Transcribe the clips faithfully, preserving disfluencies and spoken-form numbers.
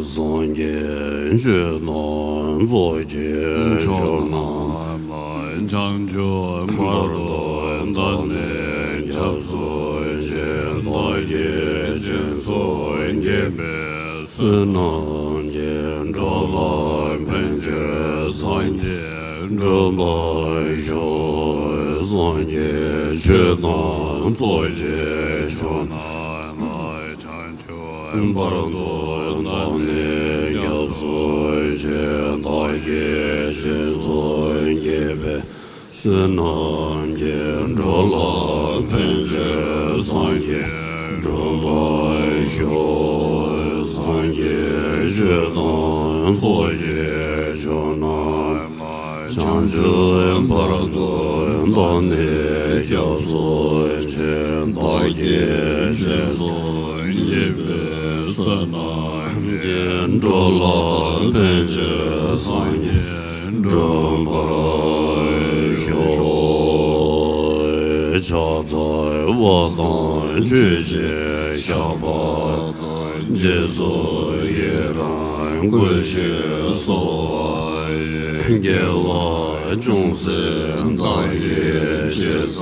སངས་རྒྱས་ཆོས་རྣམས་ཚོགས་ཀྱི་མཆོག་རྣམས་ལ། བྱང་ཆུབ་བར་དུ་བདག་ནི་སྐྱབས་སུ་མཆི། བདག་གིས་སྦྱིན་སོགས་བགྱིས་པའི་བསོད་ནམས་ཀྱིས། འགྲོ་ལ་ཕན་ཕྱིར་སངས་རྒྱས་འགྲུབ་པར་ཤོག། སངས་རྒྱས་ཆོས་དང་ཚོགས་ཀྱི་མཆོག་རྣམས་ལ། བྱང་ཆུབ་བར་དུ་བདག་ནི་སྐྱབས་སུ་མཆི། བདག་གིས་སྦྱིན་སོགས་བགྱིས་པའི་བསོད་ནམས་ཀྱིས། འགྲོ་ལ་ཕན་ཕྱིར་སངས་རྒྱས་འགྲུབ་པར་ཤོག། སངས་རྒྱས་ཆོས་དང་ཚོགས་ཀྱི་མཆོག་རྣམས་ལ། བྱང་ཆུབ་བར་དུ་བདག་ནི་སྐྱབས་སུ་མཆི། བདག་གིས་སྦྱིན་སོགས་བགྱིས་པའི་བསོད་ནམས་ཀྱིས། འགྲོ་ལ་ཕན་ཕྱིར་སངས་རྒྱས་འགྲུབ་པར་ཤོག། ཕྱག་འཚལ་བ་དང་མཆོད་ཅིང་བཤགས་པ་དང་། རྗེས་སུ་ཡི་རང་བསྐུལ་ཞིང་གསོལ་བ་ཡི། དགེ་བ་ཅུང་ཟད་བདག་གིས་ཅི་བསགས་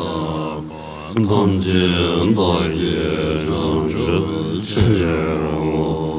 པ། ཐམས་ཅད་བདག་གིས་བྱང་ཆུབ་ཕྱིར་བསྔོ།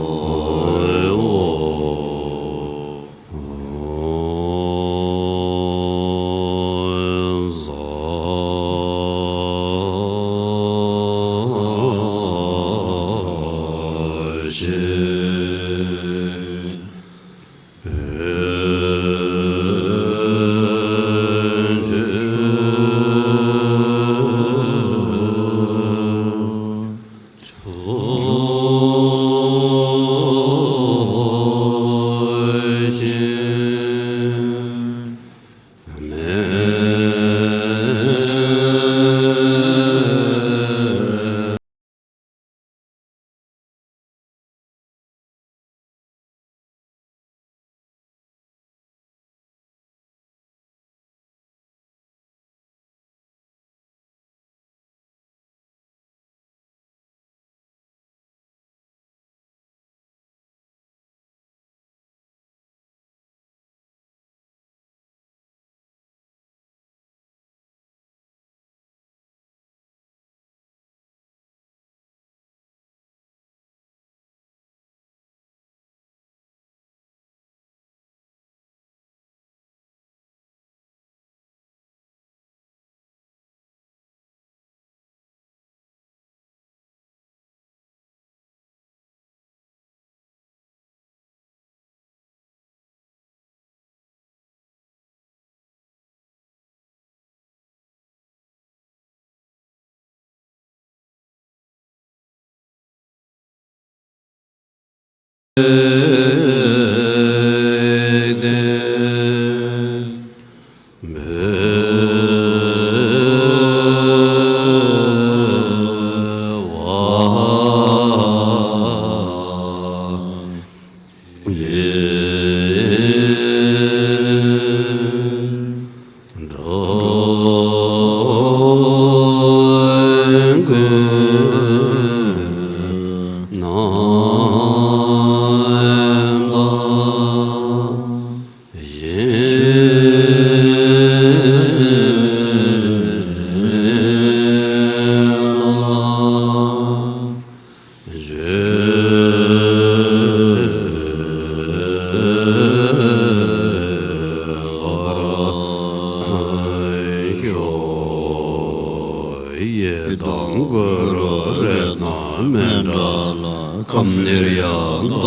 དང་གུ་རུ་རཏྣ་མཎྜལ་ཁམས་ནིར་ཡ་ད་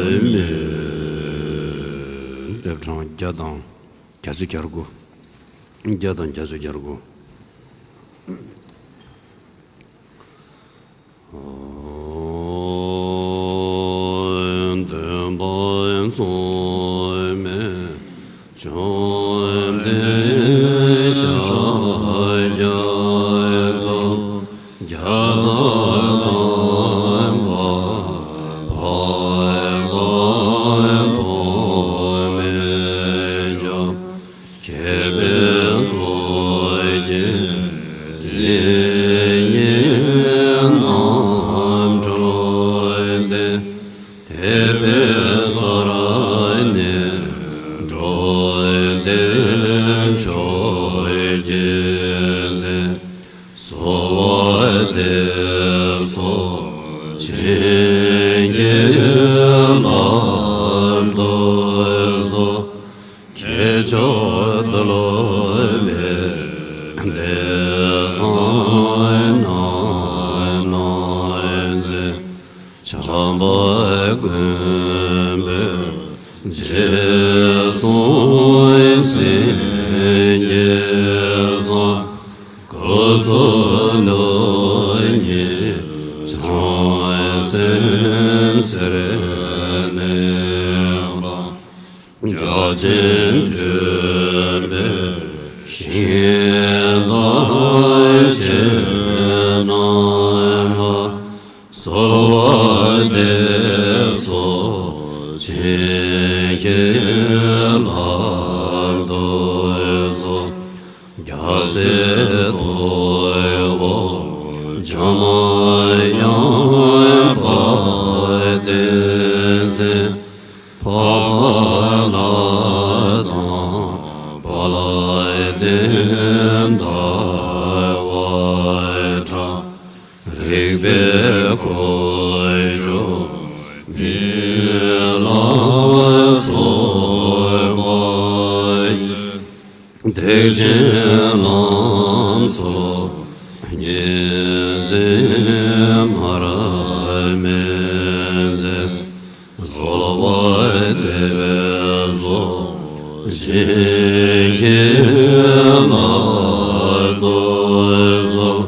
ཡ་མེ། རྡེབ་གྲངས་བརྒྱ་དང་བརྒྱད་ཅུ་གྱ་དགུ། བརྒྱ་དང་བརྒྱད་ཅུ་གྱ་དགུ། འདོན་པ་ཚང་མས་བཅོམ་ལྡན་ཤཱཀྱ་ཐུབ་པ་བརྒྱ་རྩ་དང་པ་འཕགས་པ་ཐོགས་མེད་ཁྱབ། མཁས་པའི་གཙུག་རྒྱན་དེ་ཉིད་རྣམ་གྲོལ་ཏེ། དད་པའི་ས་ར་ནས་འགྲོ་དོན་མཆོག་གྱུར་ཏེ། གསོལ་བ་འདེབས་སོ་བྱིན་གྱིས་བརླབ་ཏུ་གསོལ། ཁྱེད་མཆོག་ཏུ་བསླུ་བའི་བདེ་ཐང་རྣམས་མཛད། བྱམས་པ་མགོན་པོས་རྗེས་བཟུང་སེམས་བསྐྱེད་བཟང་། སྐུ་གསུང་ཐུགས་ཉིད་བྱང་སེམས་ཟེར་གནས་པ། རྒྱ་ཆེན་སྤྱོད་པའི་ཞིང་དང་ཆོས་རྣམས་ལ། གསོལ་བ་འདེབས་སོ་བྱིན་གྱིས་བརླབ་ཏུ་གསོལ། རྒྱལ་སྲས་ཐུ་བོ་འཇམ་དབྱངས་དཔལ་ལྡན་མཚན། འཕགས་པ་ལྷ་དང་དཔལ་ལྡན་ཟླ་བ་གྲགས། རིག་པའི་ཁུ་བྱུག་མེ་ལ་སོགས་པ་ཡིས། བདེ་ཆེན་ལམ་སྲོལ་ཉིན་མཚན་མར་མེ་མཛད། གསོལ་བ་འདེབས་སོ་བྱིན་གྱིས་བརླབ་ཏུ་གསོལ།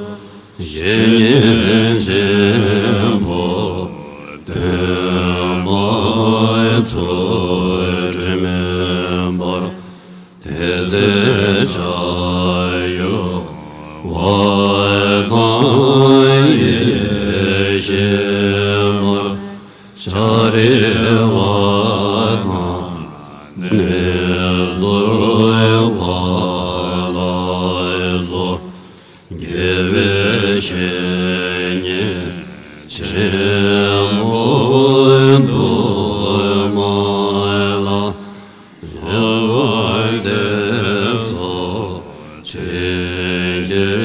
བཤེས་གཉེན་ཆེན་པོ་སྟོན་པ་ཚུལ་ཁྲིམས་པར། དེ་ཚེ་ཕྱག་ཡུལ་བ་དང་ཡེ་ཤེས་མར། ཤཱ་རི་བ་དང་ནེ་ཙོར་བ་ལ་སོགས། དགེ་བའི་བཤེས་གཉེན་ཆེན་པོ་དུ་མ་ལ། གསོལ་བ་འདེབས་སོ་བྱིན་གྱིས་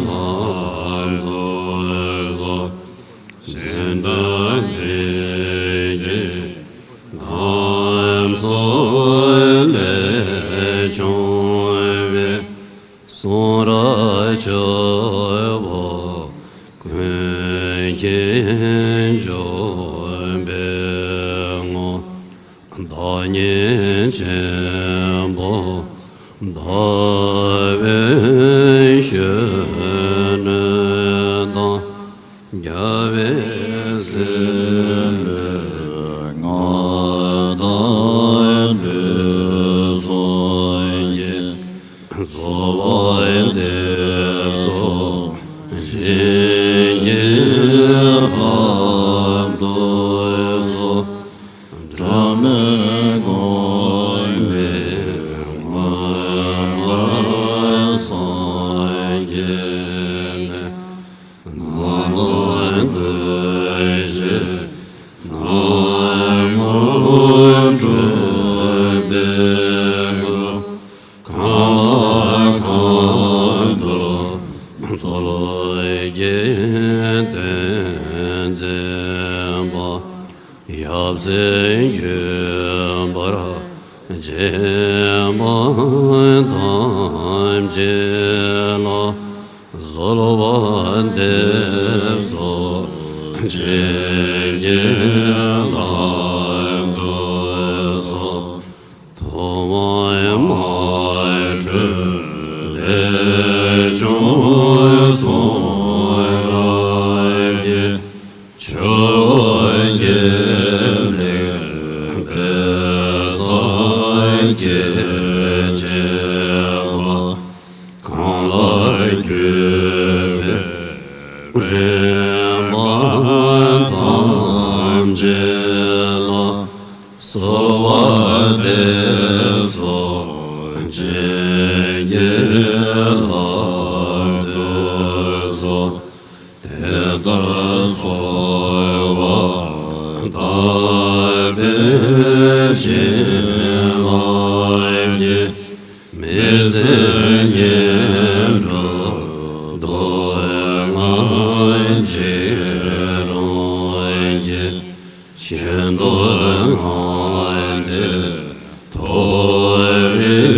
བརླབ་ཏུ་གསོལ། གཞན་དོན་མི་དགེ་རྣམས་སོགས་ལས་བྱུང་བའི། གསུང་རབ་ཆེ་བ་ཀུན་གྱི་འབྱུང་པོའི་ངོ་། བདག་ཉིད་ཆེན་པོ་ཟླ་བའི་གཞོན་ནུ་དང་། རྒྱལ་བའི་སྲས་ལས་མངའ་བདག་འདོད་སོང་གི། གསོལ་བ་འདེབས་སོ་བྱིན་གྱིས་བརླབ་ཏུ་གསོལ། སྒྲ་མེད་དགོངས་པའི་མངོན་པར་སངས་རྒྱས་ནས། ནམ་མཁའ་སྟོང་གཞི་རྣམ་ངོ་སྤྲུལ་པའི་སྐུ། གང་ལ་གང་འདུལ་མཚོ་སྐྱེས་སྟོན་མཛད་པ། ཡབ་སྲས་བརྒྱུད་པར་བཅས་པ་ཐམས་ཅད་ལ། གསོལ་བ་འདེབས་སོ། བྱིན་གྱིས་བརླབ་ཏུ་གསོལ། ཐོག་མར་མ་དྲོས་ལས་བྱུང་གསུང་རབ་ཀྱི། ཆུ་བོ་དགེ་ལེགས་འབེལ་ཚར་གྱི་བྱེད་པ། གང་ལ་གུས་པས་རིམ་པ་ཐམས་ཅད་ལ། གསོལ་བ་འདེབས་སོ། བྱིན་གྱིས་བརླབ་ཏུ་གསོལ། དེ་ལྟར་གསོལ་བ་བཏབ་པའི་བྱིན་རླབས་ཀྱིས། མི་ཟད་ཉིད་འགྲོ་སྡུག་བསྔལ་འཇིགས་རུང་གི། ཤིན་ཏུ་ངལ་འདས་མཐོ་རིས་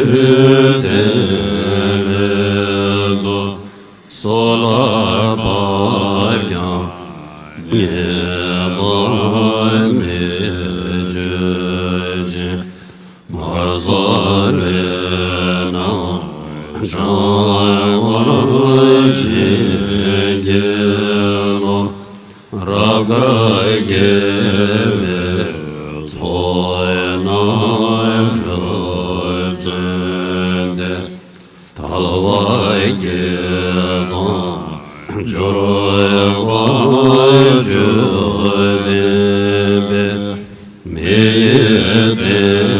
དེ་མེད་དོ། གསོལ་བ་བརྒྱ་ཉེས་པ་མེད་སྤྱོད་ཅིང་། མར་ཟག་ལས་རྣམས་བྱང་བར་བྱིན་གྱིས་རློབས། རབ་དཀར་དགེ་བའི་ཚོགས་རྣམས་སྒྲུབ་བརྩོན་ཏེ། ཐལ་བ་བརྒྱད་དང་སྦྱོར་བ་བཅུ་ལྡན་པའི། མི་ཡི་རྟེན་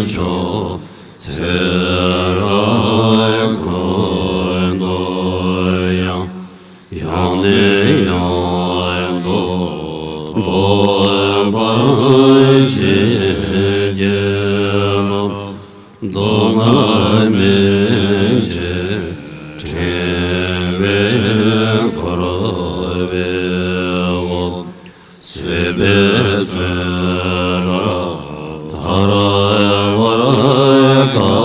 མཆོག་ཚེ་རབས་ཀུན་ཏུ་ཡང་། ཡང་ནས་ཡང་དུ་ཐོབ་པར་བྱིན་གྱིས་རློབས། སྡུག་བསྔལ་མེད་ཅིང་ཕྲིན་ལས་འཁོར་བའི་འོག་སྲིད་པའི་བཙོན་རར་ཐར་བར་དཀའ་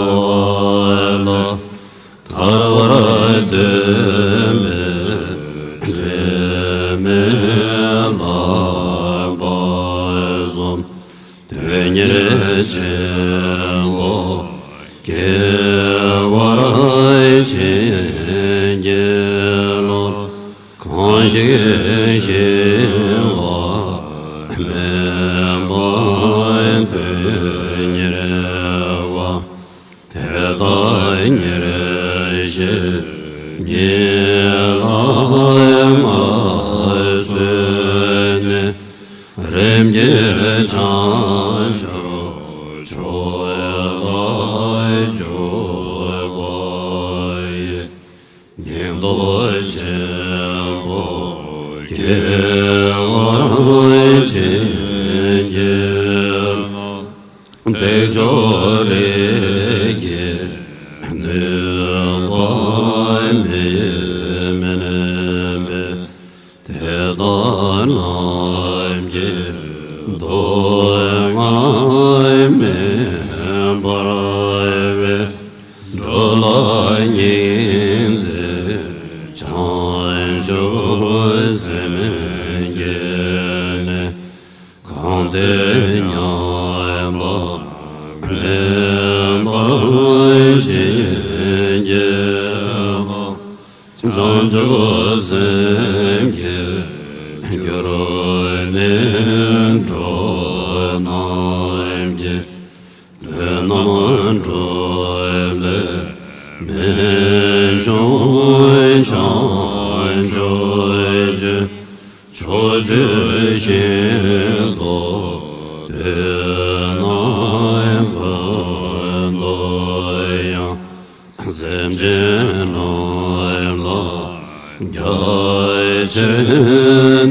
བ་ལ། ཐར་བར་འདོད་པའི་འབྲལ་མེད་བསླབ་པ་གསུམ། དོན་གཉེར་ཆེན་པོ་སྐྱེ་བར་བྱིན་གྱིས་རློབས། གང་ཞིག་ཞི་བ་མེད་པ་དོན་གཉེར་བ། དེ་དག་ཉེར་ཞི་ཉིད་ལ་མངའ་གསོལ་ནས། རིམ་གྱིས་བྱང་ཆུབ་མཆོག་ལ་འཇུག་པ་ཡི། སྙིང་སྟོབས་ཆེན་པོ་སྐྱེ་བར་བྱིན་གྱིས་རློབས། བདེ་མཆོག་རིགས་ཀྱི་ནུས་པ་མི་དམན་པས། དེ་དག་རྣམས་ཀྱི་སྡུག་བསྔལ་མེད་པར་བའི། འགྲོ་ལ་སྙིང་བརྩེ་བྱང་ཆུབ་སེམས་བསྐྱེད་ནས། གང་དེ་མཉམ་པ་མེད་པར་བྱིན་གྱིས་རློབས། བྱང་ཆུབ་སེམས་ཀྱི་རྒྱུར་གནས་འགྲོ་རྣམས་ཀྱི། དོན་རྣམས་འགྲུབ་པའི་རྨད་བྱུང་བྱང་ཆུབ་ཀྱི། ཕྱོགས་བཅུའི་ཤིན་ཏུ་བདེ་ནང་ཀུན་ཏུ་ཡང་། སེམས་ཅན་རྣམས་ལ་རྒྱ་ཆེར་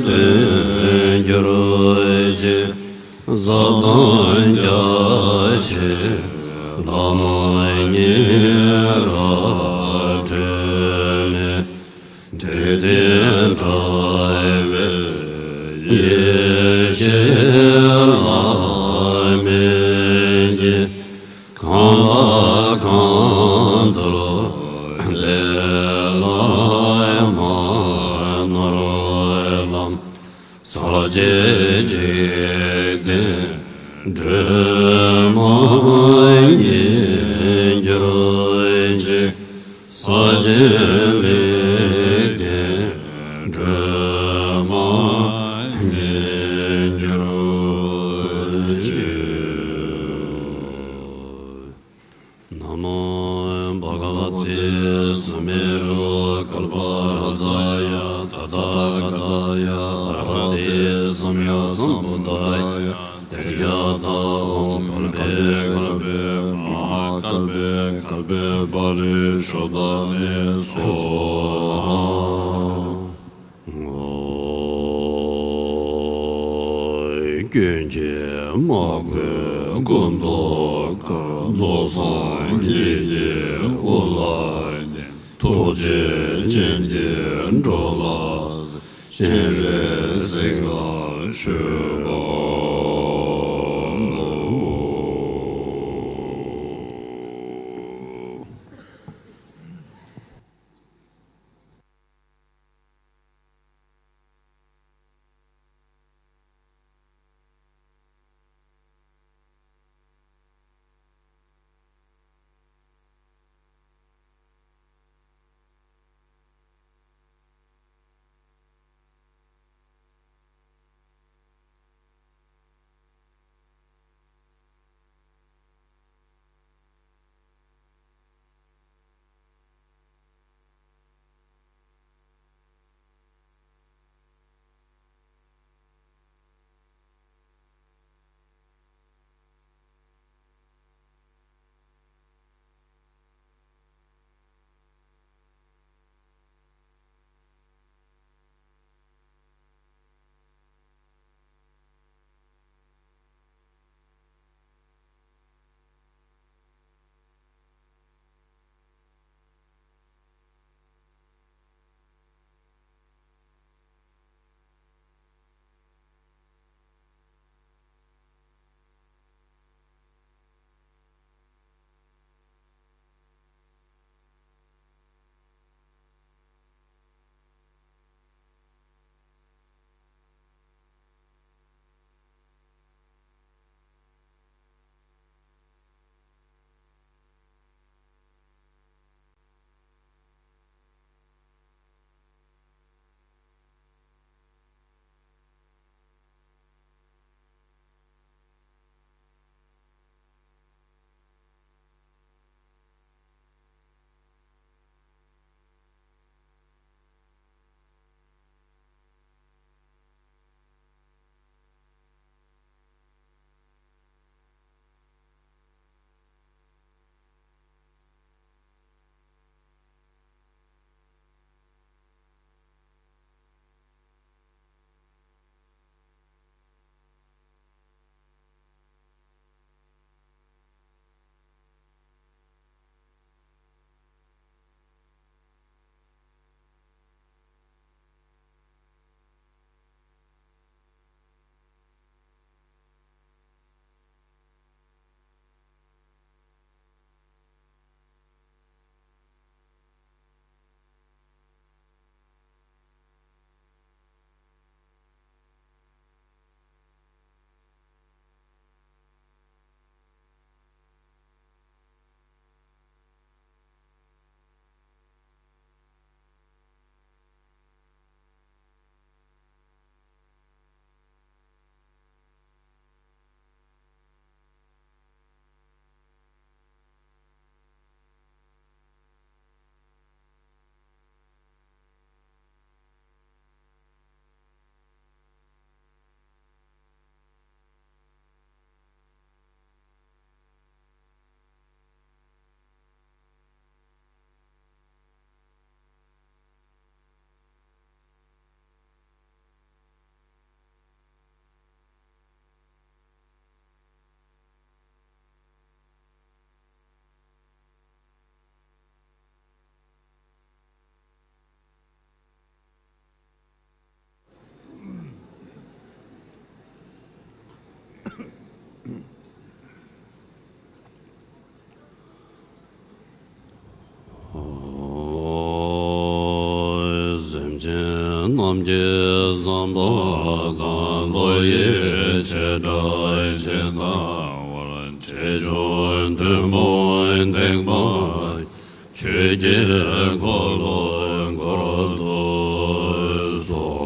སྟོན་གྱུར་ཅིག། ཟབ་དང་རྒྱ་ཆེའི་ལམ་ཉེ་རབ་བགྲོད་ནས། འཇིག་རྟེན་དྲ་བའི་ཡེ་ཤེས་ལ་སྨིན་གྱིས། གང་ལ་གང་འདུལ་ལས་ལ་ ཅེས་འཇིག་རྟེན་སྒྲོན་མ་ཉིད་གྱུར་ཅིག། ས་གཞི་ལས་ཀྱི་སྒྲོན་མ་ཉིད་གྱུར་ཅིག། ན་མོ་བྷ་ག་བ་ཏེ་སུ་མེ་རུ་ཀལ་པ་ར་ཛ་ཡ་ཏ་ཐཱ་ག་ཏཱ་ཡ་ཨར་ཧ་ཏེ་སམ་ཡ་སམ་བུདྡྷ་ཡ། ཏེ་ཡ་ཐཱ་ཨོཾ་ཀལ་པེ་ཀལ་པེ་མ་ཧཱ་ཀལ་པེ་ཀལ་པེ་པ་རི་ཤོ་དྷ་ནི་སྭཱ་ཧཱ། ཀུན་མཁྱེན་མ་གོས་སྐུ་མདོག་དཀར། རྫོགས་སངས་རྒྱས་ཀྱི་དབུ་ལ་བརྙེས། ཐུགས་རྗེ་ཅན་གྱིས་འགྲོ་ལ་སྤྱན་རས་གཟིགས་ལ་མཆོད་པ་འབུལ། སེམས་ཅན་རྣམས་ཀྱི་བསམ་པ་དང་ ཆོས་ཐུན་མོང་བདེན་པ་ཆོས་ཀྱི་འཁོར་ལོ་བསྐོར་དུ་གསོལ།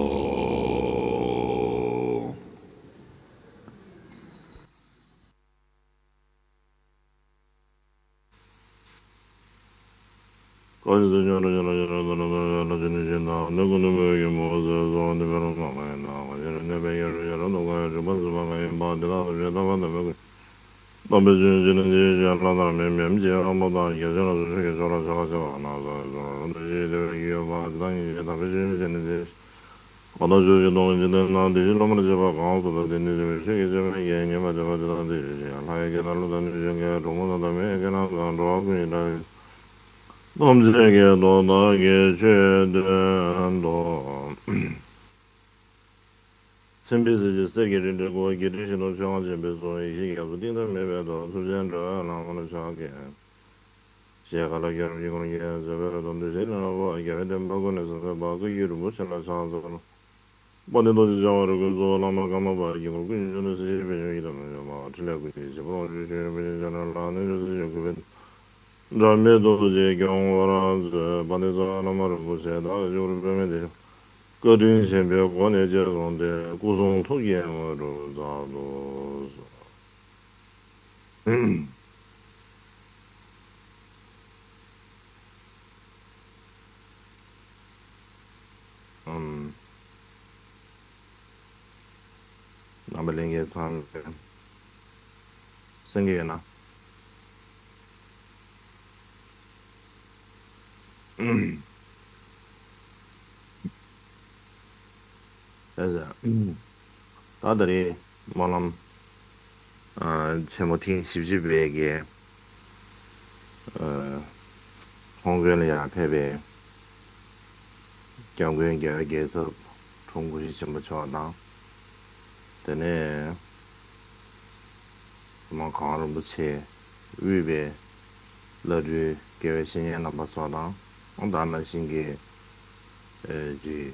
ཐམས་ཅད་ཀྱིས་རྡོག་རྩ་གཅིག་སྒྲིལ་གྱིས་ཆོས་བསྟན་ཏོ། མཚན་དཔེའི་གཟི་བརྗིད་གསེར་གྱི་རི་འདྲའི་སྐུ། བརྒྱད་ཁྲི་བཞི་སྟོང་མཆོད་ཁང་ཆེན་པོའི་གཙུག། ཡེ་ཤེས་རྒྱ་མཚོ་གཏིང་མཐའ་མེད་པའི་མདོག། ཐུགས་རྗེའི་དྲི་བས་ལྷ་མོར་ཕྱག་བགྱི། ཞལ་དཀར་ལ་སྐྱབས་དཀྱིལ་འཁོར་བརྒྱན། མཛད་པའི་རོལ་དབྱངས་འདུ་ཤེས་ལ་བོར། རྒྱལ་བའི་བསྟན་པ་ཀུན་ནས་གསལ་བའི་བར། སྐུ་ཡི་རིན་པོ་ཆེ་ལ་ཕྱག་འཚལ་ལོ། དཔལ་ལྡན་རྡོ་རྗེ་འཆང་དབང་རིགས་ཀུན་གཙོ། བླ་མ་ཀརྨ་པ་དཀྱིལ་འཁོར་ཀུན་གྱི་མཆོག་ནི། སྲིད་ཞིའི་དཔལ་འབྱོར་ཡིད་དུ་མི་འོང་བ། ཕྲིན་ལས་ཀུན་གྱི་བྱེད་པོ་ལོངས་སྤྱོད་ཆོས་དབྱིངས་དཔལ་ཆེན་ལྕམ་དྲལ་ལ། གནོད་བྱེད་སྲིད་ཞིའི་རྒུད་པའི་དགྲ་མེད་རྡོ་རྗེས་སྐྱོང་བར་མཛད། དཔལ་ལྡན་རྩ་བའི་བླ་མ་རིན་པོ་ཆེ། བདག་གི་སྤྱི་བོར་པདྨའི་གདན་བཞུགས། བཀའ་དྲིན་ཆེན་པོའི་སྒོ་ནས་རྗེས་བཟུང་སྟེ། སྐུ་གསུང་ཐུགས་ཀྱི་དངོས་གྲུབ་སྩལ་དུ་གསོལ། ཨམ། རྣམ་པ་ལྷན་རྒྱས་ཚང་མས་གསན་གྱི་ཡོད་ན། ཨམ། ད་ད་རེས་སྨོན་ལམ་ཨ་ཆེན་མོ་ཐེངས་བཞི་བཅུ་པའི་གི་ཨ་ཚོགས་མགོན་ལ་ཡང་ཕེབས་པའི་སྐྱབས་མགོན་རྒྱལ་བའི་རྒྱལ་ཚབ་དྲུང་སྐུ་ཞབས་ཆེན་པོ་མཆོག་དང་། དེ་ནས་མ་གང་རིན་པོ་ཆེ་དབུས་པའི་བླ་སྤྲུལ་དགེ་བའི་བཤེས་གཉེན་རྣམ་པ་ཚོ་དང་། ད་ནང་བཞིན་གྱི་ཨེ་ཅིག་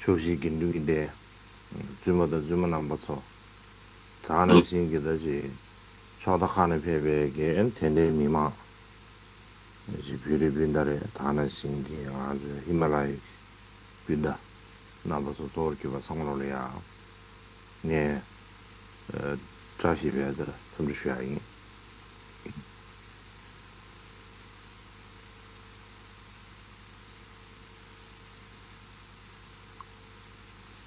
ཕྱོགས་བཞིའི་དགེ་འདུན་གྱི་སྡེ་བཙུན་མ་དང་བཙུན་མ་རྣམ་པ་ཚོ། ད་ནང་བཞིན་གྱི་ད་ཅིག་ཕྱོགས་མཐའ་ཁག་ནས་ཕེབས་པའི་གི་དད་ལྡན་མི་མང་། ཅིག་བོད་རིགས་སྤུན་ཟླ་རེད། ད་ནང་བཞིན་གྱི་ང་ཚོའི་ཧི་མ་ལ་ཡའི་སྤུན་ཟླ་རྣམ་པ་ཚོ་གཙོ་བོར་གྱུར་པ་ཚང་མ་ལོ་ལ་ཡ་ངས་ཨ་བཀྲ་ཤིས་བདེ་ལེགས་འཚམས་འདྲི་ཞུ་ཡ་ཡིན།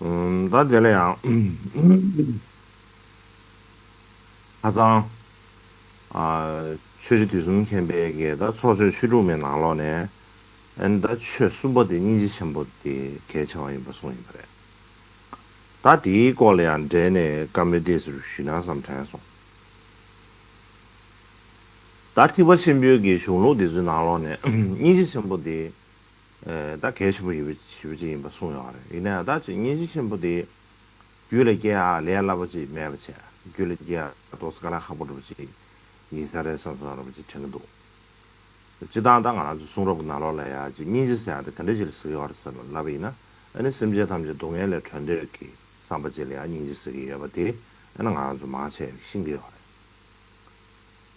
ཨུམ། ད་དེ་ལ་ཡང་ཧ་ཅང་ཨ་ཆོས་རྗེ་དུས་གསུམ་མཁྱེན་པའི་གི་ད་ཚོགས་ཆོས་ཆོས་དྲུག་མའི་ནང་ལོགས་ནས་ཨ་ནི་ད་ཆོས་གསུམ་པོ་དེ་སྙིང་རྗེ་ཆེན་པོ་དེ་གལ་ཆེ་བ་ཡིན་པ་གསུངས་ཡིན་པ་རེད། ད་དེའི་སྐོར་ལ་ཡང་འབྲེལ་ནས་བཀའ་མོལ་ཏོག་ཙམ་ཞུས་ན་བསམ་དྲན་སོང་། ད་ཐེག་པ་ཆེན་པོའི་གི་གཞུང་ལུགས་འདི་ཚོའི་ནང་ལོགས་ནས་སྙིང་རྗེ་ཆེན་པོ་དེ་ཨེ་ད་གལ་ཆེན་པོ་ཡིན་པ་ཞེ་པོ་ཅིག་ཡིན་པ་གསུངས་ཡོད་རེད། ཡིན་ན་ཡང་ད་ཅིག་སྙིང་རྗེ་ཆེན་པོ་དེ་རྒྱུད་ལ་སྐྱེ་ཡག་ལས་སླ་པོ་ཅིག་མེད་པ་བྱས། རྒྱུད་ལ་སྐྱེ་ཡག་ཏོག་ཙམ་དཀའ་ལས་ཁག་པོ་འདྲ་པོ་ཅིག་ཡིན་ས་རེད་བསམ་བསམ་འདྲ་པོ་ཅིག་དྲན་གྱི་འདུག་སྤྱིར་བཏང་ད་ང་རང་ཚོ་གསུང་རབ་ཀྱི་ནང་ལོགས་ལ་ཡ་ཅིག་སྙིང་རྗེ་ཟེར་ཡག་དེ་ག་འདྲ་ཅིག་ལ་ཟེར་གྱི་ཡོད་རེད་ཟེར་ལབ་པ་ཡིན་ན། ཨ་ནི་སེམས་ཅན་ཐམས་ཅད་སྡུག་བསྔལ་ལས་གྲོལ་འདོད་ཀྱི་བསམ་པ་ཅིག་ལ་ཡ་སྙིང་རྗེ་ཟེར་གྱི་ཡོད་པ་དེ་ཨ་ནི་ང་རང་ཚོ་མང་ཆེ་ཤེས་ཀྱི་ཡོད་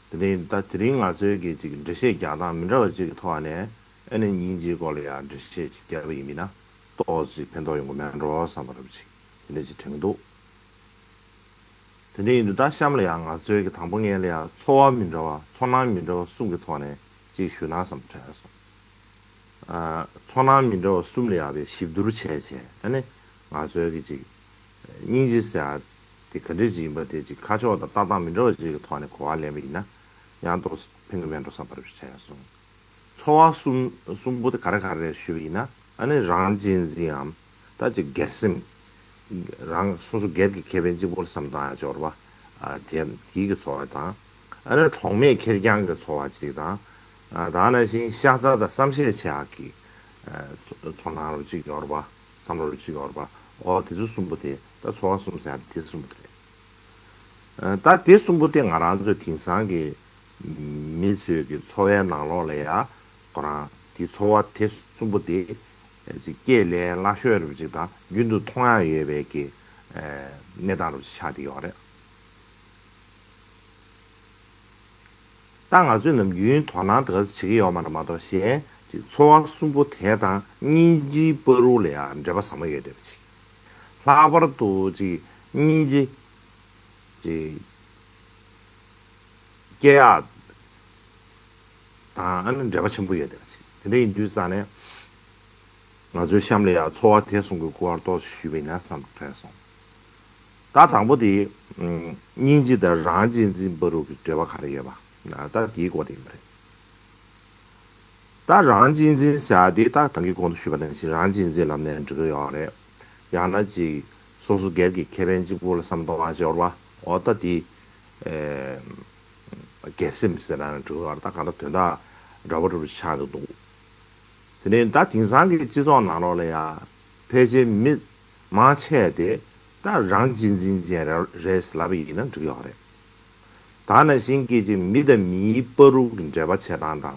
རེད། དེ་ནས་ད་དེ་རིང་ང་ཚོའི་གི་ཅིག་འགྲེལ་བཤད་རྒྱག་སྟངས་མི་འདྲ་བ་ཅིག་གི་ཐོག་ནས་ཨ་ནི་སྙིང་རྗེའི་སྐོར་ལ་ཡང་འགྲེལ་བཤད་ཅིག་བརྒྱབ་པ་ཡིན་ན་ཏོག་ཙམ་ཅིག་ཕན་ཐོགས་ཡོང་གི་མེད་འགྲོ་བསམ་པ་འདྲ་པོ་ཅིག་དེ་འདྲ་ཅིག་དྲན་གྱི་འདུག་དེ་འདྲ་ཡིན་དུས་ད་གཤམ་ལ་ཡང་ང་ཚོའི་གི་དང་པོ་ངས་ལ་ཡང་ཚོར་བ་མི་འདྲ་བ་ཚོར་སྣང་མི་འདྲ་བ་གསུམ་གྱི་ཐོག་ནས་ཅིག་ཞུ་ན་བསམ་དྲན་སོང་། ཨ་ཚོར་སྣང་མི་འདྲ་བ་གསུམ་ལ་ཡང་བའི་ཞིབ་བསྡུར་བྱས་བྱས་ཨ་ནི་ང་ཚོའི་གི་ཅིག་སྙིང་རྗེ་ཟེར་ཡ་དེ་ག་འདྲ་ཅིག་ཡིན་པ་དེ་ཅིག་ཁ་ཕྱོགས་དང་ལྟ་སྟངས་མི་འདྲ་བ་ཅིག་གི་ཐོག་ནས་གོ་བ་ལེན་པ་ཡིན་ན་ཡང་ཏོག་ཙམ་ཕན་གི་མེད་འགྲོ་བསམ་པ་རེ་བྱས་སོང་། ཚོར་བ་གསུམ་གསུམ་པོ་དེ་ག་རེ་ག་རེ་རེད་ཞུས་པ་ཡིན་ན་ཨ་ནི་རང་གཅེས་འཛིན་འམ་ད་ཅིག་སྒེར་སེམས། རང་སོ་སོ་སྒེར་གྱི་ཁེ་ཕན་གཅིག་པོར་བསམ་བཏང་ཡ་སྦྱོར་བ། ཨ་དེ་དེའི་གི་ཚོར་བ་དང་། ཨ་ནི་གྲོགས་མེད་ཁེར་རྐྱང་གི་ཚོར་བ་གཅིག་དང་། ཨ་ད་ནང་བཞིན་ཤ་ཚ་དང་བསམ་ཤེས་བྱེད་ཡག་གི་ཨ་ཚོ་ཚོར་སྣང་རུ་གཅིག་ཡོད་རེད་པ། བསམ་བློ་རུ་གཅིག་ཡོད་རེད་པ། འོ་དེ་ཚོ་གསུམ་པོ་དེ་ད་ཚོར་བ་གསུམ་ཟེར་ཡ་དེ་གསུམ་པོ་དེ་རེད། ཨ་ད་དེ་གསུམ་པོ་དེ་ང་རང་ཚོའི་དེང་སང་གི་མི་ཚོའི་གི་འཚོ་བའི་ནང་ལོགས་ལ་ཡ་ཁོ་རང་དེ་ཚོར་བ་དེ་གསུམ་པོ་དེ་ཅིག་སྐྱེས་ལས་སླ་ཤོས་རུ་ཅིག་དང་རྒྱུན་དུ་མཐོང་ཡ་ཡོད་པའི་གི་ཨ་གནས་སྟངས་རུ་ཆགས་བསྡད་ཡོད་རེད། ད་ང་ཚོས་ནམ་རྒྱུན་དོ་སྣང་དེ་ག་ཚོད་བྱེད་ཀྱི་ཡོད་མ་རེད་མ་གཏོགས། གཞན་ཅིག་ཚོར་བ་གསུམ་པོ་དེ་དང་སྙིང་རྗེའི་བར་དུ་ལ་ཡང་འབྲེལ་བ་ཟབ་མོ་ཡོད་བསྡད་པ་ཅིག། ལྷག་པར་དུ་ཅིག་སྙིང་རྗེ་ཅིག་སྐྱེ་ཡག་དང་ཨ་ནི་འབྲེལ་བ་ཆེན་པོ་ཡོད་བསྡད་པ་ཅིག། དེ་འདྲ་ཡིན་དུས་ཙང་ནས་ང་ཚོའི་གཤམ་ལ་ཡང་ཚོར་བ་དེ་གསུམ་གྱི་སྐོར་ཏོག་ཙམ་ཞུས་པ་ཡིན་ན་བསམ་དྲན་སོང་། ད་དང་པོ་དེ། ཨམ། སྙིང་རྗེ་དང་རང་གཅེས་འཛིན་བར་དུ་གི་འབྲེལ་བ་ག་རེ་ཡོད་པ། ད་དེའི་སྐོར་དེ་ཡིན་པ་རེད། ད་རང་གཅེས་འཛིན་ཟེར་ཡག་དེ་ད་ད་གིན་གོང་དུ་ཞུས་པ་ནང་བཞིན་རང་གཅེས་འཛིན་ལབ་ནའི་འགྲིག་གི་ཡོད་རེད། ཡང་ན་ཅིག་སོ་སོ་སྒེར་གྱི་ཁེ་ཕན་གཅིག་པུ་ལ་བསམ་གཏོང་བ་ཅིག་ཡོད་རེད་པ། འོ་ད་དེ། ཨེ། སྒེར་སེམས་ཟེར་ན་འགྲིག་གི་ཡོད་རེད། ད་གང་ལྟར་དོན་དག་འདྲ་པོ་འདྲ་པོ་ཆགས་འདུག་འདུག། དེ་ནས་ད་དེང་སང་གི་སྤྱི་ཚོགས་ནང་ལོགས་ལ་ཡང་ཕལ་ཆེར་མི་མང་ཆེ་དེ་ད་རང་གཅེས་འཛིན་ཅན་རེད་ཟེར་ལབ་པ་ཡིན་ན་འགྲིག་ཡོད་རེད། ད་ནང་བཞིན་གྱི་ཅིག་མི་དང་མིའི་བར་དུ་གི་འབྲེལ་བ་བྱེད་སྟངས་དང་།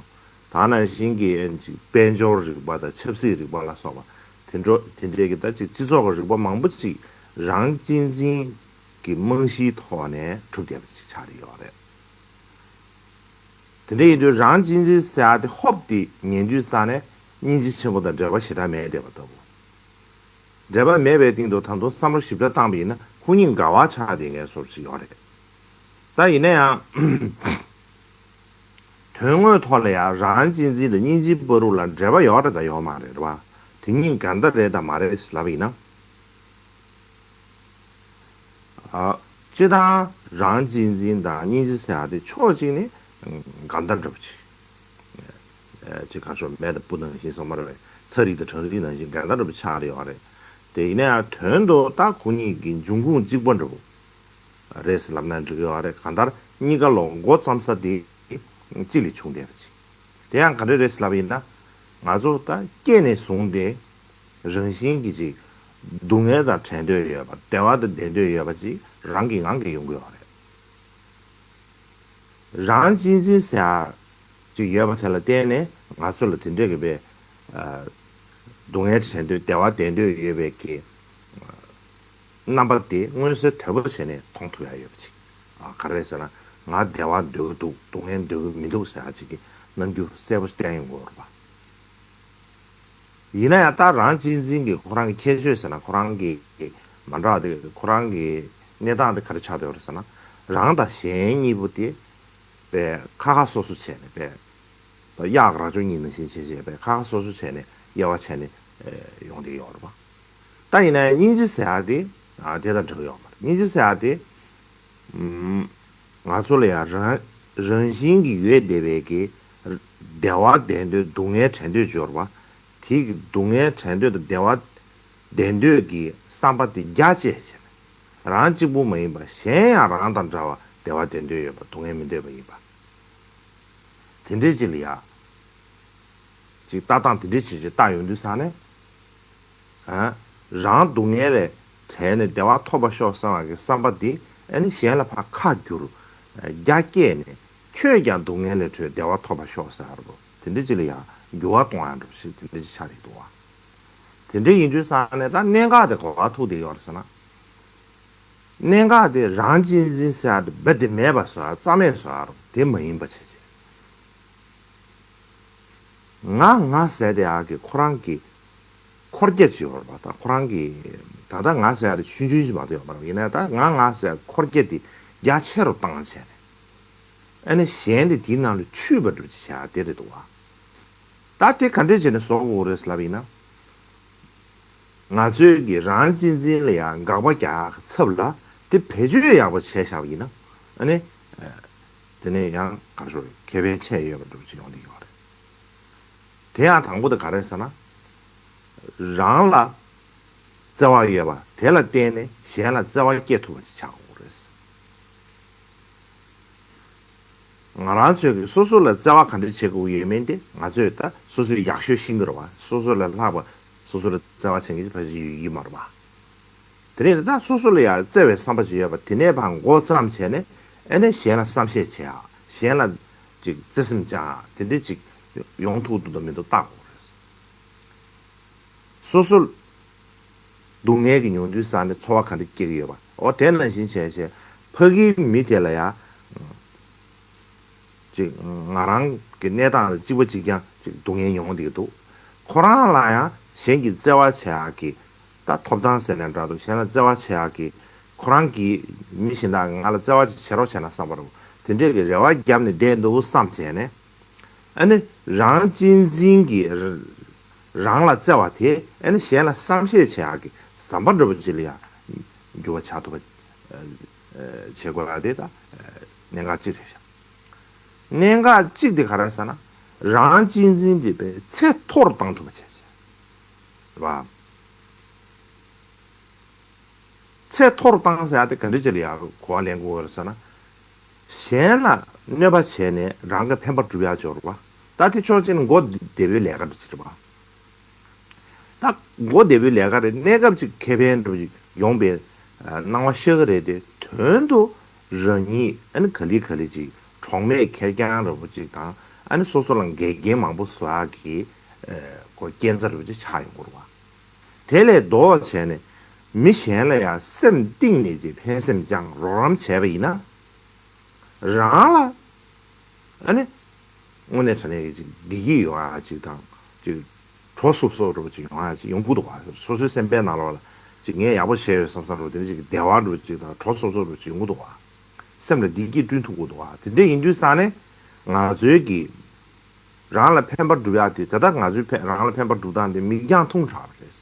ད་ནང་བཞིན་གྱི་ཅིག་དཔལ་འབྱོར་རིག་པ་དང་ཆབ་སྲིད་རིག་པ་ལ་སོགས་པ་དེ་འདྲ་དེ་འདྲའི་གི་ད་ཅིག་སྤྱི་ཚོགས་ཀྱི་རིག་པ་མང་པོ་ཅིག་རང་གཅེས་འཛིན་གྱི་རྨང་གཞིའི་ཐོག་ནས་གྲུབ་བསྡད་པ་ཅིག་ཆགས་ཀྱི་ཡོད་རེད། དེ་འདྲ་ཡིན་དུས་རང་གཅེས་འཛིན་ཟེར་ཡག་དེ་ཧོབ་སྟེ་ཉན་དུས་ཙང་ནས་སྙིང་རྗེ་ཆེན་པོ་དང་འབྲེལ་བ་ཞེ་དྲག་མེད་བསྡད་པ་ལྟ་བུ། འབྲེལ་བ་མེད་པའི་སྟེང་དུ་ད་དུང་བསམ་བློ་ཞིབ་ཕྲ་བཏང་པ་ཡིན་ན་ཁོ་གཉིས་འགལ་བ་ཆགས་བསྡད་མཁན་བཟོ་འདྲ་ཅིག་ཡོད་རེད། ད་ཡིན་ན་ཡང་། དོན་དངོས་ཐོག་ལ་ཡང་རང་གཅེས་འཛིན་དང་སྙིང་རྗེའི་བར་དུ་ལ་འབྲེལ་བ་ཡོད་རེད་དང་ཡོད་མ་རེད་རེད་པ། དེ་གཉིས་འགལ་ཟླ་རེད་དང་མ་རེད་ལབ་པ་ཡིན་ན། ཨ། སྤྱིར་བཏང་རང་གཅེས་འཛིན་དང་སྙིང་རྗེ་ཟེར་ཡག་དེ་ཕྱོགས་གཅིག་ནས་འགལ་ཟླ་འདྲ་པོ་ཅིག། ཨ། ཅིག་གང་ཤོར་མེ་དང་སྤུ་ནང་བཞིན་སོང་མ་རེད་པས། ཚ་རིགས་དང་གྲང་རིགས་ནང་བཞིན་འགལ་ཟླ་འདྲ་པོ་ཆགས་རེད་ཡོད་རེད། དེ་ཡིན་ན་ཡང་དོན་དུ་ད་ཁོ་གཉིས་ཀྱི་འབྱུང་ཁུངས་གཅིག་པ་འདྲ་པོ་རེད་ཟེར་ལབ་ན་འགྲིག་གི་ཡོད་རེད། གང་ལྟར་གཉིས་ཀ་ལོ་མགོ་བརྩམས་ས་དེ་གཅིག་ལས་བྱུང་བསྡད་པ་ཅིག། དེ་ཡང་ག་འདྲ་རེད་ཟེར་ལབ་པ་ཡིན་ན། ང་ཚོ་ད་སྐྱེས་ནས་བཟུང་སྟེ་རང་བཞིན་གྱིས་ཅིག་སྡུག་བསྔལ་དང་བྲལ་འདོད་ཡོད་པ། བདེ་བ་དང་ལྡན་འདོད་ཡོད་པ་ཅིག་རང་གི་ངང་གིས་ཡོང་གི་ཡོད་རེད། རང་གཅེས་འཛིན་ཟེར་ཡག་ཅིག་ཡོད་པ་དེ་ལ་བརྟེན་ནས་ང་ཚོ་ལ་དེ་འདྲ་གི་པའི་ཨ། སྡུག་བསྔལ་བྲལ་འདོད་བདེ་བ་ལྡན་འདོད་ཡོད་པའི་གི་རྣམ་པ་དེ་མངོན་གསལ་དོད་པོ་བྱས་ནས་མཐོང་ཐུབ་ཡག་ཡོད་པ་ཅིག། ཨ། ག་རེ་ཟེར་ན། ང་བདེ་བ་འདོད་ཀྱི་འདུག། སྡུག་བསྔལ་འདོད་ཀྱི་མི་འདུག་ཟེར་ཡག་ཅིག་གི་རྣམ་འགྱུར་གསལ་པོ་བསྟན་ཡོང་གི་ཡོད་རེད་པ། ཡིན་ན་ཡང་ད་རང་གཅེས་འཛིན་གྱི་ཁོ་རང་གི་ཁྱད་ཆོས་ཟེར་ན། ཁོ་རང་གི་མ་འདྲ་བ་དེ། ཁོ་རང་གི་གནས་སྟངས་དེ་ག་རེ་ཆགས་བསྡད་ཡོད་རེད་ཟེར་ན། རང་དང་གཞན་གཉིས་པོ་དེ་པས་ཁ་ཁ་སོ་སོ་བྱས་ནས་པས། གཡག་རྭ་ཅོ་གཉིས་ནང་བཞིན་བྱས་བྱས་པས་ཁ་ཁ་སོ་སོ་བྱས་ནས་དབྱེ་བ་ཕྱེ་ནས་ཡོང་བསྡད་ཡོད་རེད་པ། ད་ཡིན་ན་ཡང་སྙིང་རྗེ་ཟེར་ཡག་དེ། ཨ། དེ་དང་འབྲེལ་བ་ཡོད་མ་རེད། སྙིང་རྗེ་ཟེར་ཡག་དེ། ཨམ། ང་ཚོ་ལ་ཡང་རང་རང་བཞིན་གྱིས་ཡོད་བསྡད་པའི་གི་བདེ་བ་ལྡན་འདོད་སྡུག་བསྔལ་བྲལ་འདོད་ཅིག་ཡོད་རེད་པ། དེ་གི་སྡུག་བསྔལ་བྲལ་འདོད་དང་བདེ་བ་ལྡན་འདོད་ཀྱི་བསམ་པ་དེ་རྒྱ་བསྐྱེད་བྱས་ནས། རང་གཅིག་པུ་མ་ཡིན་པ་གཞན་ཡང་རང་དང་འདྲ་བ་བདེ་བ་ལྡན་འདོད་ཡོད་པ། སྡུག་བསྔལ་མི་འདོད་པ་ཡིན་པ། དེ་འདྲའི་ཅིག་ལ་ཡ། ཅིག་ལྟ་སྟངས་དེ་འདྲའི་ཅིག་ཅིག་བལྟ་ཡོང་དུས་ཙང་ནས། ཨ། རང་སྡུག་བསྔལ་ལས་བྲལ་ནས་བདེ་བ་ཐོབ་པར་ཤོག་ཟེར་བ་གི་བསམ་པ་འདི་ཨ་ནི་གཞན་ལ་ཕར་ཁ་བསྒྱུར། རྒྱ་བསྐྱེད་ནས་ཁྱོད་ཀྱང་སྡུག་བསྔལ་ལས་གྲོལ་བདེ་བ་ཐོབ་པར་ཤོག་ཟེར་བ་དེ་འདྲའི་ཅིག་ལ་ཡང་འགྱུར་བ་གཏོང་ཡག་འདྲ་པོ་ཞིག་དེ་འདྲའི་ཅིག་ཆགས་ཀྱི་འདུག་བ། དེ་འདྲ་ཡིན་དུས་ཙང་ནས་ད་གནད་འགག་དེ་ག་པར་ཐུག་བསྡད་ཡོད་རེད་ཟེར་ན། གནད་འགག་དེ་རང་གཅེས་འཛིན་ཟེར་ཡག་དེ་རྦད་དེ་མེད་པ་བཟོ་ཡག་རྩ་མེད་བཟོ་ཡག་རེད། དེ་མ་ཡིན་པ་བྱས་བྱས། ང་ང་ཟེར་དེ་ཡག་གི་ཁོ་རང་གི་འཁོར་རྒྱ་ཅིག་ཡོད་རེད་པ། ད་ཁོ་རང་གི་ད་ལྟ་ང་ཟེར་ཡག་དེ་ཆུང་ཆུང་ཞིག་མ་གཏོགས་ཡོད་མ་རེད། ཡིན་ན་ད་ང་ང་ཟེར་ཡག་འཁོར་རྒྱ་དེ་རྒྱ་ཆེ་རུ་བཏང་བྱས་ནས། ཨ་ནི་གཞན་དེ་དེའི་ནང་ལ་ཆུད་པ་འདྲ་པོ་ཅིག་བྱས་ཡག་དེ་རེད་འདུག་བ། ད་དེ་ག་འདྲས་བྱས་ནས་བཟོ་དགོས་རེད་ལབ་ཡིན་ན། ང་ཚོའི་གི་རང་གཅེས་འཛིན་ལ་ཡང་དགག་པ་རྒྱག་ཡག་གི་ཚབ་ལ་དེ་བེད་སྤྱོད་ཡག་པོ་བྱས་བཞག་པ་ཡིན་ན། ཨ་ནི། ཨ། དེ་ནས་ཡང་ག་རེ་ཟེར། ཁེ་ཕན་ཆེ་ཡོད་པ་འདྲ་པོ་ཅིག་ཡོང་གི་ཡོད་རེད། དེ་ཡང་དང་པོ་དེ་ག་རེ་ཟེར་ན། རང་ལ་བརྩེ་བ་ཡོད་པ་དེ་ལ་བརྟེན་ནས་གཞན་ལ་བརྩེ་བ་སྐྱེ་ཐུབ་པ་ཅིག་ཆགས་དགོས་རེད། ང་རང་ཚོས་ཀྱིས་སོ་སོ་ལ་བརྩེ་བ་ག་འདྲ་བྱེད་དགོས་ཡོད་མེད་དེ་ང་ཚོས་ད་སོ་སོས་ཡག་ཤོས་ཤེས་ཀྱི་རེད་བ། སོ་སོ་ལས་ལྷག་པ་སོ་སོ་ལ་བརྩེ་བ་བྱེད་མཁན་ཅིག་ཕལ་ཆེར་ཡོད་ཀྱི་མ་རེད་བ། དེ་ནས་ད་སོ་སོ་ལ་ཡང་བརྩེ་བའི་བསམ་པ་ཅིག་ཡོད་པ་དེ་ནས་ཕར་མགོ་བརྩམས་བྱས་ནས། ཨ་ནི་གཞན་ལ་བསམ་ཤེས་བྱེད་ཡག་གཞན་ལ་ཅིག་བརྩེ་སེམས་བཅངས་ཡག་དེ་འདྲ་ཅིག་ཡོང་ཐུབ་འདུག་དང་མི་འདུག་བལྟ་དགོས་རེད། སོ་སོ་སྡུག་བསྔལ་གྱི་མྱོང་དུས་ཙང་ནས་ཚོར་བ་ག་འདྲ་སྐྱེ་གི་ཡོད་པ། འོ་དེ་ནང་བཞིན་བྱས་བྱས་ཕ་གིའི་མི་དེ་ལ་ཡང་། ཅིག་ང་རང་གི་གནས་སྟངས་དང་གཅིག་པ་གཅིག་རྐྱང་ཅིག་སྡུག་བསྔལ་མྱོང་བསྡད་ཀྱི་འདུག་ཁོ་རང་ལ་ཡང་གཞན་གྱིས་བརྩེ་བ་བྱེད་ཡག་གི་ད་ཐོབ་ཐང་ཟེར་ནའང་འདྲ་འདུག་གཞན་ལ་བརྩེ་བ་བྱེད་ཡག་གི་ཁོ་རང་གིས་མི་གཞན་དག་ང་ལ་བརྩེ་བ་ཅིག་བྱེད་རོགས་བྱས་ན་བསམ་པ་རེད། དེ་འདྲས་ཀྱི་རེ་བ་བརྒྱབ་ནས་བསྡད་འདུག་བསམ་བྱས་ནས། ཨ་ནི་རང་གཅེས་འཛིན་གྱིས་རང་ལ་བརྩེ་བ་དེ་ཨ་ནི་གཞན་ལ་བསམ་ཤེས་བྱེད་ཡག་གི་ཟམ་པ་འདྲ་པོ་ཅིག་ལ་ཡང་འགྱུར་བ་ཆགས་ཐུབ་པ་བྱེད་དགོས་ཡག་དེ་ད་གནད་འགག་ཅིག་རེད་ཤག་གནད་འགག་གཅིག་དེ་ག་རེ་ཟེར་ན། རང་གཅེས་འཛིན་དེ་དཔེ་ཚད་མཐོ་རུ་བཏང་ཐུབ་པ་བྱས་བྱས། རེད་པ། ཚད་མཐོ་རུ་བཏང་ཟེར་ཡག་དེ་ག་འདྲ་ཅིག་ལ་ཡང་གོ་བ་ལེན་དགོས་རེད་ཟེར་ན། གཞན་ལ་གནོད་པ་བྱས་ནས་རང་གི་ཕན་པ་སྒྲུབ་ཡག་ཅིག་ཡོད་རེད་པ། ད་དེ་ཕྱོགས་གཅིག་ནས་མགོ་བདེ་པོའི་ལས་ཀ་འདྲ་ཅིག་རེད་པ། ད་མགོ་བདེ་པོའི་ལས་ཀ་རེད། གནས་སྐབས་ཅིག་ཁེ་ཕན་འདྲ་པོ་ཅིག་ཡོང་པའི་སྣང་བ་ཤར་གི་རེད་དེ། དོན་དུ་རང་ཉིད་ཨ་ནི་ག་ལེ་ག་ལེ་ཅིག་གྲོགས་མེད་ཁེར་རྐྱང་འདྲ་པོ་ཅིག་དང་། ཨ་ནི་སོ་སོ་ལ་འགལ་རྐྱེན་མང་པོ་བཟོ་ཡག་གི་ཨ་ཁོ་རྐྱེན་རྩ་འདྲ་པོ་ཅིག་ཆགས་ཡོང་གི་རེད་པ། དེ་ལས་ལྡོག་བྱས་ནས་མི་གཞན་ལ་ཡང་སེམས་གཏིང་ནས་ཅིག་ཕན་སེམས་བཅངས་རོགས་རམ་བྱས་པ་ཡིན་ན། རང་ལ་ཨ་ནི་དངོས་གནས་དྲང་གནས་ཀྱི་ཅིག་བདེ་སྐྱིད་ཡོང་ཡག་ཅིག་དང་། ཅིག་གྲོགས་སོབ་སོབ་འདྲ་པོ་ཅིག་ཡོང་ཡག་ཅིག་ཡོང་གི་འདུག་པ། སོ་སོའི་སེམས་པའི་ནང་ལོགས་ལ་ཅིག་ངས་ཡག་པོ་བྱས་ཡོད་བསམ་བསམ་འདྲ་པོ་དེ་འདྲ་ཅིག་བདེ་བ་འདྲ་པོ་ཅིག་དང་གྲོགས་སོབ་སོབ་འདྲ་པོ་ཅིག་ཡོང་གི་འདུག་པ། སེམས་ལ་བདེ་སྐྱིད་བསྐྲུན་ཐུབ་ཀྱི་འདུག་པ། དེ་འདྲ་ཡིན་དུས་ཙང་ནས་ང་ཚོའི་གི་རང་ལ་ཕན་པ་སྒྲུབ་ཡག་དེ། ད་ལྟ་ང་ཚོའི་ཕན་རང་ལ་ཕན་པ་སྒྲུབ་སྟངས་དེ་མིག་རྒྱང་ཐུང་དྲགས་པ་རེད།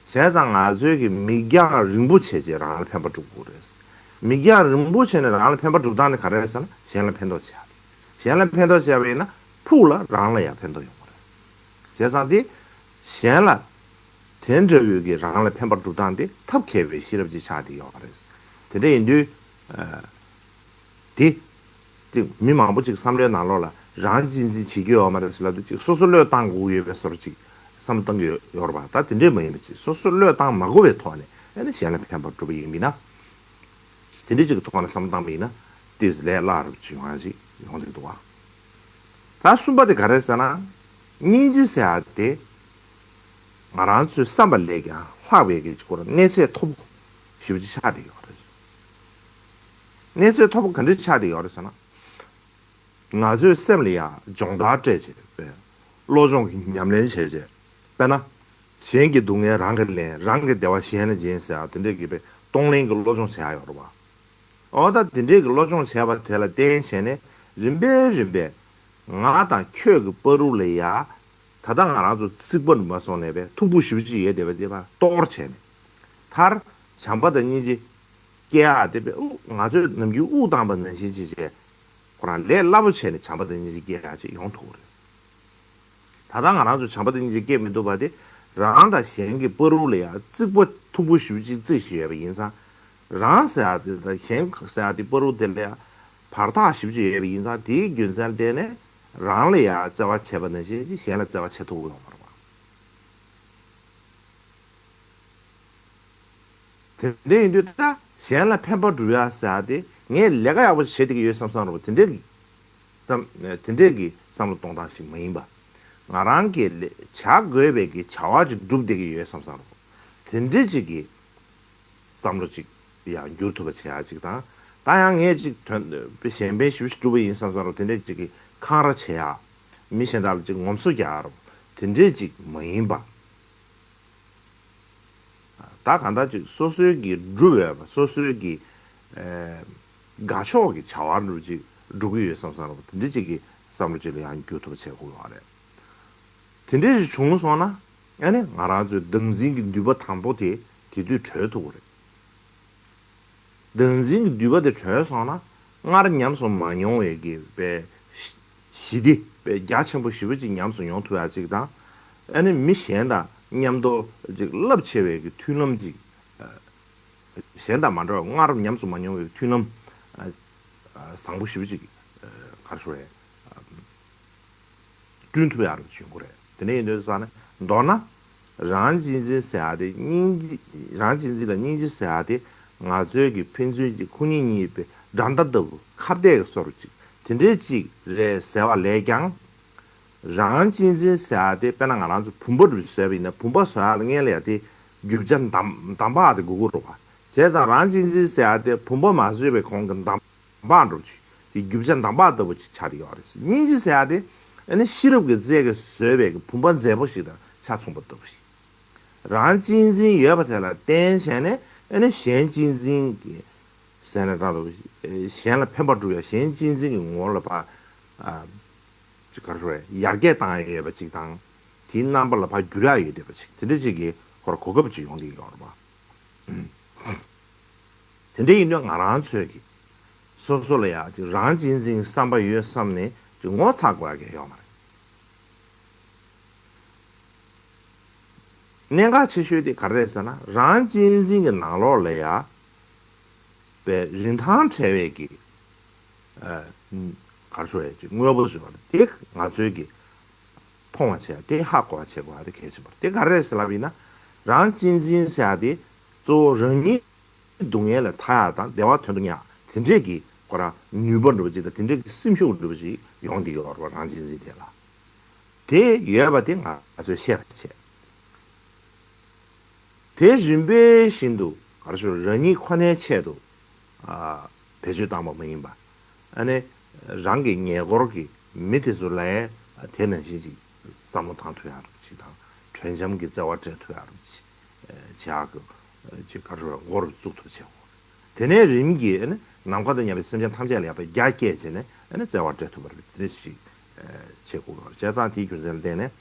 བྱས་ཙང་ང་ཚོའི་གི་མིག་རྒྱང་རིང་པོ་བྱས་བྱས་རང་ལ་ཕན་པ་སྒྲུབ་དགོས་རེད། མིག་རྒྱང་རིང་པོ་བྱས་ནས་རང་ལ་ཕན་པ་སྒྲུབ་སྟངས་དེ་ག་རེ་རེད་ཟེར་ན། གཞན་ལ་ཕན་ཐོགས་བྱེད་ཡག་རེད། གཞན་ལ་ཕན་ཐོགས་བྱས་པ་ཡིན་ན་ཕུགས་ལ་རང་ལ་ཡང་ཕན་ཐོགས་ཡོང་གི་རེད། བྱས་ཙང་དེ་གཞན་ལ་དེ་འདྲ་བོའི་གི་རང་ལ་ཕན་པ་སྒྲུབ་སྟངས་དེ་ཐབས་མཁས་པའི་ཤེས་རབ་ཅིག་ཆགས་བསྡད་ཡོད་རེད། དེ་འདྲ་ཡིན་དུས་ཨ། དེ། དེ་མི་མང་པོ་ཅིག་བསམ་བློའི་ནང་ལོགས་ལ་རང་གཅེས་འཛིན་བྱེད་རྒྱུ་ཡོད་མ་རེད་ཟེར་ལབ་དུས། ཅིག་སོ་སོ་བློས་བཏང་དགོས་ཡོད་པའི་བཟོ་འདྲ་ཅིག་བསམ་བློ་བཏང་གི་ཡོད་ཡོད་རེད་པ། ད་དེ་འདྲས་མ་ཡིན་པ་ཅིག་སོ་སོ་བློས་བཏང་མ་དགོས་པའི་ཐོག་ནས་ཨ་ནི་གཞན་ལ་ཕན་པ་སྒྲུབ་པ་ཡིན་པ་ཡིན་ན། དེ་འདྲས་ཅིག་གི་ཐོག་ནས་བསམ་བློ་བཏང་པ་ཡིན་ན། ཏོག་ཙམ་ལས་སླ་རུ་ཅིག་ཡོང་ཡག་ཅིག་ཡོང་བསྡད་འདུག་པ། ད་གསུམ་པ་དེ་ག་རེ་ཟེར་ན། སྙིང་རྗེ་ཟེར་ཡག་དེ་ང་རང་ཚོའི་བསམ་པ་ལས་ཀྱང་ལྷག་པའི་གི་སྐོར་གནས་ཚད་མཐོ་པོ་ཞེ་པོ་ཅིག་ཆགས་བསྡད་ཡོད་རེད། གནས་ཚད་མཐོ་པོ་ག་འདྲ་ཆགས་བསྡད་ཡོད་རེད་ཟེར་ན། ང་ཚོའི་སེམས་ལ་ཡང་སྦྱོང་བརྡར་སྤྲད་བྱས་པའི་བློ་སྦྱོང་གི་ཉམས་ལེན་བྱས་བྱས། དཔེར་ན། གཞན་གྱི་སྡུག་བསྔལ་རང་གིས་ལེན། རང་གི་བདེ་བ་གཞན་ལ་སྦྱིན་ཟེར་ཡག་དེ་འདྲས་ཀྱི་དཔེ་གཏོང་ལེན་གྱི་བློ་སྦྱོང་བྱེད་ཡག་ཡོད་རེད་པ། འོ་ད་དེ་འདྲས་ཀྱི་བློ་སྦྱོང་བྱས་པ་དེ་ལ་བརྟེན་བྱས་ནས་རིམ་པས་རིམ་པས་ང་དང་ཁྱོད་ཀྱི་བར་དུ་ལ་ཡ། ད་ལྟ་ང་རང་ཚོ་རྩིག་པ་ནས་མར་སོང་ནས་པའི་མཐུག་པོ་ཞེ་པོ་ཅིག་ཡོད་བསྡད་པ་དེ་ཕར་གཏོར་བྱས་ནས། མཐར་བྱམས་པ་དང་སྙིང་རྗེ་སྐྱེ་ཡག་དེ་དཔེ་དབུགས། ང་ཚོས་ནམ་རྒྱུན་དབུགས་བཏང་པ་ནང་བཞིན་བྱས་བྱས། ཁོ་རང་ལས་སླ་པོ་བྱས་ནས་བྱམས་པ་དང་སྙིང་རྗེ་སྐྱེ་ཡག་ཅིག་ཡོང་ཐུབ་ཀྱི་རེད། ད་ལྟ་ང་རང་ཚོ་བྱམས་པ་དང་སྙིང་རྗེ་སྐྱེ་མི་ཐུབ་པ་དེ། རང་དང་གཞན་གྱི་བར་དུ་ལ་ཡ་རྩིག་པ་མཐུག་པོ་ཞེ་པོ་ཅིག་བརྩིགས་བཞག་ཡོད་པ་ཡིན་ཙང་། རང་ཟེར་ཡག་དེ་དང་གཞན་ཟེར་ཡག་དེ་བར་དུ་དེ་ལ་ཡ་བར་ཐག་ཞེ་པོ་ཅིག་ཡོད་པ་ཡིན་ཙང་། དེའི་རྒྱུ་མཚན་ལ་བརྟེན་ནས་རང་ལ་ཡ་བརྩེ་བ་བྱས་པ་ནང་བཞིན་ཅིག་གཞན་ལ་བརྩེ་བ་བྱེད་ཐུབ་ཀྱི་ཡོད་མ་རེད་པ། དེ་འདྲ་ཡིན་དུས་ད་གཞན་ལ་ཕན་པ་སྒྲུབ་ཡག་ཟེར་ཡག་དེ་ངས་ལས་ཀ་ཡག་པོ་བྱེད་བསྡད་ཀྱི་ཡོད་བསམ་བསམ་འདྲ་པོ་དེ་འདྲའི་བསམ། དེ་འདྲའི་གི་བསམ་བློ་གཏོང་སྟངས་ཤིག་མ་ཡིན་པ། ང་རང་གིས་ལས་བྱ་དགོས་པའི་གི་བྱ་བ་ཅིག་སྒྲུབ་བསྡད་ཀྱི་ཡོད་བསམ་བསམ་འདྲ་པོ་དེ་འདྲའི་ཅིག་གི་བསམ་བློ་ཅིག་ཡང་འགྱུར་ཐུབ་པ་བྱེད་ཡག་ཅིག་དང་། ད་ཡང་ངས་ཅིག་དོན་གཞན་ཕན་ཞེ་པོ་ཞིག་སྒྲུབ་པ་ཡིན་བསམ་བསམ་འདྲ་པོ་དེ་འདྲའི་ཅིག་གི་འཁང་ར་བྱེད་ཡག། མི་གཞན་དག་ལ་ཅིག་ངོམ་སོ་རྒྱག་ཡག་འདྲ་པོ་དེ་འདྲའི་ཅིག་མ་ཡིན་པ། ད་གང་ལྟར་ཅིག་སོ་སོའི་གི་སྒྲུབ་འོས་པ། སོ་སོའི་གི་ཨེ་དགའ་ཕྱོགས་ཀྱི་བྱ་བ་འདྲ་ཅིག་སྒྲུབ་ཀྱི་ཡོད་བསམ་བསམ་འདྲ་པོ་དེ་འདྲ་ཅིག་གི་བསམ་བློ་ཅིག་ལ་ཡང་འགྱུར་ཐུབ་པ་བྱེད་དགོས་པ་རེད། དེ་འདྲ་ཞིག་བྱུང་སོང་ན། ཨ་ནི་ང་རང་ཚོའི་བདག་འཛིན་གྱི་ནུས་པ་དང་པོ་དེ་དེ་དུས་གྲོལ་ཐུབ་ཀྱི་རེད། བདག་འཛིན་གྱི་ནུས་པ་དེ་གྲོལ་སོང་ན། སྔར་ཉམས་སུ་མ་མྱོང་བའི་གི་དཔེ་ཞི་བདེ་དཔེ་རྒྱ་ཆེན་པོ་ཞེ་པོ་ཅིག་ཉམས་སུ་མྱོང་ཐུབ་ཡག་ཅིག་དང་། ཨ་ནི་མི་གཞན་དང་མཉམ་དུ་ཅིག་རླབས་ཆེ་བའི་གི་མཐུན་ལམ་ཅིག། གཞན་དང་མ་འདྲ་བ་སྔར་ཉམས་སུ་མ་མྱོང་བའི་མཐུན་ལམ་བཟང་པོ་ཞེ་པོ་ཅིག་ག་རེ་ཞུ་རེད། བསྐྲུན་ཐུབ་ཡག་རུ་བྱུང་གི་རེད། དེ་ནས་ཡིན་དུས་ཙང་ནས་མདོར་ན། རང་གཅེས་འཛིན་ཟེར་ཡག་དེ་སྙིང་རྗེ། རང་གཅེས་འཛིན་ལ་སྙིང་རྗེ་ཟེར་ཡག་དེ་ང་ཚོའི་གི་ཕན་ཚུན་གྱི་ཁོ་གཉིས་གཉིས་པའི་འགྲན་ཟླ་ལྟ་བུ། ཁ་གཏད་ཀྱི་བཟོ་འདྲ་ཅིག་དེ་འདྲའི་ཅིག་རེད་ཟེར་བ་ལས་ཀྱང་། རང་གཅེས་འཛིན་ཟེར་ཡག་དེ་དཔེར་ན་ང་རང་ཚོ་བུམ་པ་འདྲ་བཟོས་པ་ཡིན་ན། བུམ་པ་བཟོ་ཡག་ལ་སྔོན་ལ་ཡ་དེ་རྒྱུ་ཆ་འདམ་འདམ་བག་དེ་དགོས་ཀྱི་རེད་པ། བྱས་ཙང་རང་གཅེས་འཛིན་ཟེར་ཡག་དེ་བུམ་པ་མ་བཟོས་པའི་གོང་གི་འདམ་བག་འདྲ་ཅིག་གི་རྒྱུ་ཆ་འདམ་བག་ལྟ་བུ་ཅིག་ཆགས་ཀྱི་ཡོད་རེད། སྙིང་རྗེ་ཟེར་ཡ་དེ་ཨ་ནི་ཤེས་རབ་ཀྱི་རྩལ་གྱིས་བཟོས་པའི་གི་བུམ་པ་མཛེས་པོ་ཞིག་དང་ཆ་མཚུངས་པ་ལྟ་བུ་ཞིག་རང་གཅེས་འཛིན་ཡོད་པ་དེ་ལ་བརྟེན་བྱས་ནས་ཨ་ནི་གཞན་གཅེས་འཛིན་གྱི་ཟེར་ན་འདྲ་འདུག་གཞན་ལ་ཕན་པ་སྒྲུབ་ཡ་གཞན་གཅེས་འཛིན་གྱི་ངོ་བོ་ལ་ཕར་ཨ་ཅིག་ག་རེ་ཟེར་ཡར་རྒྱས་བཏང་ཡ་ཡོད་པ་ཅིག་དང་དེའི་རྣམ་པ་ལ་ཕར་བསྒྱུར་ཡ་ཡོད་བསྡད་པ་ཅིག་དེ་འདྲ་ཅིག་གི་ཁོ་ར་གོ་སྐབས་ཅིག་ཡོང་བསྡད་ཡོད་རེད་པ། དེ་འདྲ་ཡིན་དུས་ང་རང་ཚོས་ཀྱི་སོ་སོ་ལ་ཡ་ཅིག་རང་གཅེས་འཛིན་གྱི་བསམ་པ་ཡོད་བསམ་ནས་ཅིག་ངོ་ཚ་དགོས་ཡ་གང་ཡང་ཡོད་མ་རེད། གནད་འགག་ཆེ་ཤོས་དེ་ག་རེ་རེད་ཟེར་ན། རང་གཅེས་འཛིན་གྱི་ནང་ལོགས་ལ་ཡ་པའི་རིན་ཐང་བྲལ་བའི་གི་ཨ་ག་རེ་ཟེར་ཡ་ཅིག་དངོས་པོ་ཟེར་བ་དེ་ང་ཚོའི་གི་མཐོང་བ་བྱས་དེ་ཧ་གོ་བ་བྱེད་དགོས་པ་དེ་གལ་ཆེན་པོ་རེད། དེ་ག་རེ་རེད་ཟེར་ལབ་ཡིན་ན། རང་གཅེས་འཛིན་ཟེར་ཡ་དེ་གཙོ་བོ་རང་ཉིད་སྡུག་བསྔལ་ལས་ཐར་ཡག་དང་བདེ་བ་དོན་དུ་གཉེར་ཡག་དེ་འདྲས་ཀྱི་ཁོ་རང་ནུས་པ་འདྲ་པོ་ཅིག་དང་དེ་འདྲས་ཀྱི་སེམས་ཤུགས་འདྲ་པོ་ཅིག་ཡོང་བསྡད་ཡོད་རེད་པ། རང་གཅེས་འཛིན་དེ་ལ་དེ་ཡོད་པ་དེ་ང་ཚོས་ཤེས་པ་བྱས། དེ་རིམ་པས་བཞིན་དུ་ག་རེ་ཞུ་རང་ཉིད་ཁོ་ནའི་ཆེད་དུ་ཨ་བེད་སྤྱོད་བཏང་པ་མ་ཡིན་པ། ཨ་ནི་རང་གི་ཉེ་འཁོར་གྱི་མི་དེ་ཚོ་ལ་ཡང་དེ་ནང་བཞིན་ཅིག་བསམ་བློ་བཏང་ཐུབ་ཡག་ཅིག་དང་གྲོས་འཆམ་གྱི་བརྩེ་བ་སྤྲད་ཐུབ་ཡག་ཅིག་བྱེད་ཡག་གི་ཅིག་ག་རེ་ཞུ་མགོ་རུ་བཙུགས་ཐུབ་བྱེད་དགོས། དེ་ནས་རིམ་གྱིས་ཨ་ནི་ནམ་མཁའ་དང་མཉམ་པའི་སེམས་ཅན་ཐམས་ཅད་ལ་ཡང་རྒྱ་བསྐྱེད་བྱས་ནས་ཨ་ནི་བརྩེ་བ་སྤྲད་ཐུབ་པ་རེད། དེ་འདྲ་ཞིག་བྱེད་དགོས་པ་རེད། བྱས་ཙང་དེའི་རྒྱུ་མཚན་ལ་བརྟེན་ནས་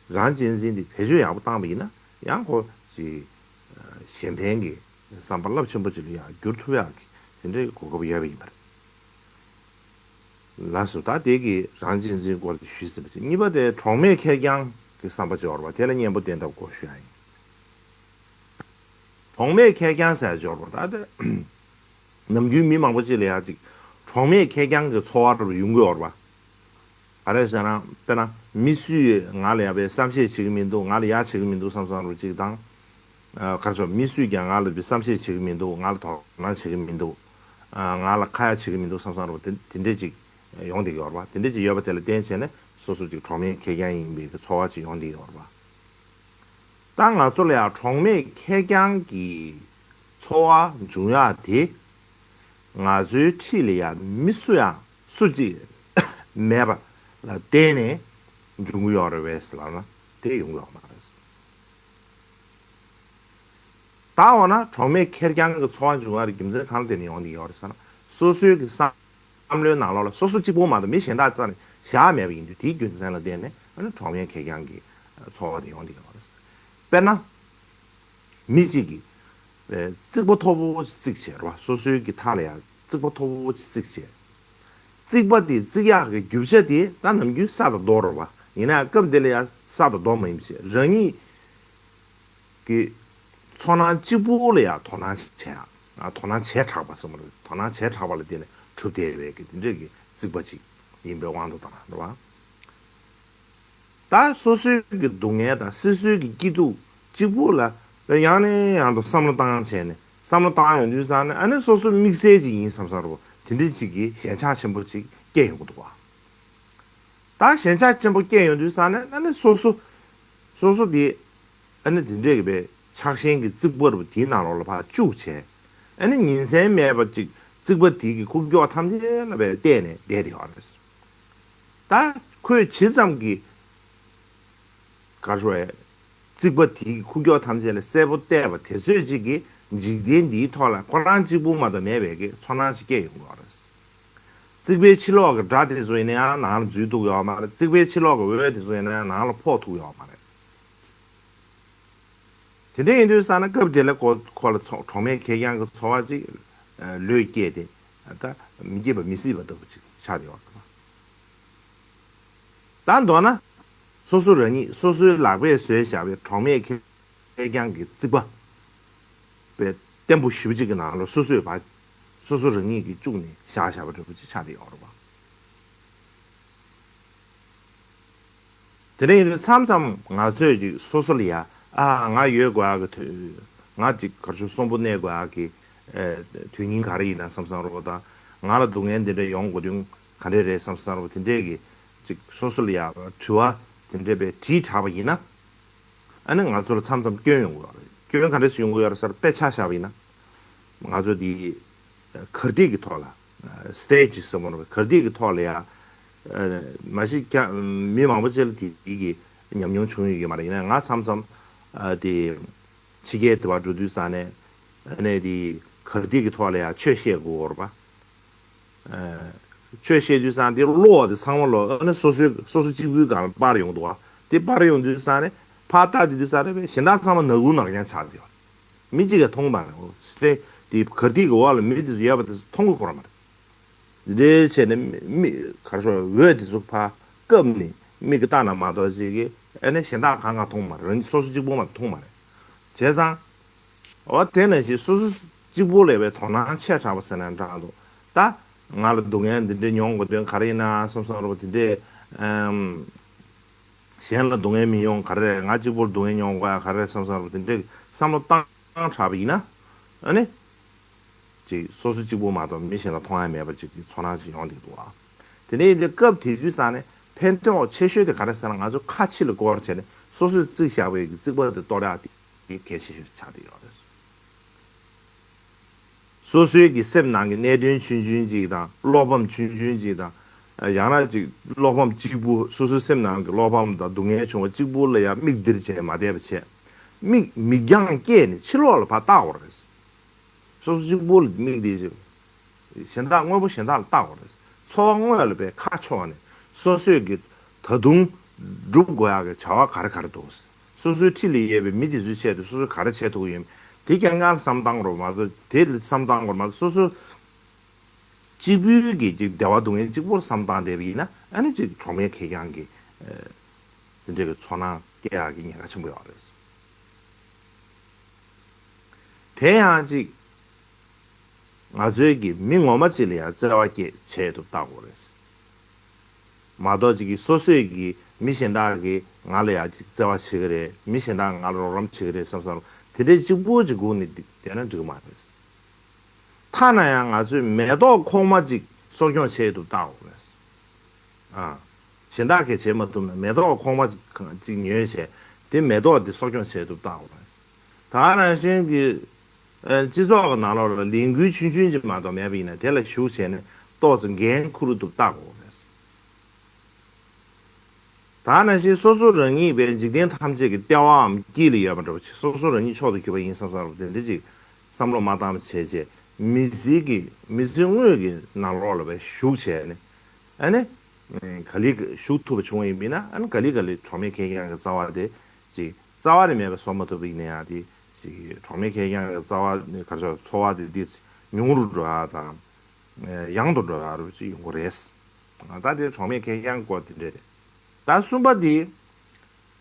རང་གཅེས་འཛིན་དེ་བེད་སྤྱོད་ཡག་པོ་བཏང་པ་ཡིན་ན་ཡང་ཁོ་ཅིག་གཞན་ཕན་གྱི་བསམ་པ་རླབས་ཆེན་པོ་ཅིག་ལ་ཡང་འགྱུར་ཐུབ་ཡག་གི་དེ་འདྲའི་གོ་སྐབས་ཡོད་པ་ཡིན་པ་རེད། ལགས་སོ། ད་དེ་གི་རང་གཅེས་འཛིན་སྐོར་དེ་ཞུས་ཟིན་པ་ཅིག་གཉིས་པ་དེ་གྲོགས་མེད་ཁེར་རྐྱང་གི་བསམ་པ་ཅིག་ཡོད་རེད་པ། དེ་ལ་གཉེན་པོ་བསྟེན་ཐབས་སྐོར་ཞུ་ཡག་ཡིན། གྲོགས་མེད་ཁེར་རྐྱང་ཟེར་ཡག་ཅིག་ཡོད་རེད་པ། ད་དེ་ནམ་རྒྱུན་མི་མང་པོ་ཅིག་ལ་ཡ་ཅིག་གྲོགས་མེད་ཁེར་རྐྱང་གི་ཚོར་བ་འདྲ་པོ་ཡོང་གི་ཡོད་རེད་པ། ག་རེ་ཟེར་ན། དཔེར་ན་མི་སུས་ང་ལ་ཡ་པའི་བསམ་ཤེས་བྱེད་ཀྱི་མི་འདུག་ང་ལ་ཡ་བྱེད་ཀྱི་མི་འདུག་བསམ་བསམ་འདྲ་པོ་ཅིག་དང་། ཨ་ག་རེ་ཟེར། མི་སུས་ཀྱང་ང་ལ་བསམ་ཤེས་བྱེད་ཀྱི་མི་འདུག་ང་ལ་དོ་སྣང་བྱེད་ཀྱི་མི་འདུག་ཨ་ང་ལ་ཁ་ཡ་བྱེད་ཀྱི་མི་འདུག་བསམ་བསམ་འདྲ་པོ་དེ་དེ་འདྲས་ཅིག་ཡོང་བསྡད་ཀྱི་ཡོད་རེད་པ། དེ་འདྲས་ཅིག་ཡོད་པ་དེ་ལ་བརྟེན་བྱས་ནས་སོ་སོ་ཅིག་གྲོགས་མེད་ཁེར་རྐྱང་ཡིན་པའི་གི་ཚོར་བ་ཅིག་ཡོང་བསྡད་ཀྱི་ཡོད་རེད་པ། ད་ང་ཚོ་ལ་ཡང་གྲོགས་མེད་ཁེར་རྐྱང་གི་ཚོར་བ་འབྱུང་ཡག་དེ། ང་ཚོའི་འཁྲིས་ལ་ཡང་མི་སུ་ཡང་སུ་གཅིག་མེད་པ་ལ་བརྟེན་ནས་འབྱུང་གི་ཡོད་རེད་པས་ལབ་ན་དེ་ཡོང་གི་ཡོད་མ་རེད། ད་འོ་ན་གྲོགས་མེད་ཁེར་རྐྱང་གི་ཚོར་བ་འབྱུང་བའི་རྒྱུ་མཚན་གང་ལ་བརྟེན་ནས་ཡོང་གི་ཡོད་རེད་ཟེར་ན། སོ་སོའི་གི་བསམ་བསམ་བློའི་ནང་ལོགས་ལ་སོ་སོ་གཅིག་པོ་མ་གཏོགས་མི་གཞན་དག་རྩ་ནས་བཞག་མེད་པ་ཡིན་དུས། དེའི་རྒྱུ་མཚན་ལ་བརྟེན་ནས་ཨ་ནི་གྲོགས་མེད་ཁེར་རྐྱང་གི་ཚོར་བ་དེ་ཡོང་གི་ཡོད་རེད། དཔེར་ན། མི་གཅིག་གིས་རྩིག་པ་མཐོ་པོ་ཅིག་བརྩིགས་བྱས་རེད་པ། སོ་སོའི་གི་མཐའ་ལ་ཡང་རྩིག་པ་མཐོ་པོ་ཅིག་བརྩིགས་བྱས། རྩིག་པ་དེ་བརྩིག་ཡག་གི་རྒྱུ་ཆ་དེ་ད་ནམ་རྒྱུན་ས་དང་རྡོ་རེད་པ། ཡིན་ན་ཡང་སྐབས་དེ་ལ་ཡང་ས་དང་རྡོ་མ་ཡིན་པ་བྱས། རང་ཉིད་ཀྱི་ཚོར་སྣང་གཅིག་པུ་ལ་ཡང་དོ་སྣང་བྱས་ཡག་དོ་སྣང་བྱས་དྲགས་པ་ཟེར་མ་རེད། དོ་སྣང་བྱས་དྲགས་པ་ལ་བརྟེན་ནས་གྲུབ་བསྡད་པའི་གི་དེ་འདྲས་ཀྱི་རྩིག་པ་ཅིག་ཡིན་པའི་དབང་དུ་བཏང་རེད་པ། ད་སོ་སོའི་གི་སྡུག་བསྔལ་དང་སོ་སོའི་གི་སྐྱིད་སྡུག་གཅིག་པུ་ལ་ཡང་ནས་ཡང་དུ་བསམ་བློ་བཏང་བྱས་ནས། བསམ་བློ་བཏང་ཡོང་དུས་ཙང་ནས་ཨ་ནི་སོ་སོ་དམིགས་བསལ་ཅིག་ཡིན་བསམ་བསམ་འདྲ་པོ་དེ་འདྲ་ཅིག་གི་ཞེན་ཆགས་ཆེན་པོ་ཅིག་སྐྱེ་ཡོང་གི་འདུག་པ། ད་ཞེན་ཆགས་ཆེན་པོ་སྐྱེ་ཡོང་དུས་ཙང་ནས་ཨ་ནི་སོ་སོ་སོ་སོ་དེ་ཨ་ནི་དེ་འདྲས་ཀྱི་པའི་ཆགས་ཞེན་གྱི་རྩིག་པ་འདྲ་པོ་དེའི་ནང་ལོགས་ལ་ཕར་བཅུག་བྱས། ཨ་ནི་ཉིན་མཚན་མེད་པ་ཅིག་རྩིག་པ་དེ་གི་ཁུག་ཀྱོག་ཐམས་ཅད་ལ་པའི་བལྟས་ནས་བསྡད་དེ་ཡོད་རེད། ད་ཁོས་ཇི་ཙམ་གྱིས་ག་རེ་ཞུ་དགོས། རྩིག་པ་དེའི་ཁུག་ཀྱོག་ཐམས་ཅད་ལ་གསལ་པོ་བལྟས་པ་དེ་ཚོད་ཅིག་གིས་འཇིག་རྟེན་འདིའི་ཐོག་ལ་ཁོ་རང་གཅིག་པུ་མ་གཏོགས་མེད་པའི་གི་ཚོར་སྣང་ཞིག་སྐྱེ་ཡོང་གི་ཡོད་རེད། རྩིག་པའི་ཕྱི་ལོགས་ཀྱི་སྒྲ་དེ་ཚོ་ཡིན་ན་ཡང་ནང་ལ་འཛུལ་ཐུབ་ཡོད་མ་རེད། རྩིག་པའི་ཕྱི་ལོགས་ཀྱི་འོད་དེ་ཚོ་ཡིན་ན་ཡང་ནང་ལ་ཕོག་ཐུབ་ཡོད་མ་རེད། དེ་འདྲ་ཡིན་དུས་ཙང་ནས་སྐབས་དེ་ལ་ཁོ་ཁོ་ལ་ཚོ་གྲོགས་མེད་ཁེར་རྐྱང་གི་ཚོར་བ་ཅིག་ལོས་སྐྱེས་ཏེ། ད་མི་སྐྱེས་པ་མི་སྲིད་པ་ལྟ་བུ་ཅིག་ཆགས་བསྡད་ཡོད་རེད། ད་མདོར་ན། སོ་སོ་རང་ཉིད་སོ་སོའི་ལག་པས་བཟོས་བཞག་པའི་གྲོགས་མེད་ཁེར་རྐྱང་གི་རྩིག་པ། པའི་བརྟན་པོ་ཞེ་པོ་ཅིག་གི་ནང་ལ་སོ་སོས་ཕར། སོ་སོ་རང་ཉིད་ཀྱིས་བཅུག་ནས་བཞག་བཞག་པ་འདྲ་པོ་ཅིག་ཆགས་བསྡད་ཡོད་རེད་པ། དེ་འདྲ་ཡིན་དུས་མཚམས་མཚམས་ང་ཚོས་ཅིག་སོ་སོ་ལ་ཡ། ཨ། ང་ཡོད་དགོས་ཡག་གི་དུས། ང་ཅིག་ག་རེ་ཞུ། གསོན་པོ་གནས་དགོས་ཡག་གི་ཨེ། དུས་ཡུན་ག་རེ་ཡིན་ན་བསམ་བསམ་འདྲ་པོ་དང་། ང་ལ་སྡུག་བསྔལ་འདི་འདྲ་ཡོང་དགོས་དོན་ག་འདྲས་རེད་བསམ་བསམ་འདྲ་པོ་དེ་འདྲས་ཀྱི་ཅིག་སོ་སོ་ལ་ཡ་དྲི་བ་དེ་འདྲས་པའི་དྲིས་དྲགས་པ་ཡིན་ན། ཨ་ནི་ང་ཚོ་ལ་མཚམས་མཚམས་སྐྱོན་ཡོང་གི་ཡོད་རེད། སྐྱོན་ག་འདྲས་ཡོང་གི་ཡོད་རེད་ཟེར། དཔེ་ཆ་བཞག་པ་ཡིན་ན། ང་ཚོ་འདི་གར་སྟེགས་ཀྱི་ཐོག་ལ། སི་ཊེ་ཇི་ཟེར་བ་རེད། གར་སྟེགས་ཀྱི་ཐོག་ལ་ཡ། མ་གཞི་ཀྱང་མི་མང་པོ་ཅིག་ལ་དེ་དེ་གི་ཉམས་མྱོང་བྱུང་ཡོད་མ་རེད། ཡིན་ན་ང་མཚམས་མཚམས་དེ་ཕྱི་རྒྱལ་དེ་བར་འགྲོ་དུས་ཙང་ནས་ཨ་ནས་དེ་གར་སྟེགས་ཀྱི་ཐོག་ལ་ཡ་ཆོས་བཤད་དགོས་རེད་པ། ཆོས་བཤད་དུས་ཙང་དེ་གློ་བ་དེ་ཚང་མ་ལོ་ཨ་ནི་སོ་སོའི་སོ་སོ་གཅིག་པུའི་སྒང་ལ་སྤར་ཡོང་འདུག་བ། དེ་སྤར་ཡོང་དུས་ཙང་ནས་ཕར་ལྟ་དུས་དུས་ཙང་ནས་གཞན་དག་ཚང་མ་ནག་ཁུང་ནག་རྐྱང་ཆགས་བསྡད་ཡོད། མི་གཅིག་ཀྱང་མཐོང་མ་རེད། སི་ཊེ་ཇི་དེ་གར་སྟེགས་ཀྱི་འོག་ལ་མི་དེ་ཚོ་ཡོད་པ་དེ་ཚོ་མཐོང་གི་ཁོ་རང་མ་རེད། འདི་འདྲའི་བྱས་ནས་མི་མི་གར་ཤོར་འོད་དེ་ཚོ་ཕར་བཀབ་ནས་མིག་གིས་བལྟས་ན་མ་གཏོགས་ཅིག་གིས་ཨ་ནི་གཞན་དག་གང་གང་མཐོང་མ་རེད། རང་སོ་སོ་གཅིག་པོ་མ་གཏོགས་མཐོང་མ་རེད། བྱས་ཙང་། འོ་དེ་ནང་བཞིན་སོ་སོ་གཅིག་པོ་ལས་པའི་དོ་སྣང་ཆེ་དྲགས་པ་ཟེར་ན་འདྲ་འདུག་ད་ང་ལ་སྡུག་བསྔལ་འདི་འདྲ་མྱོང་དགོས་དོན་ག་རེ་ཡིན་ན་བསམ་བསམ་རོགས་དེ་འདྲས་ཨམ། གཞན་ལ་སྡུག་བསྔལ་མི་མྱོང་ག་རེ་རེད། ང་གཅིག་པོར་སྡུག་བསྔལ་མྱོང་དགོས་ཡ་ག་རེ་རེད་བསམ་བསམ་རོགས་དེ་འདྲས་བསམ་བློ་བཏང་དྲགས་པ་ཡིན་ན་ཨ་ནི། ཅིག་སོ་སོ་གཅིག་པོ་མ་གཏོགས་མི་གཞན་ལ་མཐོང་ཡ་མེད་པ་ཅིག་གི་ཚོར་སྣང་ཅིག་ཡོང་བསྡད་འདུག་ཨ། དེ་ནས་ཡིན་དུས་སྐབས་དེ་དུས་ཙང་ནས་ཕན་ཐོགས་ཆེ་ཤོས་དེ་ག་རེ་ཟེར་ན་ང་ཚོ་ཁ་ཕྱི་ལ་སྐོར་བྱས་ནས་སོ་སོས་བརྩིགས་བཞག་པའི་གི་རྩིག་པ་དེ་གཏོར་ཡག་དེ་གལ་ཆེ་ཤོས་ཆགས་བསྡད་ཡོད་རེད། སོ་སོའི་གི་སེམས་ནང་གི་གནད་དོན་ཆུང་ཆུང་ཅིག་དང་བློ་ཕམ་ཆུང་ཆུང་ཅིག་དང་། ཡང་ན་ཅིག་བློ་ཕམ་གཅིག་པུ་སོ་སོའི་སེམས་ནང་གི་བློ་ཕམ་དང་སྡུག་བསྔལ་བྱུང་བ་གཅིག་པུ་ལ་ཡང་མིག་སྟེར་བྱས་མ་བསྡད་པ་བྱས། མིག་མིག་རྒྱང་བཀྱེད་ནས་ཕྱི་ལོགས་ལ་ཕར་བལྟ་དགོས་རེད། སོ་སོ་གཅིག་པུ་ལ་མིག་འདི་གཞན་དག་དངོས་པོ་གཞན་དག་ལ་བལྟ་དགོས་རེད། འཚོ་བ་དངོས་ལ་བས་ཁ་ཕྱོགས་ནས་སོ་སོས་ཀྱི་ད་དུང་སྒྲུབ་དགོས་ཡག་གི་བྱ་བ་ག་རེ་ག་རེ་འདུག་སོ་སོའི་འཁྲིས་ལ་ཡོད་པའི་མི་དེ་ཚོའི་ཆེད་དུ་སོ་སོས་ག་རེ་བྱེད་ཐུབ་ཀྱི་ཡོད་མེད་དེ་རྐྱང་རྐྱང་ལ་བསམ་བཏང་རོགས་མ་གཏོགས་དེ་ལ་བསམ་བཏང་དགོས་མ་གཏོགས་སོ་སོ་གཅིག་པུའི་གི་ཅིག་བདེ་བ་སྡུག་བསྔལ་གཅིག་པོར་བསམ་བཏང་བསྡད་པ་ཡིན་ན་ཨ་ནི་ཅིག་གྲོགས་མེད་ཁེར་རྐྱང་གི་དེ་འདྲ་གི་ཚོར་སྣང་སྐྱེ་ཡག་གི་ཉེན་ཁ་ཆེན་པོ་ཡོད་རེད། དེ་ཡང་ཅིག་ང་ཚོའི་གི་མི་ངོ་མ་ཅིག་ལ་ཡང་བརྩེ་བ་སྐྱེ་བྱེད་དུ་བལྟ་དགོས་རེད། མ་གཏོགས་ཅིག་གི་སོ་སོས་གི་མི་གཞན་དག་གི་ང་ལ་ཡང་ཅིག་བརྩེ་བ་བྱེད་ཀྱི་རེད། མི་གཞན་དག་ང་ལ་རོགས་རམ་བྱེད་ཀྱི་རེད་བསམ་བསམ་དེ་འདྲའི་གཅིག་པུ་ཅིག་སྒུག་ནས་བསྡད་ན་འགྲིག་གི་མ་རེད། ཐ་ན་ཡང་ང་ཚོས་མེ་ཏོག་ཁོག་མ་ཅིག་གསོ་སྐྱོང་བྱེད་དུ་བལྟ་དགོས་རེད། ཨ། གཞན་དག་གིས་བྱེད་མ་ཐུབ་ན་མེ་ཏོག་ཁོག་མ་ཅིག་ཉོས་བྱས་དེ་མེ་ཏོག་དེ་གསོ་སྐྱོང་བྱེད་ཐུབ་བལྟ་དགོས་རེད། ད་ག་ནང་བཞིན་གྱི་ཨ་སྤྱི་ཚོགས་ཀྱི་ནང་ལོགས་ལ་ལས་འགུལ་ཆུང་ཆུང་ཅིག་མ་གཏོགས་མེད་པ་ཡིན་ན་དེ་ལ་ཞུགས་བྱས་ནས་ཏོག་ཙམ་འགན་འཁུར་ཐུབ་བལྟ་དགོས་རེད། ད་ག་ནང་བཞིན་སོ་སོ་རང་ཉིད་པའི་འཇིག་རྟེན་ཐམས་ཅད་ཀྱི་ལྟེ་བའམ་དཀྱིལ་ལ་ཡོད་པ་འདྲ་བོ་ཅིག་སོ་སོ་རང་ཉིད་མཆོག་ཏུ་གྱུར་པ་ཡིན་བསམ་བསམ་རུ་དེ་འདྲ་ཅིག་བསམ་བློ་མ་བཏང་བ་བྱས་རྗེས་མི་ཚེ་གི་མི་ཚེ་དངོས་ཀྱི་ནང་ལོགས་ལ་བའི་ཞུགས་བྱས་ནས་ཨ་ནི། ག་ལེར་ཞུགས་ཐུབ་པ་བྱུང་བ་ཡིན་པས་ན་ཨ་ནི་ག་ལེར་ག་ལེར་གྲོགས་མེད་ཁེར་རྐྱང་གི་རྩ་བ་དེ་ཅིག་རྩ་བ་ནས་མེད་པ་བཟོ་མ་ཐུབ་པ་ཡིན་ན་ཡང་དེ་ཅིག་གྲོགས་མེད་ཁེར་རྐྱང་གི་རྩ་བ་ནས་ག་རེ་ཟེར་ཚོར་བ་དེ་འདི་ཉུང་རུ་འགྲོ་ཡག་དང་། ཡང་དུ་འགྲོ་ཡག་རུ་ཅིག་ཡོང་གི་རེད། ད་དེ་གྲོགས་མེད་ཁེར་རྐྱང་སྐོར་དེ་འདྲ་རེད། ད་གསུམ་པ་དེ་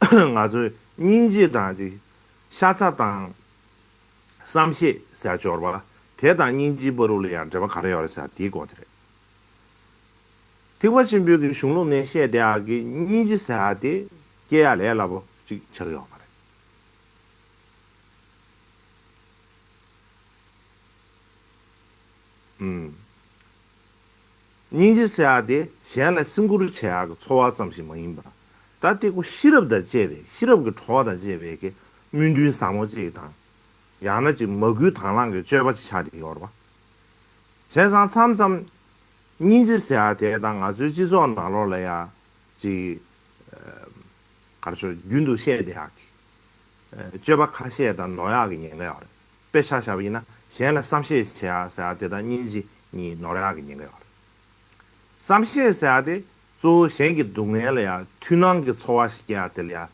ང་ཚོས་སྙིང་རྗེ་དང་ཅིག་ཤ་ཚ་དང་། བསམ་ཤེས་ཟེར་སྦྱོར་བ་དེ་དང་སྙིང་རྗེའི་བར་ལ་ཡང་འབྲེལ་བ་ག་རེ་ཡོད་རེད་ཟེར་དེའི་སྐོར་དེ་རེད། ཐེག་པ་ཆེན་པོའི་གི་གཞུང་ལུགས་ནས་བཤད་བསྡད་ཡག་གི་སྙིང་རྗེ་ཟེར་ཡག་དེ་སྐྱེ་ཡག་ལས་སླ་པོ་ཅིག་ཆགས་ཡོད་མ་རེད། ཨུམ། སྙིང་རྗེ་ཟེར་ཡག་དེ་གཞན་ལ་སེམས་ཁུར་བྱེད་ཡག་གི་ཚོར་བ་ཙམ་ཞིག་མ་ཡིན་པར། ད་དེ་ཁོ་ཤེས་རབ་དང་བཅས་པའི་ཤེས་རབ་ཀྱི་གྲོགས་དང་བཅས་པའི་གི་སྨོན་འདུན་ཟབ་མོ་གཅིག་དང་། ཡང་ན་ཅིག་མ་བསྐུལ་དང་བླངས་ཀྱི་སྤྱོད་པ་ཅིག་ཆགས་བསྡད་ཡོད་རེད་པ། བྱས་ཙང་མཚམས་མཚམས་སྙིང་རྗེ་ཟེར་ཡག་དེ་དང་ང་ཚོའི་སྤྱི་ཚོགས་ནང་ལོགས་ལ་ཡ་ཅིག་ག་རེ་ཟེར་རྒྱུན་དུ་བཤད་བསྡད་ཡག་གི་སྤྱོད་པ་ཁ་ཤས་དང་ནོར་ཡག་གི་ཉེན་ཁ་ཡོད་རེད། དཔེ་ཆ་བཞག་པ་ཡིན་ན་གཞན་ལ་བསམ་ཤེས་བྱེད་ཡག་ཟེར་ཡག་དེ་དང་སྙིང་རྗེ་གཉིས་ནོར་ཡག་གི་ཉེན་ཁ་ཡོད་རེད། བསམ་ཤེས་ཟེར་ཡག་དེ་གཙོ་བོ་གཞན་གྱི་སྡུག་བསྔལ་ལ་ཡང་མཐུན་སྣང་གི་ཚོར་བ་ཞིག་སྐྱེ་ཡག་དེ་ལ་ཡང་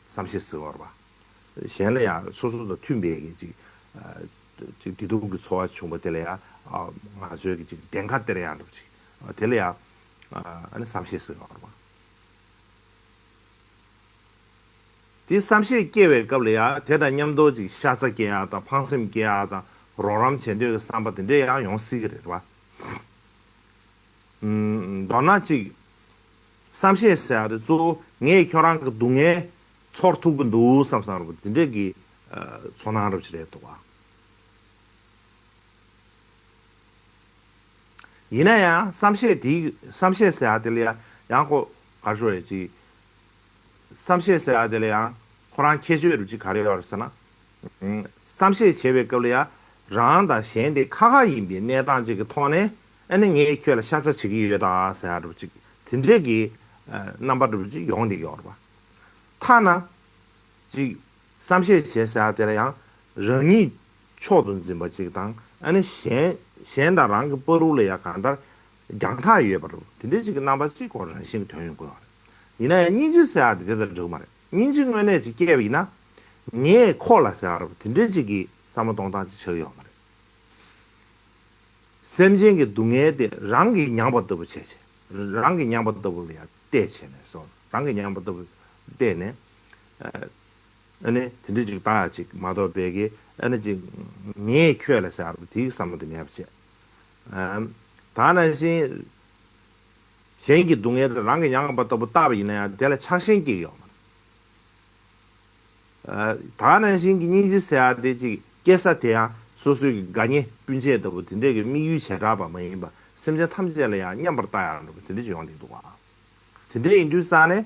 བསམ་ཤེས་ཟེར་བ་རེད་པ། གཞན་ལ་ཡང་སོ་སོ་དང་མཐུན་པའི་གི་ཅིག་ཅིག་བདེ་སྡུག་གི་ཚོར་བ་བྱུང་བ་དེ་ལ་ཡང་ང་ཚོའི་གི་ཅིག་བདེན་ཁ་སྟེར་ཡག་འདྲ་པོ་ཅིག་དེ་ལ་ཡང་ཨ་ནི་བསམ་ཤེས་ཟེར་བ་རེད་པ། དེ་བསམ་ཤེས་སྐྱེ་བའི་སྐབས་ལ་ཡང་དེ་དང་མཉམ་དུ་ཅིག་ཤ་ཚ་སྐྱེ་ཡག་དང་ཕངས་སེམས་སྐྱེ་ཡག་དང་རོགས་རམ་བྱེད་འདོད་ཀྱི་བསམ་པ་དེ་འདྲས་ཡང་ཡོང་སྲིད་ཀྱི་རེད་པ། མདོར་ན་ཅིག་བསམ་ཤེས་ཟེར་ཡག་དེ་གཙོ་བོ་ངས་ཁྱོད་རང་གི་སྡུག་བསྔལ་ཚོར་ཐུབ་ཀྱི་འདུག་བསམ་བསམ་རུ་དེ་འདྲས་ཀྱི་ཚོར་སྣང་རབ་ཅིག་རེད་འདུག་བ། ཡིན་ན་ཡང་བསམ་ཤེས་དེའི་བསམ་ཤེས་ཟེར་ཡག་དེ་ལ་ཡང་ཡང་ཁོ་ག་རེ་ཞུ་དགོས་རེད་ཅིག་བསམ་ཤེས་ཟེར་ཡག་དེ་ལ་ཡང་ཁོ་རང་ཁྱད་ཆོས་རུ་ཅིག་ག་རེ་ཡོད་རེད་ཟེར་ན། བསམ་ཤེས་བྱེད་པའི་སྐབས་ལ་ཡང་རང་དང་གཞན་དེ་ཁ་ཁ་ཡིན་པའི་གནས་སྟངས་ཅིག་གི་ཐོག་ནས་ ཨ་ནི་ངས་ཁྱོད་ལ་ཤ་ཚ་བྱེད་ཀྱི་ཡོད་ད་ཟེར་ཡ་འདྲ་པོ་ཅིག་དེ་འདྲས་ཀྱི་ཨ་རྣམ་པ་འདྲ་པོ་ཅིག་ཡོང་བསྡད་ཀྱི་ཡོད་རེད་པ། ཐ་ན་ཅིག་བསམ་ཤེས་བྱེད་ཟེར་ཡ་དེ་ལ་ཡང་རང་ཉིད་མཆོག་ཏུ་འཛིན་པ་ཅིག་དང་ཨ་ནི་གཞན་གཞན་དང་རང་གི་བར་དུ་ལ་ཡང་གང་ལྟར་རྒྱང་ཐག་ཡོད་པ་འདྲ་པོ་དེ་འདྲས་ཅིག་གི་རྣམ་པ་ཅིག་ཁོ་རང་བཞིན་གྱི་ཐོན་ཡོང་གི་ཡོད་རེད། ཡིན་ན་ཡང་སྙིང་རྗེ་ཟེར་ཡ་དེ་དེ་དང་འགྲིག་གི་མ་རེད། སྙིང་རྗེ་དངོས་གནས་ཅིག་སྐྱེས་པ་ཡིན་ན་ངས་ཁོ་ལ་ཟེར་ཡ་འདྲ་པོ་དེ་འདྲས་ཅིག་གི་བསམ་བློ་གཏོང་སྟངས་ཅིག་ཆགས་ཀྱི་ཡོད་མ་རེད། སེམས་ཅན་གྱི་སྡུག་བསྔལ་དེ་རང་གིས་མྱངས་པ་ལྟ་བུ་བྱས་བྱས། རང་གིས་མྱངས་པ་ལྟ་བུ་ལ་ཡང་བལྟས་བྱས་ནས་སོ། རང་གིས་མྱངས་པ་ལྟ་བུ་བལྟས་ནས། ཨ་ནི་དེ་འདྲ་ཅིག་བལྟ་ཡ་ཅིག་མ་གཏོགས་པའི་གི་ཨ་ནི་ཅིག་ངས་ཁྱོད་ལ་ཟེར་བ་དེའི་བསམ་བློ་དེ་མེད་པ་བྱས། ཨ་ད་ནང་བཞིན་གཞན་གྱི་སྡུག་བསྔལ་དེ་རང་གིས་མྱངས་པ་ལྟ་བུ་བལྟས་པ་ཡིན་ན་ཡང་དེ་ལ་ཆགས་ཞེན་སྐྱེ་གི་ཡོད་མ་རེད། ད་ནང་བཞིན་གྱི་སྙིང་རྗེ་ཟེར་ཡ་དེ་ཅིག་སྐྱེ་ས་དེ་ཡང་སོ་སོའི་གི་དགའ་ཉེ་སྤུན་མཆེད་ལྟ་བུ་དེ་འདྲས་ཀྱི་དམིགས་ཡུལ་བྱེ་བྲག་པ་མ་ཡིན་པ་སེམས་ཅན་ཐམས་ཅད་ལ་ཡང་མཉམ་པར་ལྟ་ཡ་འདྲ་པོ་དེ་འདྲས་ཅིག་ཡོང་བསྡད་འདུག་ག་དེ་འདྲས་ཡིན་དུས་ཙང་ནས་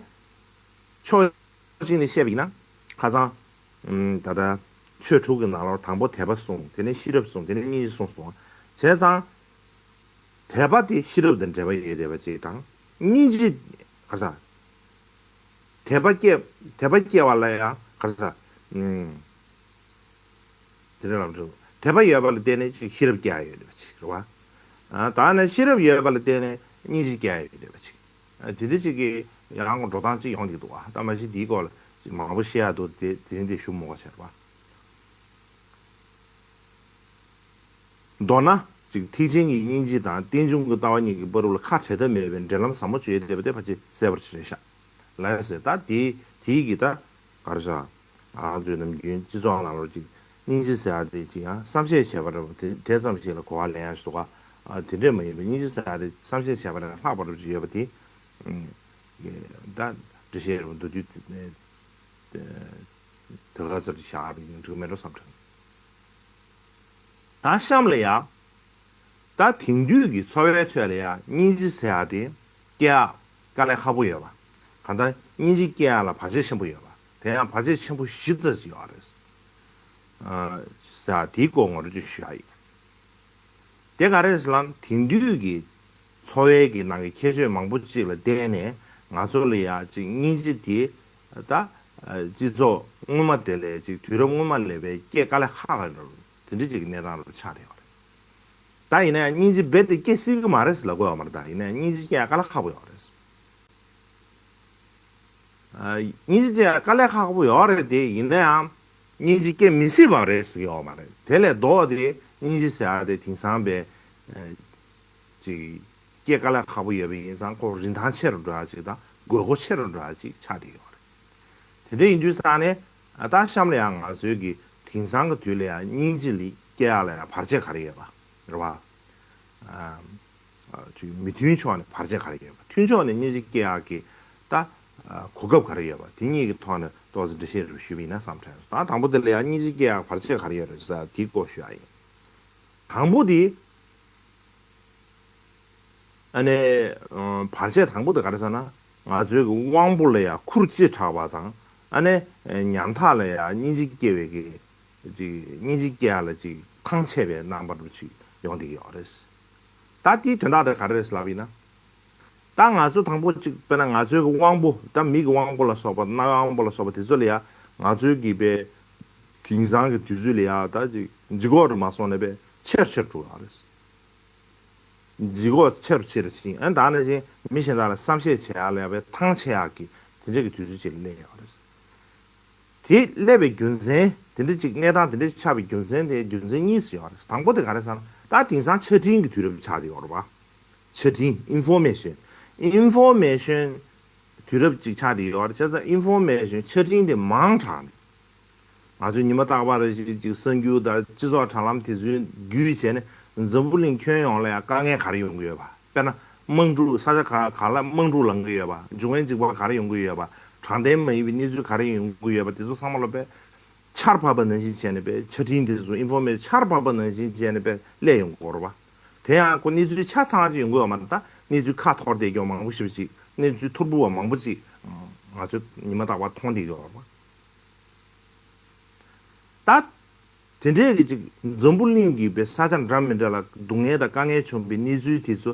ཕྱོགས་གཅིག་ནས་བཤད་པ་ཡིན་ན་ཁ་སང་ད་ལྟ་ཆོས་དྲུག་གི་ནང་ལོགས་དང་པོ་དད་པ་གསུངས། དེ་ནས་ཤེས་རབ་གསུངས། དེ་ནས་སྙིང་རྗེ་གསུངས་སོང་བྱས་ཙང་། དད་པ་དེ་ཤེས་རབ་དང་འབྲེལ་བ་ཡོད་བསྡད་པ་ཅིག་དང་། སྙིང་རྗེ་ག་ས། དད་པ་སྐྱེ་དད་པ་སྐྱེ་བ་ལ་ཡང་ག་ས། ཨུམ། དེ་འདྲ་ལབ་འགྲོ། དད་པ་ཡོད་པ་ལ་བརྟེན་ནས་ཅིག་ཤེས་རབ་སྐྱེ་ཡ་ཡོད་བསྡད་པ་ཅིག་རེད་བ། ཨ་ད་ནི་ཤེས་རབ་ཡོད་པ་ལ་བརྟེན་ནས་སྙིང་རྗེ་སྐྱེ་ཡ་ཡོད་བསྡད་པ་ཅིག་ཨ་དེ་འདྲ་ཅིག་གི་ཡང་འགྲོ་སྟངས་ཅིག་ཡོང་གི་འདུག་བ། ད་མ་གཞི་དེའི་སྐོར་ལ་ཅིག་མང་པོ་བཤད་ཡ་འདུག་དེ་དེ་རིང་དེ་ཞུ་མི་དགོས་བྱས་རེད་བ། མདོར་ན། ཅིག་ཐེག་ཆེན་གྱི་སྙིང་རྗེ་དང་རྟེན་འབྱུང་གི་ལྟ་བ་གཉིས་ཀྱི་བར་དུ་ལ་ཁ་བྲལ་ཐབས་མེད་པའི་འབྲེལ་ལམ་ཟབ་མོ་ཅིག་ཡོད་བསྡད་པ་དེ་ཕལ་ཆེར་གསལ་པོར་ཅིག་རེད་ཤག་ལབ་ཡ་ཟེར། ད་དེ་དེའི་གི་ད་ག་རེ་ཤག་ང་ཚོའི་ནམ་རྒྱུན་སྤྱི་ཚོགས་ནང་ལོགས་ཅིག་སྙིང་རྗེ་ཟེར་ཡ་དེ་ཅིག་ཡང་བསམ་ཤེས་བྱས་པ་འདྲ་པོ་དེ་དེ་ཙམ་ཞིག་ལ་གོ་བ་ལེན་ཡ་ཞིག་འདུག་ག་ཨ་དེ་འདྲས་མ་ཡིན་པའི་སྙིང་རྗེ་ཟེར་ཡ་དེ་བསམ་ཤེས་བྱས་པ་ནས་ལྷག་པ་འདྲ་པོ་ཅིག་ཡོད་པ་དེ། ད་འགྲེལ་བཤད་རུ་མདོར་བསྡུས་དེ་ག་ཚོད་ཅིག་བཞག་པ་ཡིན་འགྲིག་མེད་འགྲོ་བསམ་དྲན། ད་གཤམ་ལ་ཡ། ད་དེང་དུས་ཀྱི་འཚོ་བའི་ཁྲོད་ལ་ཡ་སྙིང་རྗེ་ཟེར་ཡ་དེ་སྐྱེ་ཡག་དཀའ་ལས་ཁག་པོ་ཡོད་པ། གང་ལྟར་སྙིང་རྗེ་སྐྱེ་ཡག་ལ་བར་ཆད་ཆེན་པོ་ཡོད་པ། དེ་ཡང་བར་ཆད་ཆེན་པོ་བཞི་ཙམ་ཞིག་ཡོད་རེད། ཨ་ཟེར་ཡ་དེའི་སྐོར་ངོ་སྤྲོད་ཅིག་ཞུ་ཡ་ཡིན། དེ་ག་རེ་རེད་ཟེར་ན་དེང་དུས་ཀྱི་འཚོ་བའི་གི་ནང་གི་ཁྱད་ཆོས་མང་པོ་ཅིག་ལ་བརྟེན་ནས་ང་ཚོ་ལ་ཡ་ཅིག་སྙིང་རྗེ་དེ་ད་སྤྱི་ཚོགས་སྔོན་མ་དེ་ལས་ཅིག་དུས་རབས་སྔོན་མ་ལས་པའི་སྐྱེ་དཀའ་ལས་ཁག་ག་འགྲོ་དེ་འདྲ་ཅིག་གི་གནས་སྟངས་ལ་ཆགས་བསྡད་ཡོད་རེད། ད་ཡིན་ན་ཡང་སྙིང་རྗེ་རྦད་དེ་སྐྱེ་སྲིད་ཀྱི་མ་རེད་ཟེར་ལབ་དགོས་ཡོད་མ་རེད། ད་ཡིན་ན་ཡང་སྙིང་རྗེ་སྐྱེ་ཡ་དཀའ་ལས་ཁག་པོ་ཡོད་རེད། སྙིང་རྗེ་དཀའ་ལས་ཁག་པོ་ཡོད་རེད་དེ། ཡིན་ན་ཡང་སྙིང་རྗེ་སྐྱེ་མི་སྲིད་པ་རེད་ཟེར་གྱི་ཡོད་མ་རེད། དེ་ལས་ལྡོག་སྟེ་སྙིང་རྗེ་ཟེར་ཡ་དེ་དེང་སང་བས་ཅིག་སྐྱེ་དཀའ་ལས་ཁག་པོ་ཡོད་པ་ཡིན་ཙང་ཁོ་རིན་ཐང་ཆེ་རུ་འགྲོ་ཡ་ཅིག་དང་དགོས་མཁོ་ཆེ་རུ་འགྲོ་ཡ་ཅིག་ཆགས་བསྡད་ཡོད་རེད། དེ་འདྲ་ཡིན་དུས་ཙང་ནས་ད་གཤམ་ལ་ཡང་ང་ཚོའི་གི་དེང་སང་གི་དུས་ལ་ཡང་སྙིང་རྗེ་ལ་སྐྱེ་ཡ་ལ་ཡང་བར་ཆད་ག་རེ་ཡོད་པ་རེད་བ། ཅིག་མི་མཐུན་ཕྱོགས་ནས་བར་ཆད་ག་རེ་ཡོད་པ། མཐུན་ཕྱོགས་ནས་སྙིང་རྗེ་སྐྱེ་ཡག་གི་ད་གོ་སྐབས་ག་རེ་ཡོད་པ། དེ་གཉིས་ཀྱི་ཐོག་ནས་ཏོག་ཙམ་འགྲེལ་བཤད་རུ་ཞུས་པ་ཡིན་ན་བསམ་དྲན་སོང་། ད་དང་པོ་དེ་ལ་ཡང་སྙིང་རྗེ་སྐྱེ་ཡག་བར་ཆད་ག་རེ་ཡོད་རེད་ཟེར་དེའི་སྐོར་ཞུ་ཡག་ཡིན། དང་པོ་དེ་ཨ་ནི་བར་ཆད་དང་པོ་དེ་ག་རེ་ཟེར་ན་ང་ཚོའི་གི་དབང་པོ་ལ་ཡང་ཁུར་ལྕེ་དྲག་པ་དང་ཨ་ནི་ཉམ་ཐག་ལ་ཡང་སྙིང་རྗེ་སྐྱེ་བའི་གི་ཅིག་སྙིང་རྗེ་སྐྱེ་ཡག་ལ་ཅིག་ཐང་ཆད་པའི་རྣམ་པ་འདྲ་ཅིག་ཡོང་བསྡད་ཀྱི་ཡོད་རེད། ད་དེའི་དོན་དག་དེ་ག་རེ་རེད་ལབ་ཡིན་ན། ད་ང་ཚོ་དང་པོ་གཅིག་དཔེར་ན་ང་ཚོའི་གི་དབང་པོ་ད་མིག་གི་དབང་པོ་ལ་སོགས་པ་རྣ་བའི་དབང་པོ་ལ་སོགས་པ་དེ་ཚོ་ལ་ཡ་ང་ཚོའི་གི་པའི་དེང་སང་གི་དུས་ཚོད་ལ་ཡ་ད་ཅིག་ལྗིད་ཁོག་རུ་མ་སོང་ནས་པའི་ཆེར་ཆེར་འགྲོ་ཡོད་རེད། ལྗིད་ཁོག་ཆེ་རུ་ཆེ་རུ་ཕྱིན། ཨ་ད་ནང་བཞིན་མི་གཞན་དག་ལ་བསམ་ཤེས་བྱེད་ཡག་ལ་ཡ་པའི་ཐང་ཆད་ཡག་གི་དེ་འདྲ་གི་དུས་ཚོད་ཅིག་ལ་སླེབས་ཡོད་རེད། དེ་སླེབས་པའི་རྒྱུ་མཚན་དེ་འདྲ་ཅིག་གནས་སྟངས་དེ་འདྲ་ཆགས་པའི་རྒྱུ་མཚན་དེ་རྒྱུ་མཚན་གཉིས་ཡོད་རེད། དང་པོ་དེ་ག་རེ་ཟེར་ན་ད་དེང་སང་ཆ་འཕྲིན་གྱི་དུས་རབས་ཆགས་བསྡད་ཡོད་རེད་པ། ཆ་འཕྲིན་ཨིན་ཕོར་མེ་ཤོན། ཨིན་ཕོར་མེ་ཤོན་དུས་རབས་ཅིག་ཆགས་བསྡད་ཡོད་རེད། བྱས་ཙང་ཨིན་ཕོར་མེ་ཤོན་ཆ་འཕྲིན་དེ་མང་དྲགས་ནས་ང་ཚོས་ཉི་མ་རྟག་པར་ཅིག་ཅིག་གསར་འགྱུར་དང་སྤྱི་ཚོགས་དྲ་ལམ་དེ་ཚོའི་བརྒྱུད་བྱས་ནས་འཛམ་བུ་གླིང་ཁྱོན་ཡོངས་ལ་ཡང་དཀའ་ངལ་ག་རེ་ཡོང་གི་ཡོད་པ། དཔེར་ན་དམག་འཁྲུག་ས་ཆ་ག་ག་ལ་དམག་འཁྲུག་ལངས་ཀྱི་ཡོད་པ། འབྱུང་བའི་འཇིགས་པ་ག་རེ་ཡོང་གི་ཡོད་པ། དྲང་བདེན་མ་ཡིན་པའི་གནས་ཚུལ་ག་རེ་ཡོང་གི་ཡོད་པ། དེ་ཚོ་ཚང་མ་ལ་དཔེ་ཆར་བབས་པ་ནང་བཞིན་བྱས་ནས་དཔེ་ཆ་འཕྲིན་དེ་ཚོ་ཨིན་ཕོར་མེ་ཆར་བབས་པ་ནང་བཞིན་བྱས་ནས་དཔེ་སླེབས་ཡོང་གི་ཡོད་རེད་པ། དེ་ཡང་ཁོ་གནས་ཚུལ་ཆ་ཚང་ཅིག་ཡོང་གི་ཡོད་མ་རེད། ད་གནས་ཚུལ་ཁ་འཐོར་བསྡད་ཀྱོག་མང་པོ་ཞེ་པོ་ཅིག་གནས་ཚུལ་ཐོར་བུ་བ་མང་པོ་ཅིག་ང་ཚོས་ཉི་མ་རྟག་པར་མཐོང་བསྡད་ཀྱོག་རེད་པ། ད་ དེ་འདྲའི་གི་ཅིག་འཛམ་བུ་གླིང་གི་པའི་ས་ཆ་འདྲ་མི་འདྲ་ལ་སྡུག་བསྔལ་དང་དཀའ་ངལ་བྱུང་བའི་གནས་ཚུལ་དེ་ཚོ་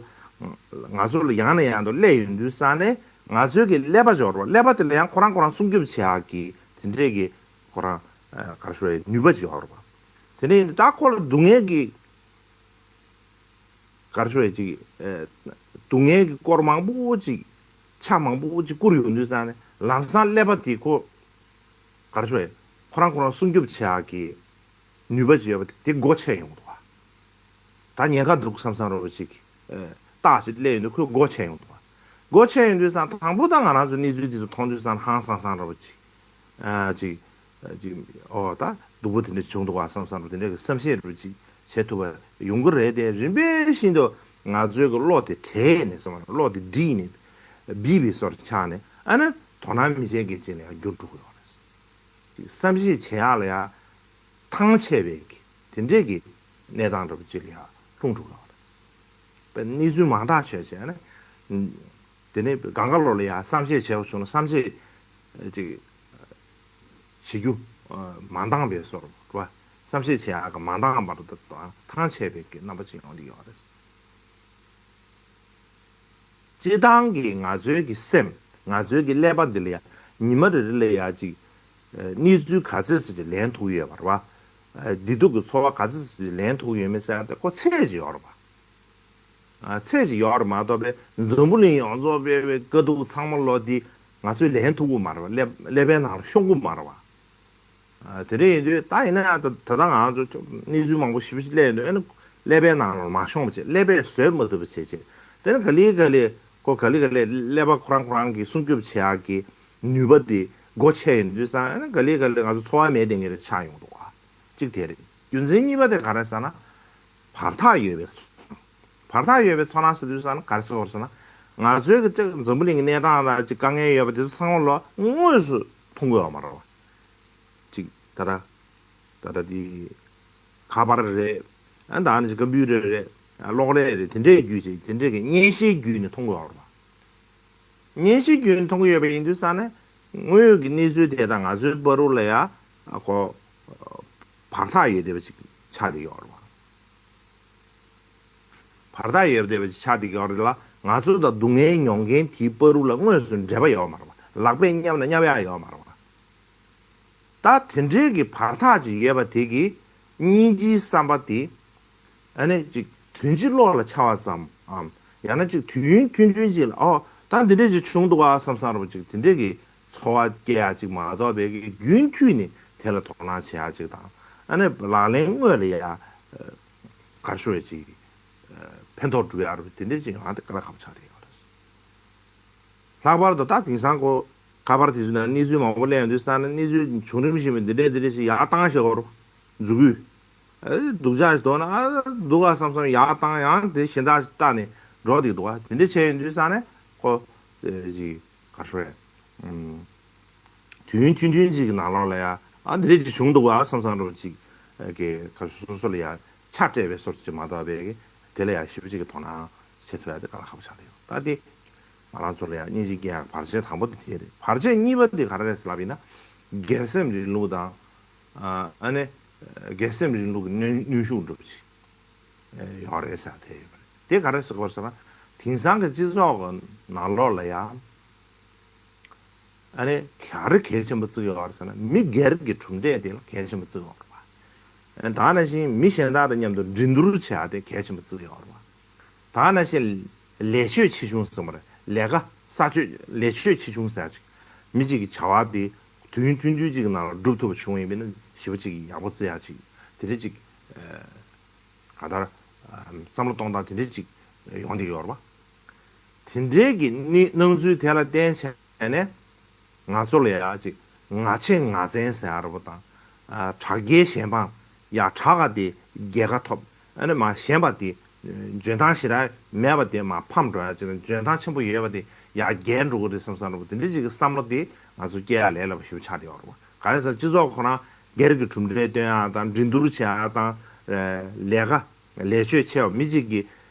ང་ཚོ་ལ་ཡང་ནས་ཡང་དུ་སླེབས་ཡོང་དུས་ཙང་ནས། ང་ཚོའི་གི་ཀླད་པ་སྦྱོར་བ། ཀླད་པ་དེ་ལ་ཡང་ཁོ་རང་ཁོ་རང་སྲུང་སྐྱོབ་བྱེད་ཡག་གི་དེ་འདྲའི་གི་ཁོ་རང་ག་རེ་ཞུ་བའི་ནུས་པ་ཅིག་ཡོད་རེད་པ། དེ་ནས་ད་ཁོ་ལ་སྡུག་བསྔལ་གི་ག་རེ་ཞུ་བའི་ཅིག་སྡུག་བསྔལ་གི་སྐོར་མང་པོ་ཅིག་ཆ་མང་པོ་ཅིག་བསྐུར་ཡོང་དུས་ཙང་ནས། ལམ་སང་ཀླད་པ་དེ་ཁོ་ག་རེ་ཞུ་བའི་ཁོ་རང་ཁོ་རང་སྲུང་སྐྱོབ་བྱེད་ཡག་གི་ནུས་པ་ཅིག་ཡོད་པ་དེ་སྒོ་ཕྱེ་ཡོང་འདུག་བ། ད་ཉེན་ཁ་འདུག་བསམ་བསམ་རོ་ཅིག་ཨ། རྟགས་ཅིག་སླེབས་ཡོང་དུས་ཁོས་སྒོ་ཕྱེ་ཡོང་འདུག་བ། སྒོ་ཕྱེ་ཡོང་དུས་ཙང་དང་པོ་ད་ང་རང་ཚོ་གནས་ཚུལ་དེ་ཚོ་མཐོང་དུས་ཙང་ཧང་སང་སང་རོ་ཅིག་ཨ། ཅིག་ཅིག་ཨོ་ད་སྡུག་པོ་དེ་འདྲ་བྱུང་འདུག་བ་བསམ་བསམ་རོ་དེ་འདྲ་གི་བསམ་ཤེས་རོ་ཅིག་བྱེད་ཐུབ་པ་ཡོང་གི་རེད་དེ། རིམ་པས་བཞིན་དུ་ང་ཚོའི་གི་བློ་དེ་བྲེས་ནས་བསམ་བློ་དེ་བསྒྲིལ་ནས་བསྒྲིལ་བའི་བཟོ་འདྲ་ཆགས་ནས། ཨ་ནི་དོ་སྣང་མི་བྱེད་མཁན་ཅིག་ལ་ཡང་འགྱུར་འགྲོ་གི་ཡོད་རེད། བསམ་གཞིག་བྱེད་ཡག་ལ་ཡང་ཐང་ཆད་པའི་གི་དེ་འདྲས་ཀྱི་གནས་སྟངས་འདྲ་པོ་ཅིག་ལ་ཡང་ལྷུང་འགྲོ་གི་ཡོད་རེད། པའི་གནས་ཚུལ་མང་དག་ཤོས་བྱས་ན། དེ་ནས་སྒང་ག་ལོག་ལ་ཡང་བསམ་གཞིག་བྱས་པ་བྱུང་ན། བསམ་གཞིག་ཅིག་བྱེད་རྒྱུ་མ་འདང་བའི་བཟོ་འདྲ་པོ་རེད་པ། བསམ་གཞིག་བྱེད་ཡག་གི་མ་འདང་བ་དང་ཐང་ཆད་པའི་གི་རྣམ་པ་ཅིག་ཡོང་གི་ཡོད་རེད། སྤྱིར་བཏང་གི་ང་ཚོའི་གི་སེམས། ང་ཚོའི་གི་ཀླད་པ་འདི་ལ་ཡ་ཉི་མ་རེ་རེ་ལ་ཡ་ཅིག་ཨ། གནས་ཚུལ་ག་ཚོད་ཙམ་ཅིག་ལེན་ཐུབ་ཡོད་པ་རེད་པ། ཨ། བདེ་སྡུག་གི་ཚོར་བ་ག་ཚོད་ཙམ་ཅིག་ལེན་ཐུབ་ཡོད་མེད་ཟེར་ཡ་དེ་ཁོ་ཚད་ཅིག་ཡོད་རེད་པ། ཨ། ཚད་ཅིག་ཡོད་རེད་མ་གཏོགས་པའི་འཛམ་བུ་གླིང་ཡོངས་རྫོགས་པའི་པའི་དཀའ་སྡུག་ཚང་མ་ལོ་འདི་ང་ཚོས་ལེན་ཐུབ་ཀྱི་མ་རེད་པ། ཀླད་ཀླད་པའི་ནང་ལ་ཤོང་གི་མ་རེད་པ། ཨ། དེ་འདྲ་ཡིན་དུས་ད་ཡིན་ན་ཡང་ད་ད་ལྟ་ང་ཚོ་གནས་ཚུལ་མང་པོ་ཞེ་པོ་ཅིག་སླེབས་ཡོང་དུས། ཨ་ནི་ཀླད་པའི་ནང་ལ་མ་ཤོང་བ་བྱས། ཀླད་པས་བཟོད་མ་ཐུབ་པ་བྱས་བྱས། དེ་ནི་ག་ལེ་ག་ལེ་ཁོ་ག་ལེ་ག་ལེ་ཀླད་པ་ཁོ་རང་ཁོ་རང་གི་སྲུང་སྐྱོབ་བྱེད་ཡག་གི་ནུས་པ་དེ་སྒོ་ཕྱེ་ཡོང་དུས་ཙང་། ཨ་ནི་ག་ལེ་ག་ལེ་ང་ཚོ་འཚོ་བ་མེད་བསྡད་མཁན་རེ་ཆགས་ཡོང་འདུག་བ། གཅིག་དེ་རེད། རྒྱུ་མཚན་གཉིས་པ་དེ་ག་རེ་ཟེར་ན། བར་ཐག་ཡོད་པའི་ཚོར་སྣང་། བར་ཐག་ཡོད་པའི་ཚོར་སྣང་ཟེར་དུས་ཙང་ག་རེ་ཟེར་དགོས་རེད་ཟེར་ན། ང་ཚོའི་གི་ཅིག་འཛམ་བུ་གླིང་གི་གནས་སྟངས་དང་ཅིག་དཀའ་ངལ་ཡོད་པ་དེ་ཚོ་ཚང་མ་ལོ་དངོས་སུ་མཐོང་གི་ཡོད་མ་རེད་པ། ཅིག་ད་ལྟ་ད་ལྟ་དེ་ཁ་པར་རེད། ཨ། ད་ནི་ཅིག་ཀམ་པུ་ཊར་རེད། ཨ། གློག་ཀླད་རེད། དེ་འདྲའི་བརྒྱུད་ཅིག་དེ་འདྲའི་གི་བརྙན་ཤེལ་བརྒྱུད་ནས་མཐོང་གི་ཡོད་རེད་པ། བརྙན་ཤེལ་བརྒྱུད་ནས་མཐོང་གི་ཡོད་པ་ཡིན་དུས་ཙང་ནས། དངོས་ཡོད་ཀྱི་གནས་ཚུལ་དེ་དང་ང་ཚོའི་བར་དུ་ལ་ཡ་ཁོ་བར་ཐག་ཡོད་བསྡད་པ་ཅིག་ཆགས་བསྡད་ཡོད་རེད་པ། བར་ཐག་ཡོད་བསྡད་པ་ཅིག་ཆགས་བསྡད་ཡོད་རེད་ལ། ང་ཚོ་དང་སྡུག་བསྔལ་མྱོང་མཁན་དེའི་བར་དུ་ལ་དངོས་སུ་འབྲེལ་བ་ཡོད་མ་རེད་པ། ལག་པས་བསྙབས་ན་བསྙབས་ཡག་ཡོད་མ་རེད་པ། ད་དེ་འདྲའི་གི་བར་ཐག་ཅིག་ཡོད་པ་དེ་གིས་སྙིང་རྗེའི་བསམ་པ་དེ། ཨ་ནི་ཅིག་དོན་སྤྱི་བློ་ལ་འཆར་བ་ཙམ་འམ། ཡང་ན་ཅིག་དུས་ཡུན་ཐུང་ཐུང་ཅིག་ལ། ཨོ། ད་འདི་འདྲས་ཅིག་བྱུང་འདུག་ག་བསམ་བསམ་འདྲ་པོ་ཅིག་དེ་འདྲས་ཀྱི་ཚོར་བ་སྐྱེ་ཡག་ཅིག་མ་གཏོགས་པའི་གི་རྒྱུན་མཐུད་ནས་དེ་ལ་དོ་སྣང་བྱེད་ཡག་ཅིག་དང་། ཨ་ནི་ལག་ལེན་དངོས་ལ་ཡ་གར་ཤོར་ཡ་ཅིག་ཕན་ཐོགས་འགྲོ་ཡག་རེད་པ། དེ་འདྲས་ཅིག་ཡོང་ཡག་དེ་དཀའ་ལས་ཁག་པོ་ཆགས་བསྡད་ཡོད་རེད། ལྷག་པར་དུ་ད་དེང་སང་ཁོ་ཁ་པར་དེ་ཚོའི་ནང་གནས་ཚུལ་མང་པོ་སླེབས་ཡོང་དུས་ཙང་ནས། གནས་ཚུལ་བྱུང་རིམ་བཞིན་པའི་འདི་འདྲས་འདི་འདྲས་ཞིག་ཡར་བཏང་བཞག་པ་རེད། མཛུབ་གུས། ཨ། སྡུག་ཅག་ཞིག་འདུག་ན། ཨ། སྡུག་ག་བསམ་བསམ་ཡར་བཏང་། ཡང་དེ་གཞན་དག་ཞིག་བལྟས་ནས་འགྲོ་བསྡད་འདུག་ག་དེ་འདྲས་བྱས་ཡོང་དུས་ཙང་ནས་ཁོ་ཅིག་གར་ཤོར་ཡ། ཨུམ། དུས་ཡུན་ཐུང་ཐུང་ཅིག་གི་ནང་ལོགས་ལ་ཡ། ཨ། འདི་འདྲས་ཅིག་བྱུང་འདུག་ག་བསམ་བསམ་འདྲ་པོ་ཅིག་གི་གར་སོ་སོ་ལ་ཡ་ཆགས་སྤྲད་པའི་བཟོ་འདྲ་ཅིག་མ་གཏོགས་པའི་གི་དེ་ལ་ཡ་ཞེ་པོ་ཅིག་གི་དོ་སྣང་བྱེད་ཐུབ་ཡ་དེ་དཀའ་ལས་ཁག་པོ་ཆགས་བསྡད་ཡོད། ད་དེ་ང་རང་ཚོ་ལ་ཡང་སྙིང་རྗེ་སྐྱེ་ཡག་བར་ཆད་དང་པོ་དེ་དེ་རེད། བར་ཆད་གཉིས་པ་དེ་ག་རེ་རེད་ཟེར་ལབ་ཡིན་ན། སྒེར་སེམས་རིང་ལུགས་དང་། ཨ་ནི་སྒེར་སེམས་རིང་ལུགས་ཀྱི་གནོན་གནོན་ཤུགས་འདྲ་པོ་ཞིག་ཡོད་རེད་ཟེར་དེ་ཡོད་པ་རེད། དེ་ག་རེ་ཟེར་དགོས་ཟེར་ན། དེང་སང་གི་སྤྱི་ཚོགས་ཀྱི་ནང་ལོགས་ལ་ཡང་། ཨ་ནི་ག་རེ་གལ་ཆེན་པོ་བརྩི་གི་ཡོད་རེད་ཟེར་ན། མི་སྒེར་གྱི་གྲུབ་འབྲས་དེ་ལ་གལ་ཆེན་པོ་བརྩི་གི་ཡོད་རེད་པ། ཨ། ད་ནང་བཞིན་མི་གཞན་དག་དང་མཉམ་དུ་འགྲན་བསྡུར་བྱེད་ཡག་དེ་གལ་ཆེན་པོ་བརྩི་གི་ཡོད་རེད་པ། ད་ནང་བཞིན་ལས་ཕྱོད་ཆེ་ཆུང་ཟེར་བ་རེད། ལས་ཀ་ས་ཕྱོད། ལས་ཕྱོད་ཆེ་ཆུང་ཟེར་ཡག་ཅིག་མི་གཅིག་གི་བྱ་བ་དེ་དུས་ཡུན་ཐུང་ཐུང་ཅིག་གི་ནང་ལ་སྒྲུབ་ཐུབ་པ་བྱུང་ཡིན་པ་ཡིན་ན། ཞེ་པོ་ཅིག་ཡག་པོ་བརྩི་ཡག་ཅིག་དེ་འདྲ་ཅིག་ཨ། གང་ལྟར་ཨ། བསམ་བློ་གཏོང་སྟངས་དེ་འདྲ་ཅིག་ཡོང་བསྡད་ཡོད་རེད་པ། དེ་འདྲའི་གི་གནས་སྣང་ཚུལ་དེ་ལ་བརྟེན་བྱས་ནས། ང་ཚོ་ལ་ཡ་ཅིག་ང་ཆེ་ང་བཙན་ཟེར་ཡག་འདྲ་པོ་དང་། ཨ། དྲག་རྒྱལ་གཞན་དཔང་། ཡ། དྲག་ག་དེ་རྒྱལ་ཁ་ཐོབ། ཨ་ནི་མ་ཞན་པ་དེ། འཇོན་ཐང་ཞེ་དྲག་མེད་པ་དེ་མ་ཕམ་འགྲོ་ཡག་ཅིག་དང་། འཇོན་ཐང་ཆེན་པོ་ཡོད་པ་དེ་ཡ་རྒྱལ་འགྲོ་གི་རེད་བསམ་བསམ་འདྲ་པོ་དེ་འདྲ་ཅིག་གི་བསམ་བློ་དེ་ང་ཚོ་སྐྱེ་ཡག་ལས་སླ་པོ་ཞེ་པོ་ཆགས་བསྡད་ཡོད་རེད་པ། ག་རེ་ཟེར། སྤྱི་ཚོགས་ཁོ་རང་སྒེར་གྱི་གྲུབ་འབྲས་སྟོན་ཡག་དང་། འགྲན་བསྡུར་བྱེད་ཡག་དང་། ཨ། ལས་ཀ་ལས་ཕྱོད་ཆེ་བ། མི་གཅིག་གིས་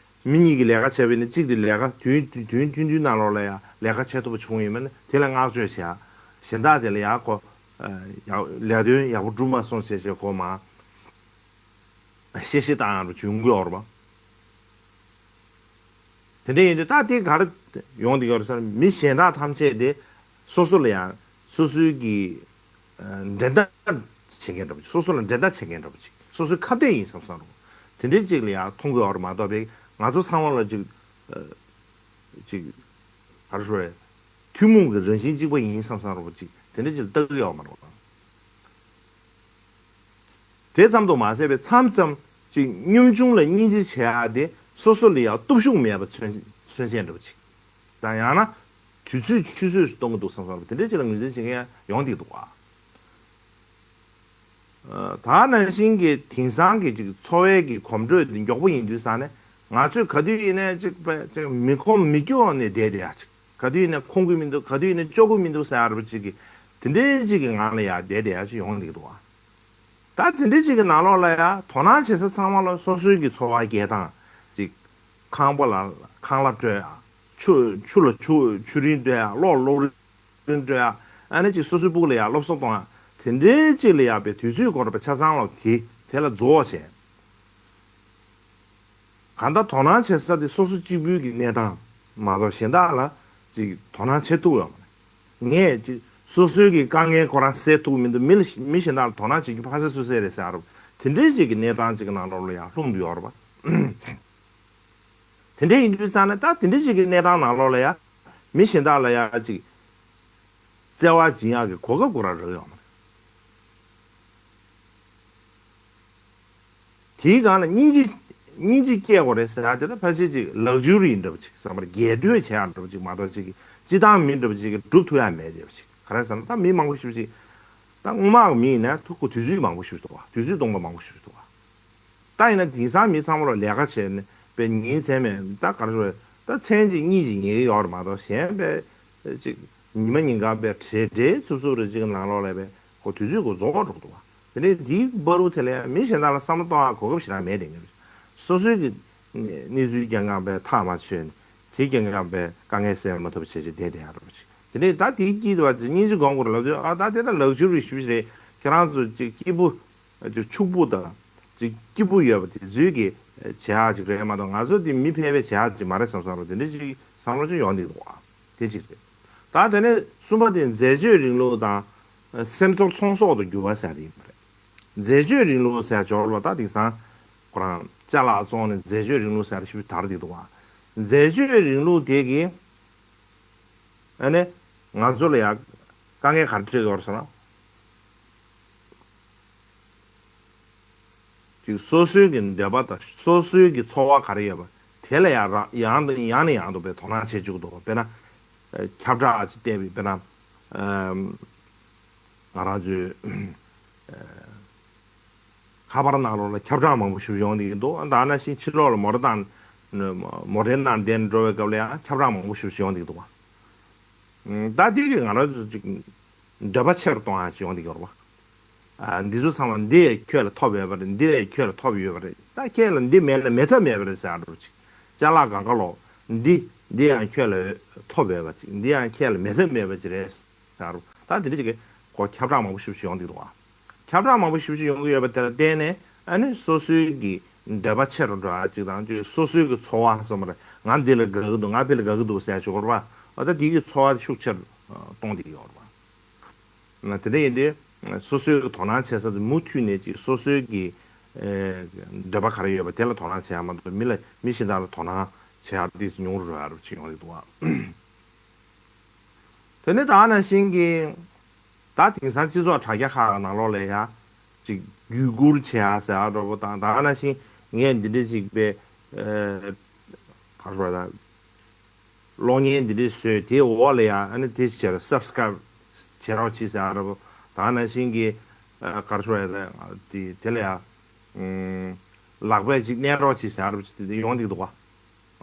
མི་གཉིས་ཀྱིས་ལས་ཀ་བྱས་པ་ཡིན་ན། གཅིག་དེ་ལས་ཀ་དུས་ཡུན་དུས་ཡུན་ཐུང་ཐུང་ནང་ལོགས་ལ་ཡ་ལས་ཀ་བྱེད་ཐུབ་པ་བྱུང་ཡོད་མེད་ན་དེ་ལ་བསྔགས་བརྗོད་བྱེད་ཡག་གཞན་དག་དེ་ལ་ཡ་ཁོ། ཨ། ཡག་ལས་དོན་ཡག་པོ་སྒྲུབ་མ་སོང་ཟེར་བྱས་ཁོ་མ། གཤེ་གཤེ་བཏང་ཡག་འདྲ་བྱུང་གི་ཡོད་རེད་པ། དེ་འདྲ་ཡིན་དུས་ད་དེ་ག་རེ་ཡོང་གི་ཡོད་རེད་ཟེར་ན། མི་གཞན་དག་ཐམས་ཅད་དེ་སོ་སོ་ལ་ཡང་སོ་སོའི་གི་འགྲན་ཟླ་བྱེད་མཁན་འདྲ་པོ་ཅིག་སོ་སོ་ལ་འགྲན་ཟླ་བྱེད་མཁན་འདྲ་པོ་ཅིག་སོ་སོའི་ཁ་གཏད་ཡིན་བསམ་བསམ་རུང་དེ་འདྲའི་ཅིག་ལ་ཡང་མཐོང་གི་ཡོད་རེད་མ་གཏོགས་པའི་ང་ཚོ་ཚང་མ་ལ་ཅིག་ཅིག་ག་རེ་ཞུ་རེད། ཐུན་མོང་གི་རང་བཞིན་གཅིག་པ་ཡིན་བསམ་བསམ་རུང་ཅིག་དེ་འདྲ་ཅིག་ལ་ལྟ་གི་ཡོད་མ་རེད། དེ་ཙམ་དུ་མ་ཟད་པའི་མཚམས་མཚམས་ཅིག་སྙོམ་ཆུང་ལ་སྙིང་རྗེ་བྱེད་ཡག་དེ་སོ་སོ་ལ་ཡང་སྟོབས་ཤུགས་མེད་པ་མཚོན་མཚོན་བྱེད་འདྲ་པོ་ཅིག་དང་། ཡང་ན་དུས་ཚོད་ཆུད་ཟོས་སུ་གཏོང་གི་འདུག་བསམ་བསམ་དེ་འདྲའི་ཅིག་ལ་ངོས་འཛིན་བྱེད་མཁན་ཡང་ཡོང་བསྡད་འདུག་པ། ད་ནང་བཞིན་གྱི་དེང་སང་གི་ཅིག་འཚོ་བའི་གི་གོམ་བགྲོད་འདི་མགྱོགས་པོ་ཡིན་དུས་ཙང་ནས་ང་ཚོས་ག་དུས་ཡིན་ནའི་ཅིག་པ་ཅིག་མི་ཁོམ་མི་སྐྱོ་ནས་བསྡད་བསྡད་ཡག་ཅིག་ག་དུས་ཡིན་ནའི་ཁོམ་གི་མི་འདུག་ག་དུས་ཡིན་ནའི་སྐྱོ་གི་མི་འདུག་ཟེར་ཡག་འདྲ་པོ་ཅིག་གི་དེ་འདྲའི་ཅིག་གི་ངང་ལ་ཡ་བསྡད་བསྡད་ཡག་ཅིག་ཡོང་གི་འདུག་པ། ད་དེ་འདྲའི་ཅིག་གི་ནང་ལོགས་ལ་ཡ་དོ་སྣང་བྱེད་ས་ཚང་མ་ལ་སོ་སོའི་གི་འཚོ་བ་སྐྱེལ་སྟངས་ཅིག་ཁང་པ་ལ་ཁང་གླ་སྤྲོད་ཡག་ཆུ་ཆུ་ལ་ཆུ་ཆུ་རིན་སྤྲོད་ཡག་གློག་གློག་རིན་སྤྲོད་ཡག་ཨ་ནི་ཅིག་སོ་སོའི་སྤུ་གུ་ལ་ཡ་སློབ་གསོ་གཏོང་ཡག་དེ་འདྲའི་ཅིག་ལ་ཡ་པའི་དུས་ཚོད་འགོར་བའི་ཆ་ཚང་ལ་དེ་དེ་ལ་རྫོགས་བྱས། གང་ལྟར་དོ་སྣང་བྱེད་ས་དེ་སོ་སོ་གཅིག་པུའི་གི་གནས་སྟངས་མ་གཏོགས་གཞན་དག་ལ་ཅིག་དོ་སྣང་བྱེད་ཐུབ་ཡོད་མ་རེད། ངས་ཅིག་སོ་སོའི་གི་དཀའ་ངལ་ཁོ་རང་སེལ་ཐུབ་མི་འདུག་མི་ལ་མི་གཞན་དག་ལ་དོ་སྣང་བྱེད་རྒྱུ་ཕ་སེ་སུ་སེ་རེད་ཟེར་ཡག་རུ་དེ་འདྲའི་ཅིག་གི་གནས་སྟངས་ཅིག་གི་ནང་ལོགས་ལ་ཡང་ལྷུང་དུ་ཡོད་རེད་པ། དེ་འདྲ་ཡིན་དུས་ཙང་ནས་ད་དེ་འདྲ་ཅིག་གི་གནས་སྟངས་ནང་ལོགས་ལ་ཡང་མི་གཞན་དག་ལ་ཡང་ཅིག་བརྩེ་བ་སྦྱིན་ཡག་གི་གོ་སྐབས་ཁོ་རང་རག་ཡོད་མ་རེད། དེའི་སྒང་ལ་སྙིང་རྗེ་སྙིང་རྗེ་སྐྱེ་དགོས་རེད་ཟེར་ཡག་དེ་ལ་ཕལ་ཆེར་ཅིག་ལག་ཇུ་རི་འདྲ་པོ་ཅིག་བསམ་པར་རྒྱས་སྤྲོས་བྱེད་ཡག་འདྲ་པོ་ཅིག་མ་གཏོགས་ཅིག་སྤྱི་བཏང་མི་འདྲ་པོ་ཅིག་གིས་སྒྲུབ་ཐུབ་ཡག་མེད་བསྡད་པ་ཅིག་ག་རེ་ཟེར་ན་ད་མི་མང་པོ་ཞེ་པོ་ཅིག་ད་སྔོན་མ་གི་མི་ཡིན་ན་ཐུག་གོ་དུས་ཚོད་མང་པོ་ཞེ་པོ་ཅིག་འདུག་བ། དུས་ཚོད་སྟོང་པ་མང་པོ་ཞེ་པོ་ཅིག་འདུག་བ། ད་ཡིན་ན་དེང་སང་མི་ཚང་མ་ལ་ལས་ཀ་བྱས་ནས་པའི་ཉིན་མཚན་མེད་ད་ག་རེ་ཞུ་རེད། ད་མཚན་གཅིག་གཉིས་ཅིག་ཉལ་གི་ཡོད་རེད་མ་གཏོགས་གཞན་པའི་ཅིག་ཉི་མ་ཉིན་གང་པའི་བྲེལ་བྲེལ་འཚུབ་འཚུབ་རེ་ཅིག་ནང་ལོགས་ལ་པའི་ཁོ་དུས་ཚོད་ཁོ་རྫོགས་འགྲོ་གི་འདུག་བ། དེ་ནས་དེའི་བར་དུ་དེ་ལ་ཡང་མི་གཞན་དག་ལ་བསམ་བློ་གཏོང་ཡག་གོ་སྐབས་ཞེ་དྲག་མེད་དེ་ངེས་རེད། སོ་སོའི་གི་གནས་ཚུལ་རྐྱང་རྐྱང་པའི་ཐག་མ་ཆོད་ནས་དེ་རྐྱང་རྐྱང་པའི་དཀའ་ངལ་སེལ་མ་ཐུབ་པ་བྱས་བྱས་བསྡད་བསྡད་ཡག་རེད་པ་ཅིག་དེ་ནས་ད་དེའི་དཀྱིལ་དུ་བ་སྙིང་རྗེ་སྒོམ་དགོས་རེད་ལབ་དུས་ཨ་ད་དེ་ད་ལག་ཇུ་རི་ཞུ་ཞིག་རེད། ཁྱེད་རང་ཚོ་ཅིག་སྐྱིད་པོ། ཅིག་ཕྱུག་པོ་དང་། ཅིག་སྐྱིད་པོ་ཡོད་པ་དེ་ཚོའི་གི་བྱེད་ཡག་ཅིག་རེད་མ་གཏོགས་ང་ཚོ་དེ་མི་ཕལ་པའི་བྱེད་ཡག་ཅིག་མ་རེད་བསམ་བསམ་རུང་དེ་འདྲ་ཅིག་བསམ་བློ་ཅིག་ཡོང་བསྡད་འདུག་ཨ། དེ་ཅིག་རེད། ད་དེ་ནས་གསུམ་པ་དེ་འཛད་སྤྱོད་རིང་ལུགས་དང་སེམས་ཚོར་ཚོང་ཟོག་ཏུ་འགྱུར་བ་ཟེར་ཡག་དེ་ཡིན་པ་རེད། འཛད་སྤྱོད་རིང་ལུགས་ཟེར་ཡག་འབྱོར་ལ་ད་དེང་སང་ཁོ་རང་ཅ་ལག་བཙོང་ནས་འཛད་སྤྱོད་རིང་ལུགས་ཟེར་ཡག་ཞིག་དར་བསྡད་འདུག་ཨ། འཛད་སྤྱོད་རིང་ལུགས་དེ་གི་ཨ་ནི་ང་ཚོ་ལ་ཡང་དཀའ་ངལ་ག་རེ་འཕྲད་ཡོད་རེད་ཟེར་ན། ཅིག་སོ་སོའི་གི་འདོད་པ་དང་སོ་སོའི་གི་ཚོར་བ་ག་རེ་ཡོད་པ་དེ་ལ་ཡང་རང་ཡང་དང་ཡང་ནས་ཡང་དུ་དཔེ་དོ་སྣང་བྱེད་བཅུག་འདུག་དཔེར་ན་ཁྱབ་བསྒྲགས་ཅིག་བལྟས་པའི་དཔེར་ན་ང་རང་ཚོའི་ཁ་པར་ནང་ལོགས་ལ་ཁྱབ་བསྒྲགས་མང་པོ་ཞིག་ཡོང་བསྡད་ཀྱི་འདུག་ད་ནང་བཞིན་ཕྱི་ལོགས་ལ་མོ་ཊ་དང་མོ་ཊའི་ནང་བསྡད་ནས་འགྲོ་བའི་སྐབས་ལ་ཡང་ཁྱབ་བསྒྲགས་མང་པོ་ཞིག་ཡོང་བསྡད་ཀྱི་འདུག་ད་དེ་གི་ང་རང་ཚོ་ཅིག་འདོད་པ་ཆེ་རུ་གཏོང་ཡག་ཅིག་ཡོང་གི་ཡོད་རེད་པ། ཨ། འདི་ཚོ་ཚང་མ་འདི་ཡང་ཁྱོད་ལ་ཐོབ་ཡོད་པ་རེད། འདི་ཡང་ཁྱོད་ལ་ཐོབ་ཡོད་པ་རེད། ད་ཁྱེད་ལ་འདི་མེད་ན་མེད་ཐབས་མེད་པ་རེད་ཟེར་ཡག་འདྲ་པོ་ཅིག་ཅ་ལག་གང་ག་ལོག་འདི་འདི་ཡང་ཁྱོད་ལ་ཐོབ་ཡོད་པ་ཅིག་འདི་ཡང་ཁྱེད་ལ་མེད་ཐབས་མེད་པ་ཅིག་རེད་ཟེར་ཡག་འདྲ་པོ། ད་དེ་འདྲ་ཅིག་གི་གོ་ཁྱབ་བསྒྲགས་མང་པོ་ཞེ་པོ་ཅིག་ཡོང་གི་འདུག་ཨ། ཁྱབ་བསྒྲགས་མང་པོ་ཞེ་པོ་ཅིག་ཡོང་གི་ཡོད་པ་དེ་ལ་བརྟེན་ནས་ཨ་ནི་སོ་སོའི་གི་འདོད་པ་ཆེ་རུ་འགྲོ་ཡག་ཅིག་དང་ཅིག་སོ་སོའི་གི་ཚོར་བ་བསམ་པ་རེད། ང་འདི་ལ་དགའ་གི་འདུག་ང་ཕ་ལ་དགའ་གི་འདུག་ཟེར་ཡག་ཅིག་ཡོད་རེད་པ། ཨ། ད་དེ་གི་ཚོར་བ་དེ་ཤུགས་ཆེ་རུ་གཏོང་བསྡད་ཀྱི་ཡོད་རེད་པ། དེ་འདྲ་ཡིན་དུས་སོ་སོའི་གི་དོ་སྣང་བྱེད་ས་དེ་མུ་མཐུད་ནས་ཅིག་སོ་སོའི་གི་ཨེ་འདོད་པ་ག་རེ་ཡོད་པ་དེ་ལ་དོ་སྣང་བྱེད་ཡག་མ་གཏོགས་མི་ལ་མི་གཞན་དག་ལ་དོ་སྣང་བྱེད་ཡག་དེ་ཉུང་རུ་འགྲོ་ཡག་རུ་ཅིག་ཡོང་གི་འདུག་ཨ། དེ་ནས་ད་ནང་བཞིན་གྱི་ད་དེང་སང་སྤྱི་ཚོགས་དྲ་རྒྱ་ཁག་ནང་ལོགས་ལ་ཡ་ཅིག་བརྒྱུད་བསྐུར་བྱེད་ཡག་ཟེར་ཡག་འདྲ་པོ་དང་ད་ནང་བཞིན་ངས་འདི་འདྲ་ཅིག་པའི་ཨེ་ག་རེ་ཟེར་དགོས་རེད་ད། གློག་བརྙན་འདི་འདྲ་བཟོས་དེའི་འོག་ལ་ཡང་ཨ་ནི་དེ་བྱས་ལ་སབ་སི་ཀ་རབ་བྱེད་རོགས་གྱིས་ཟེར་ཡག་འདྲ་པོ། ད་ནང་བཞིན་གྱི་ཨ་ག་རེ་ཞུ་དགོས་རེད་དེ་དེ་ལ་ཡང་ཨུམ་ལག་པས་ཅིག་མནན་རོགས་གྱིས་ཟེར་ཡག་འདྲ་པོ་ཅིག་དེ་ཡོང་གི་འདུག་ག་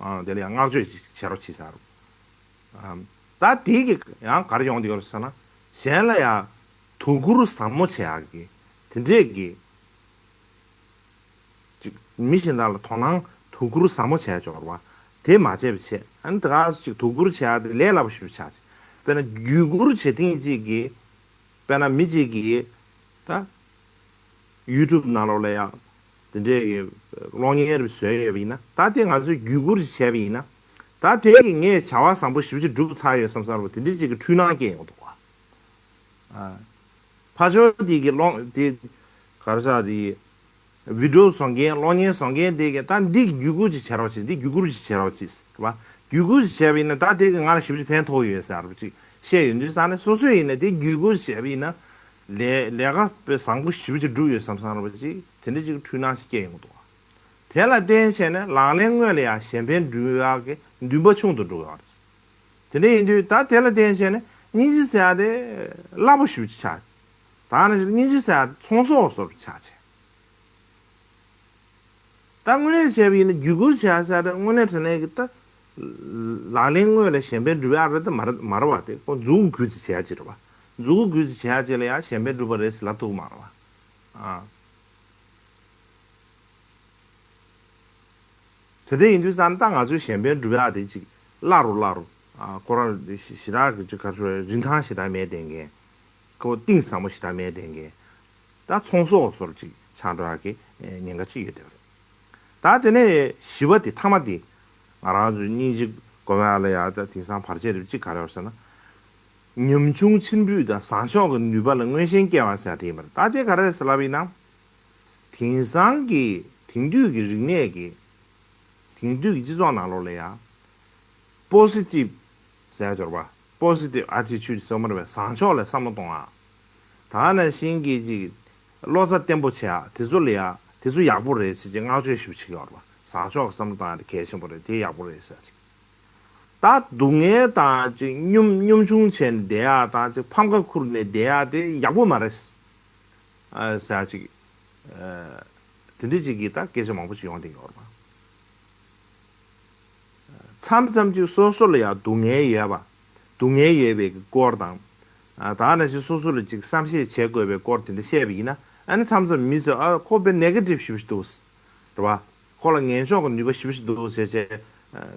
ཨ་དེ་ལ་ཡང་བསྔགས་བརྗོད་ཅིག་བྱེད་རོགས་གྱིས་ཟེར་ཡག་འདྲ་པོ། ཨ་ད་དེ་གི་ཡང་ག་རེ་ཡོང་གི་ཡོད་རེད་ཟེར་ན་གཞན་ལ་ཡང་དོ་ཁུར་ཟབ་མོ་བྱེད་ཡག་གི་དེ་འདྲས་ཀྱི། ཅིག་མི་གཞན་དག་ལ་དོ་སྣང་དོ་ཁུར་ཟབ་མོ་བྱས་ཆོག་རེད་བ། དེ་མ་བྱས་པ་བྱས་ཨ་ནི་ད་ག་ཅིག་དོ་ཁུར་བྱས་ཏེ་ལས་སླ་པོ་ཞིག་ཆགས་ཅིག་དཔེར་ན་བརྒྱུད་བསྐུར་བྱེད་ཐེངས་གཅིག་གིས་དཔེར་ན་མི་གཅིག་གིས་ད་ཡུ་ཊུབ་ནང་ལོགས་ལ་ཡང་ འདི་འདྲའི་གི་གློག་བརྙན་རེ་བཟོས་ཡོད་པ་ཡིན་ན། ད་དེ་ང་ཚོས་བརྒྱུད་བསྐུར་ཞིག་བྱས་པ་ཡིན་ན། ད་དེ་གི་ངས་བྱ་བ་བཟང་པོ་ཞེ་པོ་ཅིག་བསྒྲུབས་ཚར་ཡོད་བསམ་བསམ་པ་དེ་འདྲའི་ཅིག་གི་འཁྲུལ་སྣང་སྐྱེ་ཡོང་གི་འདུག་བ། ཨ། ཕར་ཕྱོགས་དེ་གི་གློག་དེ་གར་ས་དེ་བི་ཌི་ཡོ་བཟོ་མཁན། གློག་བརྙན་བཟོ་མཁན་དེ་གི་ད་འདི་བརྒྱུད་བསྐུར་ཅིག་བྱེད་རོགས་བྱེད། འདི་བརྒྱུད་བསྐུར་ཅིག་བྱེད་རོགས་བྱེད་ཟེར་བ། བརྒྱུད་བསྐུར་ཅིག་བྱས་པ་ཡིན་ན་ད་དེ་གི་ང་ལ་ཞེ་པོ་ཅིག་ཕན་ཐོགས་ཡོད་ཟེར་བ་ཅིག་བཤད་ཡོང་དུས་ཙང་ནས། སོ་སོས་ཡིན་ན་དེ་བརྒྱུད་བསྐུར་བྱས་པ་ཡིན་ན་ལས་ལས་ཀ་དཔེ་བཟང་པོ་ཞེ་པོ་ཅིག་བསྒྲུབས་ཡོད་བསམ་བསམ་ར་བ་ཅིག་དེ་འདྲ་ཅིག་འཁྲུལ་སྣང་ཞིག་སྐྱེ་ཡོང་གི་འདུག་བ། དེ་ལ་བརྟེན་བྱས་ནས་ལག་ལེན་དངོས་ལ་ཡང་གཞན་ཕན་སྒྲུབ་ཡག་གི་འདུན་པ་ཆུང་དུ་འགྲོ་གི་ཡོད་རེད། དེ་འདྲ་ཡིན་དུས་ད་དེ་ལ་བརྟེན་བྱས་ནས་སྙིང་རྗེ་ཟེར་ཡག་དེ་སླ་པོ་ཞེ་པོ་ཅིག་ཆགས། ད་ནི་སྙིང་རྗེ་ཟེར་ཡག་དེ་ཚོང་ཟོག་བཟོ་འདྲ་ཆགས་བྱས། ད་དངོས་གནས་བྱས་པ་ཡིན་ན་བརྒྱུད་བསྐུར་བྱས་ཟེར་ཡག་དེ་དངོས་གནས་དྲང་གནས་ཀྱི་ད་ལག་ལེན་དངོས་ལ་གཞན་ཕན་སྒྲུབ་ཡག་རེད་དེ་མ་རེད། མ་རེད་བ། དེ་ཁོ་མཛུབ་གུ་རྒྱུད་ཅིག་བྱེད་ཡག་ཅིག་རེད་བ། མཛུབ་གུ་རྒྱུད་ཅིག་བྱེད་ཡག་ཅིག་ལ་ཡང་གཞན་ཕན་སྒྲུབ་པ་རེད་ཟེར་ལབ་ཐུབ་ཀྱི་མ་རེད་བ། ཨ། དེ་འདྲ་ཡིན་དུས་ཙང་ད་ང་ཚོས་གཞན་ཕན་སྒྲུབ་ཡག་དེ་ཅིག་སླ་རུ་སླ་རུ། ཨ། ཁོ་རང་ཞེ་དྲག་གི་ཅིག་ག་རེ་ཞུ་དགོས་རེད། རིན་ཐང་ཞེ་དྲག་མེད་བསྡད་མཁན། ཁོ་གཏིང་ཟབ་མོ་ཞེ་དྲག་མེད་བསྡད་མཁན། ད་ཚོང་ཟོག་བཟོ་འདྲ་ཅིག་ཆགས་འགྲོ་ཡག་གི་ཉེན་ཁ་ཅིག་ཡོད་བསྡད་པ་རེད། ད་དེ་ནས་བཞི་པ་དེ་ཐ་མ་དེ། ང་རང་ཚོས་སྙིང་རྗེ་སྒོམ་ཡག་ལ་ཡང་ད་དེང་སང་བར་ཆད་རེ་ཅིག་ག་རེ་ཡོད་ཟེར་ན། ཉམ་ཆུང་ཕྱིར་འབུད་དང་བཟང་ཕྱོགས་ཀྱི་ནུས་པ་ལ་མངོན་ཞེན་སྐྱེ་བ་ཟེར་དེ་ཡིན་པ་རེད། ད་དེ་ག་རེ་རེད་ཟེར་ལབ་པ་ཡིན་ན། དེང་སང་གི་དེང་དུས་ཀྱི་རིག་གནས་ཀྱི་དེང་དུས་ཀྱི་སྤྱི་ཚོགས་ནང་ལོགས་ལ་ཡང་། པོ་སི་ཊིབ་ཟེར་ཡག་འབྱོར་པ། པོ་སི་ཊིབ་ཨེ་ཊི་ཊུཌ་ཟེར་བ་མ་རེད་པས། བཟང་ཕྱོགས་ལ་བསམ་བློ་གཏོང་ཡག། ད་ནང་བཞིན་གྱི་ཅིག་བློ་རྩ་བརྟན་པོ་བྱེད་ཡག་དེ་ཚོ་ལ་ཡང་དེ་ཚོ་ཡག་པོ་རེད་ཟེར་ཅིག་བསྔགས་བརྗོད་ཞེ་པོ་བྱེད་ཀྱི་ཡོད་རེད་པ། བཟང་ཕྱོགས་ཀྱི་བསམ་བློ་གཏོང་ཡག་དེ་གལ་ཆེན་པོ་རེད། དེ་ཡག་པོ་རེད་ཟེར་ཅིག། ད་སྡུག་བསྔལ་དང་ཅིག་གཉོམ་གཉོམ་ཆུང་བྱས་ནས་བསྡད་ཡག་དང་ཅིག་ཕམ་ཁ་ཁུར་ནས་བསྡད་ཡག་དེ་ཡག་པོ་མ་རེད། ཨ། ཟེར་ཅིག། ཨ། དེ་འདྲ་ཅིག་གི་ད་སྐད་ཆ་མང་པོ་ཞིག་ཡོང་བསྡད་ཡོད་རེད་པ། མཚམས་མཚམས་ཅིག་སོ་སོ་ལ་ཡང་སྡུག་བསྔལ་ཡོད་པ། སྡུག་བསྔལ་ཡོད་པའི་གི་སྐོར་དང་། ཨ། ད་ནང་བཞིན་སོ་སོ་ལ་ཅིག་བསམ་ཤེས་བྱེད་དགོས་པའི་སྐོར་དེ་འདྲ་བཤད་པ་ཡིན་ན། ཨ་ནི་མཚམས་མཚམས་མི་ཚོས། ཨ། ཁོ་དཔེ་ནེ་གེ་ཊིབ་ཞེ་པོ་ཞིག་འདུག། རེད་པ། ཁོ་ལ་ངན་ཕྱོགས་ཀྱི་ནུས་པ་ཞེ་པོ་ཞིག་འདུག་ཟེར་བྱས།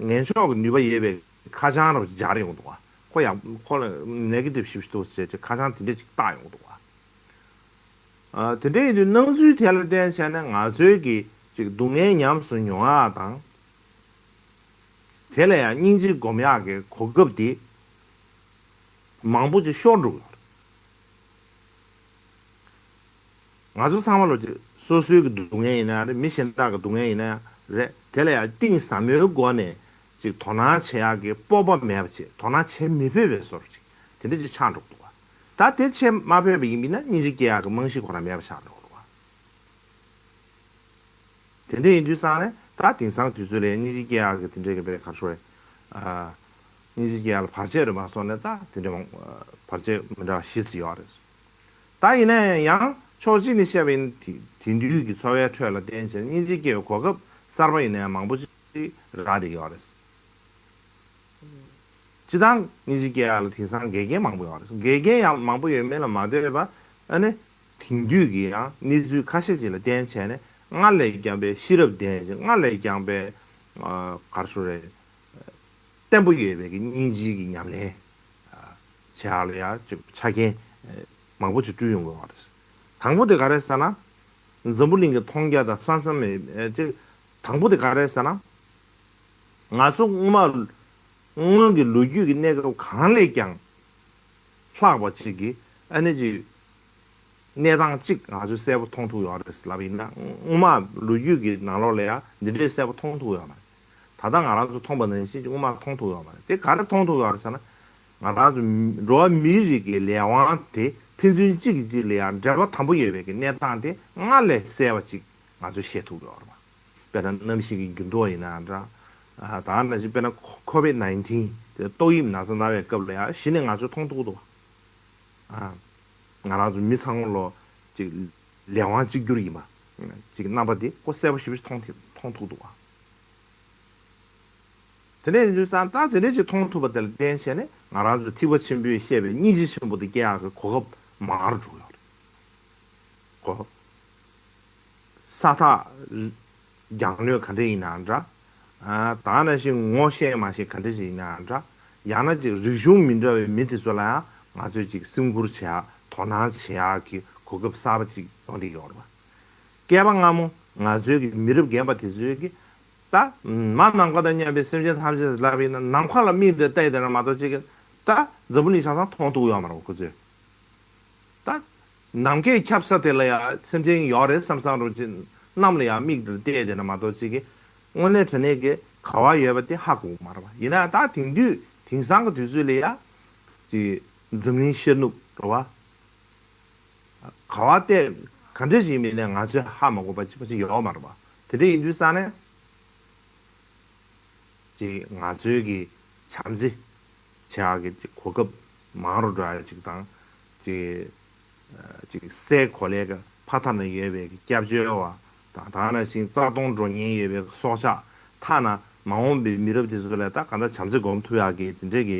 ངན་ཕྱོགས་ཀྱི་ནུས་པ་ཡོད་པའི་ཁ་བྱང་ར་ཅིག་སྦྱར་ཡོང་གི་འདུག་པ། ཁོ་ཡང་ཁོ་ལ་ནེ་གེ་ཊིབ་ཞེ་པོ་ཞིག་འདུག་ཟེར་བྱས་ཁ་བྱང་དེ་འདྲ་ཅིག་བཏགས་ཡོང་གི་འདུག་པ། ཨ། དེ་འདྲ་ཡིན་དུས་སྣང་ཚུལ་དེ་ལ་བརྟེན་བྱས་ནས་ང་ཚོའི་གི་ཅིག་སྡུག་བསྔལ་ཉམས་སུ་མྱོང་ཡག་དང་། དེ་ལ་ཡང་སྙིང་རྗེ་སྒོམ་ཡག་གི་གོ་སྐབས་དེ་མང་པོ་ཅིག་ཤོར་འགྲོ་གི་ཡོད་རེད། ང་ཚོ་ཚང་མ་ལོ་ཅིག་སོ་སོའི་གི་སྡུག་བསྔལ་ཡིན་ན་རེད། མི་གཞན་དག་གི་སྡུག་བསྔལ་ཡིན་ན་རེད། དེ་ལ་ཡང་གཏིང་ཟབ་མོའི་སྒོ་ནས་ཅིག་དོ་སྣང་བྱེད་ཡག་གི་སྤོབས་པ་མེད་པ་བྱས། དོ་སྣང་བྱེད་མི་ཕོད་པའི་བཟོ་འདྲ་ཅིག་དེ་འདྲ་ཅིག་ཆགས་འགྲོ་གི་འདུག་པ། ད་དེ་བྱེད་མ་ཕོད་པ་ཡིན་པ་ཡིན་ན་སྙིང་རྗེ་སྐྱེ་ཡག་གི་རྨང་གཞི་ཁོ་རང་མེད་པ་ཆགས་འགྲོ་གི་འདུག་པ། དེ་འདྲ་ཡིན་དུས་ཙང་ནས་ད་དེང་སང་དུས་ཚོད་ལ་སྙིང་རྗེ་སྐྱེ་ཡག་གི་དེ་འདྲའི་གི་དཔེ་ག་རེ་ཞུ་དགོས་རེད། ཨ། སྙིང་རྗེ་སྐྱེ་ཡག་ལ་བར་ཆད་རེད་མ་སོང་ནས་ད་དེ་འདྲ་མང་བར་ཆད་མི་འདྲ་བ་བཞི་ཙམ་ཡོད་རེད། ད་ཡིན་ན་ཡང་ཕྱོགས་གཅིག་ནས་བཤད་པ་ཡིན་ན་དེ་དེང་དུས་ཀྱི་འཚོ་བའི་ཁྲོད་ལ་བརྟེན་བྱས་སྙིང་རྗེ་སྐྱེ་བའི་གོ་སྐབས་གསར་པ་ཡིན་ན་ཡང་མང་པོ་ཅིག་རག་བསྡད་ཡོད་རེད། སྤྱིར་བཏང་སྙིང་རྗེ་སྐྱེ་ཡག་ལ་དེང་སང་འགལ་རྐྱེན་མང་པོ་ཡོད་རེད། འགལ་རྐྱེན་ཡང་མང་པོ་ཡོད་མེད་ལ་མ་ལྟོས་པར། ཨ་ནི་དེང་དུས་ཀྱི་ཡང་གནས་ཚུལ་ཁ་ཤས་ཅིག་ལ་བརྟེན་བྱས་ནས་སྔར་ལས་ཀྱང་དཔེ་ཤེས་རབ་ལྡན་ཅིང་སྔར་ལས་ཀྱང་དཔེ། ཨ། ག་རེ་ཞུ་དགོས་རེད། བརྟན་པོ་ཡོད་པའི་གི་སྙིང་རྗེའི་གི་ཉམས་ལེན་བྱེད་ཡག་ལ་ཡང་ཅིག་ཆ་རྐྱེན་མང་པོ་ཅིག་བསྐྲུན་ཡོང་དགོས་པ་རེད། དང་པོ་དེ་ག་རེ་ཟེར་ན། འཛམ་བུ་གླིང་གི་མཐོང་རྒྱ་དང་ས་མཚམས་མེད་ཅིག། དང་པོ་དེ་ག་རེ་ཟེར་ན། ང་ཚོ་སྔོན་མ་སྔོན་གྱི་ལོ་རྒྱུས་ཀྱི་གནས་སྐབས་གང་ལས་ཀྱང་ལྷག་པ་ཅིག་གི་ཨ་ནི་ཅིག་གནས་སྟངས་གཅིག་ང་ཚོས་གསལ་པོ་མཐོང་ཐུབ་ཡོད་རེད་ལབ་ཡིན་ན། སྔོན་མ་ལོ་རྒྱུས་ཀྱི་ནང་ལོགས་ལ་ཡང་འདི་འདྲའི་གསལ་པོ་མཐོང་ཐུབ་ཡོད་མ་རེད། ད་ལྟ་ང་རང་ཚོ་མཐོང་པ་ནང་བཞིན་ཅིག་སྔོན་མ་མཐོང་ཐུབ་ཡོད་མ་རེད། དེ་ག་རེ་མཐོང་ཐུབ་ཡོད་རེད་ཟེར་ན། ང་རང་ཚོ་འགྲོ་བ་མིའི་རིགས་ཀྱི་ལས་དབང་དེ་ཕན་ཚུན་གཅིག་གིས་གཅིག་ལ་ཡང་འབྲེལ་བ་དམ་པོ་ཡོད་པའི་གི་གནས་སྟངས་དེ་སྔར་ལས་གསལ་བ་ཅིག་ང་ཚོས་ཤེས་ཐུབ་ཡོད་རེད་པ། དཔེར་ན་གནམ་གཤིས་ཀྱི་འགྱུར་ལྡོག་ཡིན་ན་འདྲ། ཨ། ད་ནང་བཞིན་དཔེར་ན་ཁོ་ཁོ་བིད་ནའིན་ཊིན་དེ་ཏོག་དབྱིབས་ན་ཚ་ན་བའི་སྐབས་ལ་ཡང་གཞི་ནས་ང་ཚོས་མཐོང་ཐུབ་འདུག། ཨ། ང་རང་ཚོ་མི་ཚང་མ་ལོ་ཅིག་ལས་དབང་གཅིག་གྱུར་ཡིན་པ་ཅིག་རྣམ་པ་དེ་ཁོ་གསལ་པོ་ཞེ་པོ་ཞིག་མཐོང་ཐུབ་མཐོང་ཐུབ་འདུག། ཨ། དེ་འདྲ་ཡིན་དུས་ཙང་ད་དེ་འདྲ་ཅིག་མཐོང་ཐུབ་པ་དེ་ལ་བརྟེན་བྱས་ནས་ང་རང་ཚོ་ཐེག་པ་ཆེན་པོས་བཤད་པའི་སྙིང་རྗེ་ཆེན་པོ་དེ་སྐྱེ་ཡག་གི་གོ་སྐབས་མང་རུ་འགྲོ་གི་ཡོད་རེད། གོ། ས་ཐག་རྒྱང་ལོས་ག་འདྲ་ཡིན་ན་འདྲ། ཨ། ད་ནང་བཞིན་ངོ་ཤེས་མ་ཤེས་ག་འདྲ་ཞིག་ཡིན་ན་འདྲ། ཡང་ན་ཅིག་རིག་གཞུང་མི་འདྲ་བའི་མི་དེ་ཚོ་ལ་ཡང་ང་ཚོས་ཅིག་སེམས་ཁུར་བྱེད་ཡག་དོ་སྣང་བྱེད་ཡག་གི་གོ་སྐབས་གསར་པ་ཅིག་ཡོང་བསྡད་ཡོད་རེད་པ། བསྐལ་པ་སྔ་མོ་ ང་ཚོའི་གི་མི་རབས་རྒན་པ་དེ་ཚོའི་གི་ད་མ་ནམ་མཁའ་དང་མཉམ་པའི་སེམས་ཅན་ཐམས་ཅད་ལབ་ཡིན་ན་ནམ་མཁའ་ལ་མིག་དང་བལྟས་བསྡད་ན་མ་གཏོགས་ཅིག་གི་ད་འཛམ་བུ་གླིང་ཆ་ཚང་མཐོང་ཐུབ་ཡོད་མ་རེད་ཁོ་ཚོས། ད་ནམ་མཁའི་ཁྱབ་ས་དེ་ལ་ཡང་སེམས་ཅན་ཡོད་རེད་བསམ་བསམ་རུ་ཅིག་གནམ་ལ་ཡང་མིག་དང་བལྟས་བསྡད་ན་མ་གཏོགས་ཅིག་གི་དངོས་གནས་དྲང་གནས་ཀྱི་ག་བ་ཡོད་པ་དེ་ཧ་གོ་གི་མ་རེད་པ། ཡིན་ན་ད་དེང་དུས་དེང་སང་གི་དུས་ཚོད་ལ་ཡང་ཅིག་འཛམ་གླིང་ཤར་ནུབ་རེད་བ། ག་བ་བལྟས་ག་འདྲ་ཞིག་མིན་ནས་ང་ཚོས་ཧ་མ་གོ་བ་ཅིག་པ་ཅིག་ཡོད་མ་རེད་པ། དེ་འདྲ་ཡིན་དུས་ཙང་ནས་ཅིག་ང་ཚོའི་གི་བྱམས་བརྩེ་བྱེད་ཡག་གི་གོ་སྐབས་མང་རུ་འགྲོ་ཡག་ཅིག་དང་ཅིག་ཅིག་སའི་གོ་ལའི་གི་ཕ་མཐའ་ན་ཡོད་པའི་གི་སྐྱབས་བཅོལ་བ་དང་ད་ནང་བཞིན་རྩ་སྟོང་འགྲོ་ཉེན་ཡོད་པའི་གི་སྲོག་ཆགས་ཐ་ན་མ་འོངས་པའི་མི་རབས་དེ་ཚོ་ལ་ད་ག་འདྲ་བྱམས་བརྩེ་སྒོམ་ཐུབ་ཡག་གི་དེ་འདྲའི་གི་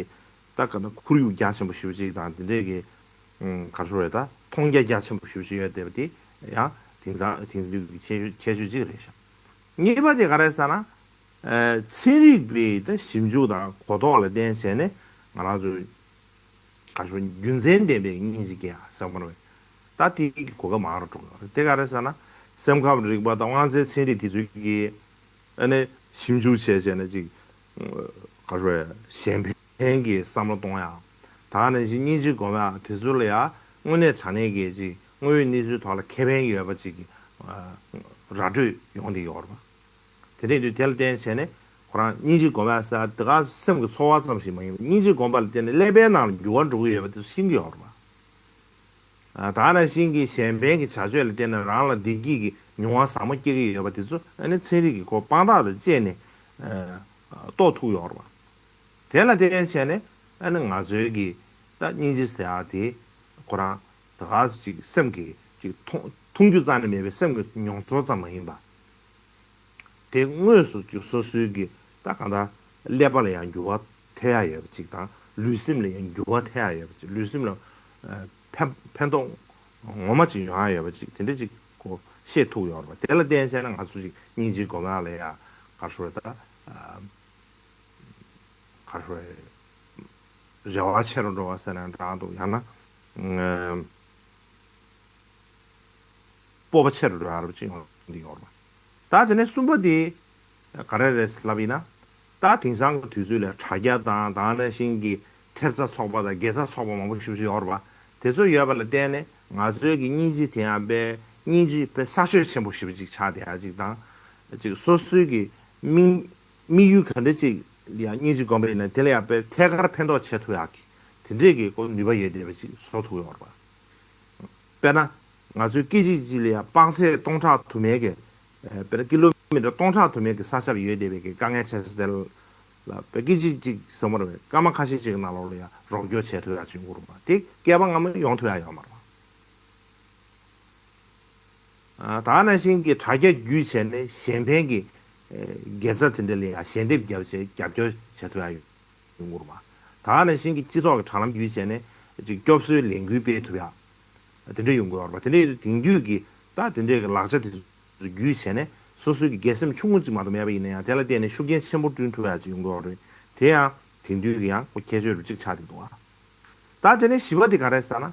ད་ག་འདྲ་ཁོར་ཡུག་རྒྱ་ཆེན་པོ་ཞེ་པོ་ཅིག་དང་དེ་འདྲའི་གི་ག་རེ་ཟེར་དགོས་རེད། ད་མཐོང་རྒྱ་རྒྱ་ཆེན་པོ་ཞེ་པོ་ཅིག་ཡོད་བསྡད་པ་དེ་ཡང་དེང་སང་དེང་དུས་ཀྱི་ཁྱད་ཆོས་ཁྱད་ཆོས་ཅིག་རེད་ཤག་གཉིས་པ་དེ་ག་རེ་ཟེར་ན། ཨ་ཚན་རིག་པའི་ད་ཞིབ་འཇུག་དང་གོ་རྟོགས་ལ་བརྟེན་བྱས་ནས་ང་རང་ཚོ་ག་རེ་ཟེར་རྒྱུ་མཚན་ལྡན་པའི་སྙིང་རྗེ་སྐྱེ་ཡག་བསམ་པ་རེད། ད་དེ་གི་གོ་སྐབས་མང་རུ་འགྲོ་གི་རེད། དེ་ག་རེ་ཟེར་ན་སེམས་ཁམས་རིག་པ་དང་དབང་རྩའི་ཚན་རིག་དེ་ཚོ་གིས་ཨ་ནི་ཞིབ་འཇུག་བྱས་བྱས་ནས་ཅིག་ག་རེ་ཟེར་གཞན་ཕན་གྱི་བསམ་བློ་གཏོང་ཡག་ད་ནང་བཞིན་སྙིང་རྗེ་སྒོམ་ཡག་དེ་ཚོ་ལ་ཡང་དངོས་གནས་དྲང་གནས་ཀྱི་ཅིག་དངོས་ཡོད་གནས་ཚུལ་ཐོག་ལ་ཁེ་ཕན་ཡོད་པ་ཅིག་གི་ར་སྤྲོད་ཡོང་བསྡད་ཡོད་རེད་པ། དེ་འདྲ་ཡིན་དུས་དེ་ལ་བརྟེན་བྱས་ནས་ཁོ་རང་སྙིང་རྗེ་སྒོམ་ཡག་ཟེར་དེ་ག་སེམས་ཀྱི་ཚོར་བ་ཙམ་ཞིག་མ་ཡིན་པར་སྙིང་རྗེ་སྒོམ་པ་ལ་བརྟེན་ནས་ཀླད་པའི་ནང་ལ་འགྱུར་བ་འགྲོ་གི་ཡོད་པ་དེ་ཚོ་ཤེས་ཀྱི་ཡོད་རེད་པ། ཨ་ད་ག་ནང་བཞིན་གྱི་གཞན་ཕན་གྱི་བྱ་སྤྱོད་ལ་བརྟེན་ནས་རང་ལ་བདེ་སྐྱིད་ཀྱི་མྱོང་བ་ཟབ་མོ་སྐྱེ་གི་ཡོད་པ་དེ་ཚོ་ཨ་ནི་ཚན་རིག་གི་གོ་དཔང་རྟགས་དང་བཅས་ནས་ཨ་རྟོགས་ཐུབ་ཡོད་རེད་པ། དེ་ལ་བརྟེན་བྱས་ནས་ཨ་ནི་ང་ཚོའི་གི་ད་སྙིང་རྗེ་ཟེར་ཡག་དེ་ཁོ་རང་ད་ག་ཅིག་སེམས་ཀྱི་ཅིག་མཐོང་མཐོང་རྒྱུ་རྩ་ནས་མེད་པའི་སེམས་ཀྱི་མྱོང་ཚོར་ཙམ་མ་ཡིན་པ། དེ་དངོས་སུ་ཀྱི་སོ་སོའི་གི་ད་གང་ལྟར་ཀླད་པ་ལ་ཡང་འགྱུར་བ་ཐེབས་ཡག་ཡོད་པ་ཅིག་དང་ལུས་སེམས་ལ་ཡང་འགྱུར་བ་ཐེབས་ཡག་ཡོད་པ་ཅིག་ལུས་སེམས་ལ་ཨ་ཕན་ཕན་ཐོགས་ངོ་མ་ཅིག་ཡོང་ཡག་ཡོད་པ་ཅིག་དེ་འདྲ་ཅིག་གོ་ཤེས་ཐུབ་ཡོད་རེད་པ། དེ་ལ་བརྟེན་བྱས་ན་ང་ཚོ་ཅིག་སྙིང་རྗེ་སྒོམ་ཡག་ལ་ཡང་ག་རེ་ཟེར་ད་ཨ་ག་རེ་ཟེར་རེ་བ་ཆེ་རུ་འགྲོ་བ་ཟེར་ན་འདྲ་འདུག་ཡང་ན་ཨ། སྤོབས་པ་ཆེ་རུ་འགྲོ་ཡག་རེད་པ་ཅིག་ཡོང་གི་ཡོད་རེད་པ། ད་དེ་ནས་གསུམ་པ་དེ་ག་རེ་རེད་ལབ་ཡིན་ན། ད་དེང་སང་གི་དུས་ཚོད་ལ་དྲ་རྒྱ་དང་ད་ག་ནང་བཞིན་གྱི་ཐེབས་རྩ་ཚོགས་པ་དང་དགེ་རྩ་ཚོགས་པ་མང་པོ་ཞེ་པོ་ཅིག་ཡོད་རེད་པ། དེ་ཚོ་ཡོད་པ་ལ་བརྟེན་ནས་ང་ཚོའི་གི་སྙིང་རྗེ་དེ་ཡང་དཔེ་སྙིང་རྗེ་དཔེ་གསར་ཤོས་ཆེན་པོ་ཞེ་པོ་ཅིག་ཆགས་བསྡད་ཡག་ཅིག་དང་། ཅིག་སོ་སོའི་གི་དམིགས་དམིགས་ཡུལ་ག་འདྲ་ཅིག་ལ་ཡང་སྙིང་རྗེ་སྒོམ་པ་ཡིན་ན་དེ་ལ་ཡང་དཔེ་ཐད་ཀར་ཕན་ཐོགས་བྱེད་ཐུབ་ཡག་གི་དེ་འདྲས་ཀྱི་ཁོ་ནུས་པ་ཡོད་བསྡད་པ་ཅིག་བཟོ་ཐུབ་ཡོད་རེད་པ། དཔེར་ན། ང་ཚོའི་སྐད་ཅིག་གཅིག་ལ་ཡང་དཔག་ཚད་སྟོང་ཕྲག་དུ་མའི་གི། ཨེ་དཔེར་ན་ཀི་ལོ་མི་ཊར་སྟོང་ཕྲག་དུ་མའི་གི་ས་ཆར་ཡོད་བསྡད་པའི་གི་དཀའ་ངལ་ཆེ་ས་དེ་ལ། དཔེ་སྐད་ཅིག་གཅིག་ཟེར་མ་རེད་པས་སྐར་མ་ཁ་ཤས་ཅིག་གི་ནང་ལོགས་ལ་ཡང་རོགས་སྐྱོར་བྱེད་ཐུབ་ཡག་བྱུང་དགོས་རེད་པ། དེ་བསྐལ་པ་སྔ་མོ་ཡོང་ཐུབ་ཡག་ཡོད་མ་རེད་པ། ཨ་ད་ག་ནང་བཞིན་གྱི་དྲ་རྒྱ་བརྒྱུད་བྱས་ནས་གཞན་ཕན་གྱི་ཨེ་དགེ་རྩ་དེ་འདྲ་ལ་ཡང་ཞལ་འདེབས་བརྒྱབ་བྱས་རྒྱབ་སྐྱོར་བྱེད་ཐུབ་ཡག་ཡོད། ཡོང་གི་རེད་པ། ད་ག་ནང་བཞིན་གྱི་སྤྱི་ཚོགས་ཀྱི་དྲ་ལམ་བརྒྱུད་བྱས་ནས་ཅིག་སྐྱོབ་གསོའི་ལས་འགུལ་སྤེལ་ཐུབ་ཡག་དེ་འདྲ་ཡོང་གི་ཡོད་རེད་པ། དེ་འདྲ་ཡིན་དུས་དེང་དུས་ཀྱི་ད་དེ་འདྲའི་གི་ལག་ཆ་དེ་ཚོ་བརྒྱུད་བྱས་ནས་སོ་སོའི་གི་དགེ་སེམས་ཆུང་ངུ་ཅིག་མ་གཏོགས་མེད་པ་ཡིན་ན་ཡང་དེ་ལ་བརྟེན་ནས་ཤུགས་རྐྱེན་ཆེན་པོ་བསྐྲུན་ཐུབ་ཡག་ཅིག་ཡོང་གི་ཡོད་རེད། དེ་ཡང་དེང་དུས་ཀྱི་ཡང་ཁོ་ཁྱད་ཆོས་རུ་གཅིག་ཆགས་བསྡད་འདུག་ཨ། ད་དེ་ནས་བཞི་པ་དེ་ག་རེ་ཟེར་ན།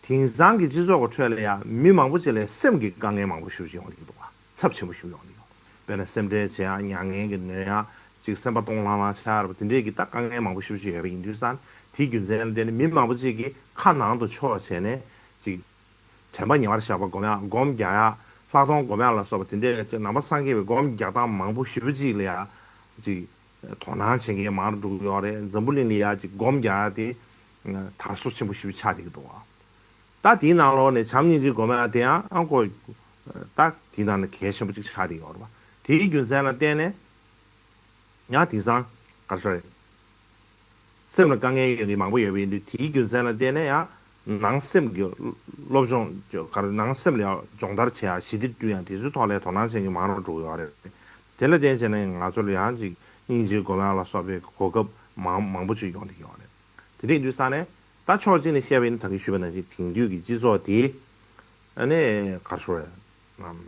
དེང་སང་གི་སྤྱི་ཚོགས་ཀྱི་ཁྲོད་ལ་ཡང་མི་མང་པོ་ཅིག་ལ་སེམས་ཀྱི་དཀའ་ངལ་མང་པོ་ཞེ་པོ་ཅིག་ཡོང་གི་འདུག་ཨ། ཚབས་ཆེན་པོ་ཞིག་ཡོང་གི་ཡོད། དཔེར་ན་སེམས་ཁྲལ་བྱེད་ཡག་མྱ་ངན་གྱིས་ནོན་ཡག་ཅིག་སེམས་པ་སྟོང་ལྷང་ལྷང་ཆགས་ཡག་རེད་པ། དེ་འདྲས་ཀྱི་ད་དཀའ་ངལ་མང་པོ་ཞེ་པོ་ཅིག་ཡོད་པ་ཡིན་དུས་ཙང་དེའི་རྒྱུ་མཚན་ལ་བརྟེན་ནས་མི་མང་པོ་ཅིག་གིས་ཁ་ནང་དུ་ཕྱོགས་བྱས་ནས་ཅིག་དྲན་པ་ཉེ་བར་བཞག་པ་སྒོམ་ཡག་སྒོམ་རྒྱག་ཡག་ལྷག་མཐོང་སྒོམ་ཡག་ལ་སོགས་པ་དེ་འདྲས་ཀྱི་ནང་པ་སངས་རྒྱས་པའི་སྒོམ་རྒྱག་སྟངས་མང་པོ་ཞེ་པོ་ཅིག་ལ་ཡང་ཅིག་དོ་སྣང་བྱེད་མཁན་མང་རུ་འགྲོ་གི་ཡོད་རེད། འཛམ་བུ་གླིང་ལ་ཡ་ཅིག་སྒོམ་རྒྱག་ཡ་དེ་དར་སོ་ཆེན་པོ་ཞེ་པོ་ཆགས་བསྡད་ཀྱི་འདུག་བ། ད་དེའི་ནང་ལོགས་ནས་བྱམས་སྙིང་རྗེ་སྒོམ་ཡ་དེ་ཡང་ཨང་ཁོ་ད་དེའི་ནང་ནས་གལ་ཆེན་པོ་ཅིག་ཆགས་བསྡད་ཀྱི་ཡོད་རེད་བ། དེའི་རྒྱུ་མཚན་ལ་བརྟེན་ནས་ཡང་དེང་སང་ག་རེ་ཟེར་རེད། སེམས་ལ་དཀའ་ངལ་ཡོད་མཁན་མང་པོ་ཡོད་པ་ཡིན་དུས་དེའི་རྒྱུ་མཚན་ལ་བརྟེན་ནས་ཡང་ནང་སེམས་ཀྱི་སློབ་སྦྱོང་ག་རེ་ནང་སེམས་ལ་ཡང་སྦྱོང་བརྡར་བྱེད་ཡ་ཞི་བདེ་བསྐྲུན་ཡ་དེ་ཚོའི་ཐོག་ལ་དོ་སྣང་བྱེད་མཁན་མང་རུ་འགྲོ་གི་ཡོད་རེད། དེ་ལ་བརྟེན་བྱས་ནས་ང་ཚོ་ལ་ཡང་ཅིག་སྙིང་རྗེ་སྒོམ་ཡ་ལ་སོགས་པའི་གོ་སྐབས་མང་མང་པོ་ཅིག་ཡོང་བསྡད་ཀྱི་ཡོད་རེད། དེ་འདྲ་ཡིན་དུས་ཙང་ནས་ད་ཕྱོགས་གཅིག་ནས་བཤད་པ་ཡིན་ན་ད་གིན་ཞུས་པ་ནང་བཞིན་དེང་དུས་ཀྱི་སྤྱི་ཚོགས་དེ་ཨ་ནི་ག་རེ་ཟེར་དགོས་རེད།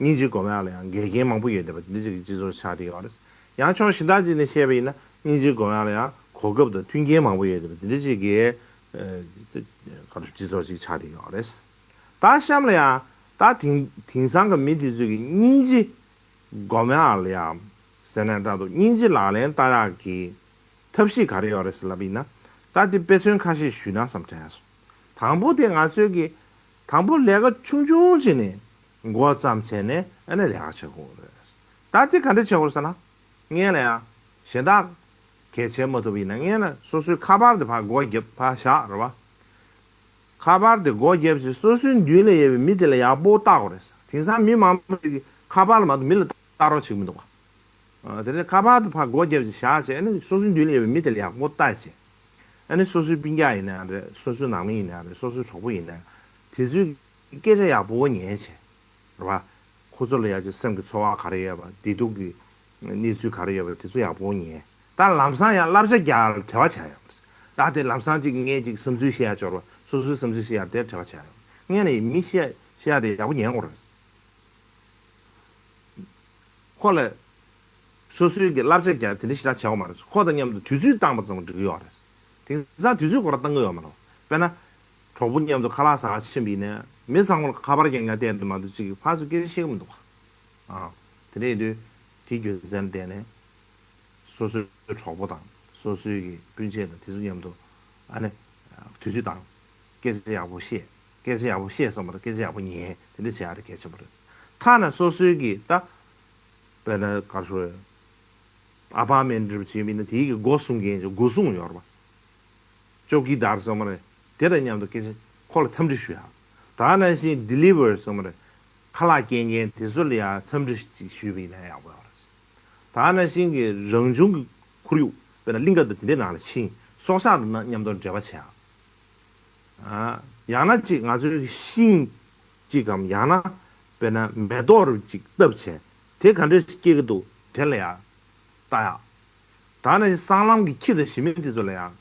སྙིང་རྗེ་སྒོམ་ཡ་ལ་ཡང་འགལ་རྐྱེན་མང་པོ་ཡོད་བསྡད་པ་དེ་འདྲ་ཅིག་གི་སྤྱི་ཚོགས་ཆགས་བསྡད་ཡོད་རེད། ཡང་ཕྱོགས་གཞན་དག་ཅིག་ནས་བཤད་པ་ཡིན་ན་སྙིང་རྗེ་སྒོམ་ཡ་ལ་ཡང་གོ་སྐབས་དང་མཐུན་རྐྱེན་མང་པོ་ཡོད་བསྡད་པ་དེ་འདྲ་ཅིག་གི་ཨ་ག་རེ་སྤྱི་ཚོགས་ཅིག་ཆགས་བསྡད་ཡོད་རེད། ད་གཤམ་ལ་ཡང་ ད་དེང་དེང་སང་གི་མི་དེ་ཚོས་ཀྱི་སྙིང་རྗེ་སྒོམ་ཡག་ལ་ཡང་ཟེར་ན་འདྲ་འདུག་སྙིང་རྗེ་ལག་ལེན་བསྟར་ཡག་གི་ཐབས་ཤེས་ག་རེ་ཡོད་རེད་ཟེར་ལབ་ཡིན་ན། ད་དེ་དཔེ་མཚོན་ཁ་ཤས་ཞུས་ན་བསམ་དྲན་སོང་། དང་པོ་དེ་ང་ཚོས་ཀྱི་དང་པོ་ལས་ཀ་ཆུང་ཆུང་བྱས་ནས་འགོ་བརྩམས་བྱས་ནས་ཨ་ནི་ལས་ཀ་བྱེད་དགོས་རེད། ད་དེ་ག་འདྲ་བྱེད་དགོས་ཟེར་ན། སྔོན་ལ་ཡང་གཞན་དག་གལ་ཆེ་མ་ཐུབ་ཡིན་ན་སྔོན་ལ་སོ་སོའི་ཁ་པར་དེ་ཕར་སྒོ་བརྒྱབ་ཕར་བཞག་རེད་བ། ཁ་པར་དེ་སྒོ་བརྒྱབ་བྱས་སོ་སོའི་མདུན་ལ་ཡོད་པའི་མི་དེ་ལ་ཡག་པོ་བལྟ་དགོས་རེད། དེང་སང་མི་མང་པོ་ཞིག་གིས་ཁ་པར་ལ་མ་གཏོགས་མི་ལ་ལྟ་རོགས་བྱེད་ཀྱི་མི་འདུག་བ། ཨ། དེ་ནས་ཁ་པར་དེ་ཕར་སྒོ་བརྒྱབ་བྱས་བཞག་བྱས་ཨ་ནི་སོ་སོའི་མདུན་ལ་ཡོད་པའི་མི་དེ་ལ་ཡག་པོ་བལྟ་བྱས། ཨ་ནི་སོ་སོའི་སྤུན་ཀྱག་ཡིན་ན་རེད། སོ་སོའི་ནང་མི་ཡིན་ན་རེད། སོ་སོའི་གྲོགས་པོ་ཡིན་ན་དེ་ཚོའི་སྐད་ཆ་ཡག་པོ་ཉན་བྱས། རེད་བ། ཁོ་ཚོ་ལ་ཡ་ཅིག་སེམས་ཀྱི་ཚོར་བ་ག་རེ་ཡོད་པ། བདེ་སྡུག་གི་གནས་ཚུལ་ག་རེ་ཡོད་པ་དེ་ཚོ་ཡག་པོ་ཉན། ད་ལམ་སང་ཡང་བསླབ་བྱ་རྒྱག་ཡག་ལ་བྲེལ་བ་བྱ་ཡོང་། ད་དེ་ལམ་སང་ཅིག་ངས་ཅིག་བསམ་ཚུལ་བཤད་ཡག་འབྱོར་བ། སོ་སོའི་བསམ་ཚུལ་བཤད་ཡག་དེར་བྲེལ་བ་བྱ་ཡོང་། ངས་ནི་མི་བཤད་བཤད་ཡག་དེ་ཡག་པོ་ཉན་དགོས་རེད། ཁོ་ལ་སོ་སོའི་གི་བསླབ་བྱ་རྒྱག་དེ་འདྲ་ཞེ་དྲག་བྱེད་དགོས་མ་རེད། ཁོ་དང་མཉམ་དུ་དུས་ཚོད་བཏང་པ་ཙམ་འགྲིག་གི་ཡོད་རེད། དེང་སང་དུས་ཚོད་སྐོར་བཏང་གི་ཡོད་མ་རེད། དཔེར་ན། གྲོགས་པོ་མཉམ་དུ་ཁ་ལག་ཟ་ག་ཕྱིན་པ་ཡིན་ན་མི་ཚང་མ་ལ་ཁ་པར་རྒྱག་མཁན་བསྡད་འདུག་མ་གཏོགས་ཅིག་ཕར་ཚུར་སྐད་ཆ་བཤད་ཀྱི་མི་འདུག་བ། ཨ། དེ་འདྲ་ཡིན་དུས་དེའི་རྒྱུ་མཚན་ལ་བརྟེན་ནས་སོ་སོའི་གྲོགས་པོ་དང་སོ་སོའི་གི་སྤུན་མཆེད་དང་དེ་ཚོ་མཉམ་དུ་ཨ་ནི་དུས་ཚོད་དང་སྐད་ཆ་ཡག་པོ་བཤད། སྐད་ཆ་ཡག་པོ་བཤད་སོང་མ་གཏོགས་སྐད་ཆ་ཡག་པོ་ཉན། དེ་འདྲ་བྱེད་ཡག་དེ་གལ་ཆེན་པོ་རེད། ཐ་ན་སོ་སོའི་གི་ད་དཔེར་ན་ག་རེ་ཞུ་དགོས་རེད། ཨ་པར་མེན་ཊི་འདྲ་པོ་ཅིག་ཡིན་ན་དེའི་གི་སྒོ་སྲུང་མཁན་ཅིག་སྒོ་སྲུང་ཡོད་རེད་པ། ཅོ་ཀི་དར་ཟེར་མ་རེད། དེ་དང་མཉམ་དུ་སྐད་ཆ་ཁོ་ལ་འཚམས་འདྲི་ཞུ་ཡག་ད་ནང་བཞིན་ཌི་ལི་ཝར་ཟེར་མ་རེད། ཁ་ལག་སྐྱེལ་མཁན་དེ་ཚོ་ལ་ཡང་འཚམས་འདྲི་ཅིག་ཞུས་པ་ཡིན་ན་ཡག་པོ་ཡོད་རེད། ད་ནང་བཞིན་གྱི་རང་བྱུང་གི་ཁོར་ཡུག་དཔེར་ན་གླིང་ག་དང་དེ་འདྲའི་ནང་ལ་ཕྱིན་སྲོག་ཆགས་དང་མཉམ་དུ་འབྲེལ་བ་བྱེད་ཡག་ཨ། ཡང་ན་ཅིག་ང་ཚོའི་ཤིང་ཅིག་གམ་ཡང་ན་དཔེར་ན་མེ་ཏོག་རུ་ཅིག་བཏབ་བྱས་དེ་ག་འདྲས་སྐྱེ་གི་འདུག་དེ་ལ་ཡང་ལྟ་ཡག་ད་ནི་སྲང་ལམ་གྱི་ཁྱི་དང་ཞི་མི་དེ་ཚོ་ལ་ཡང་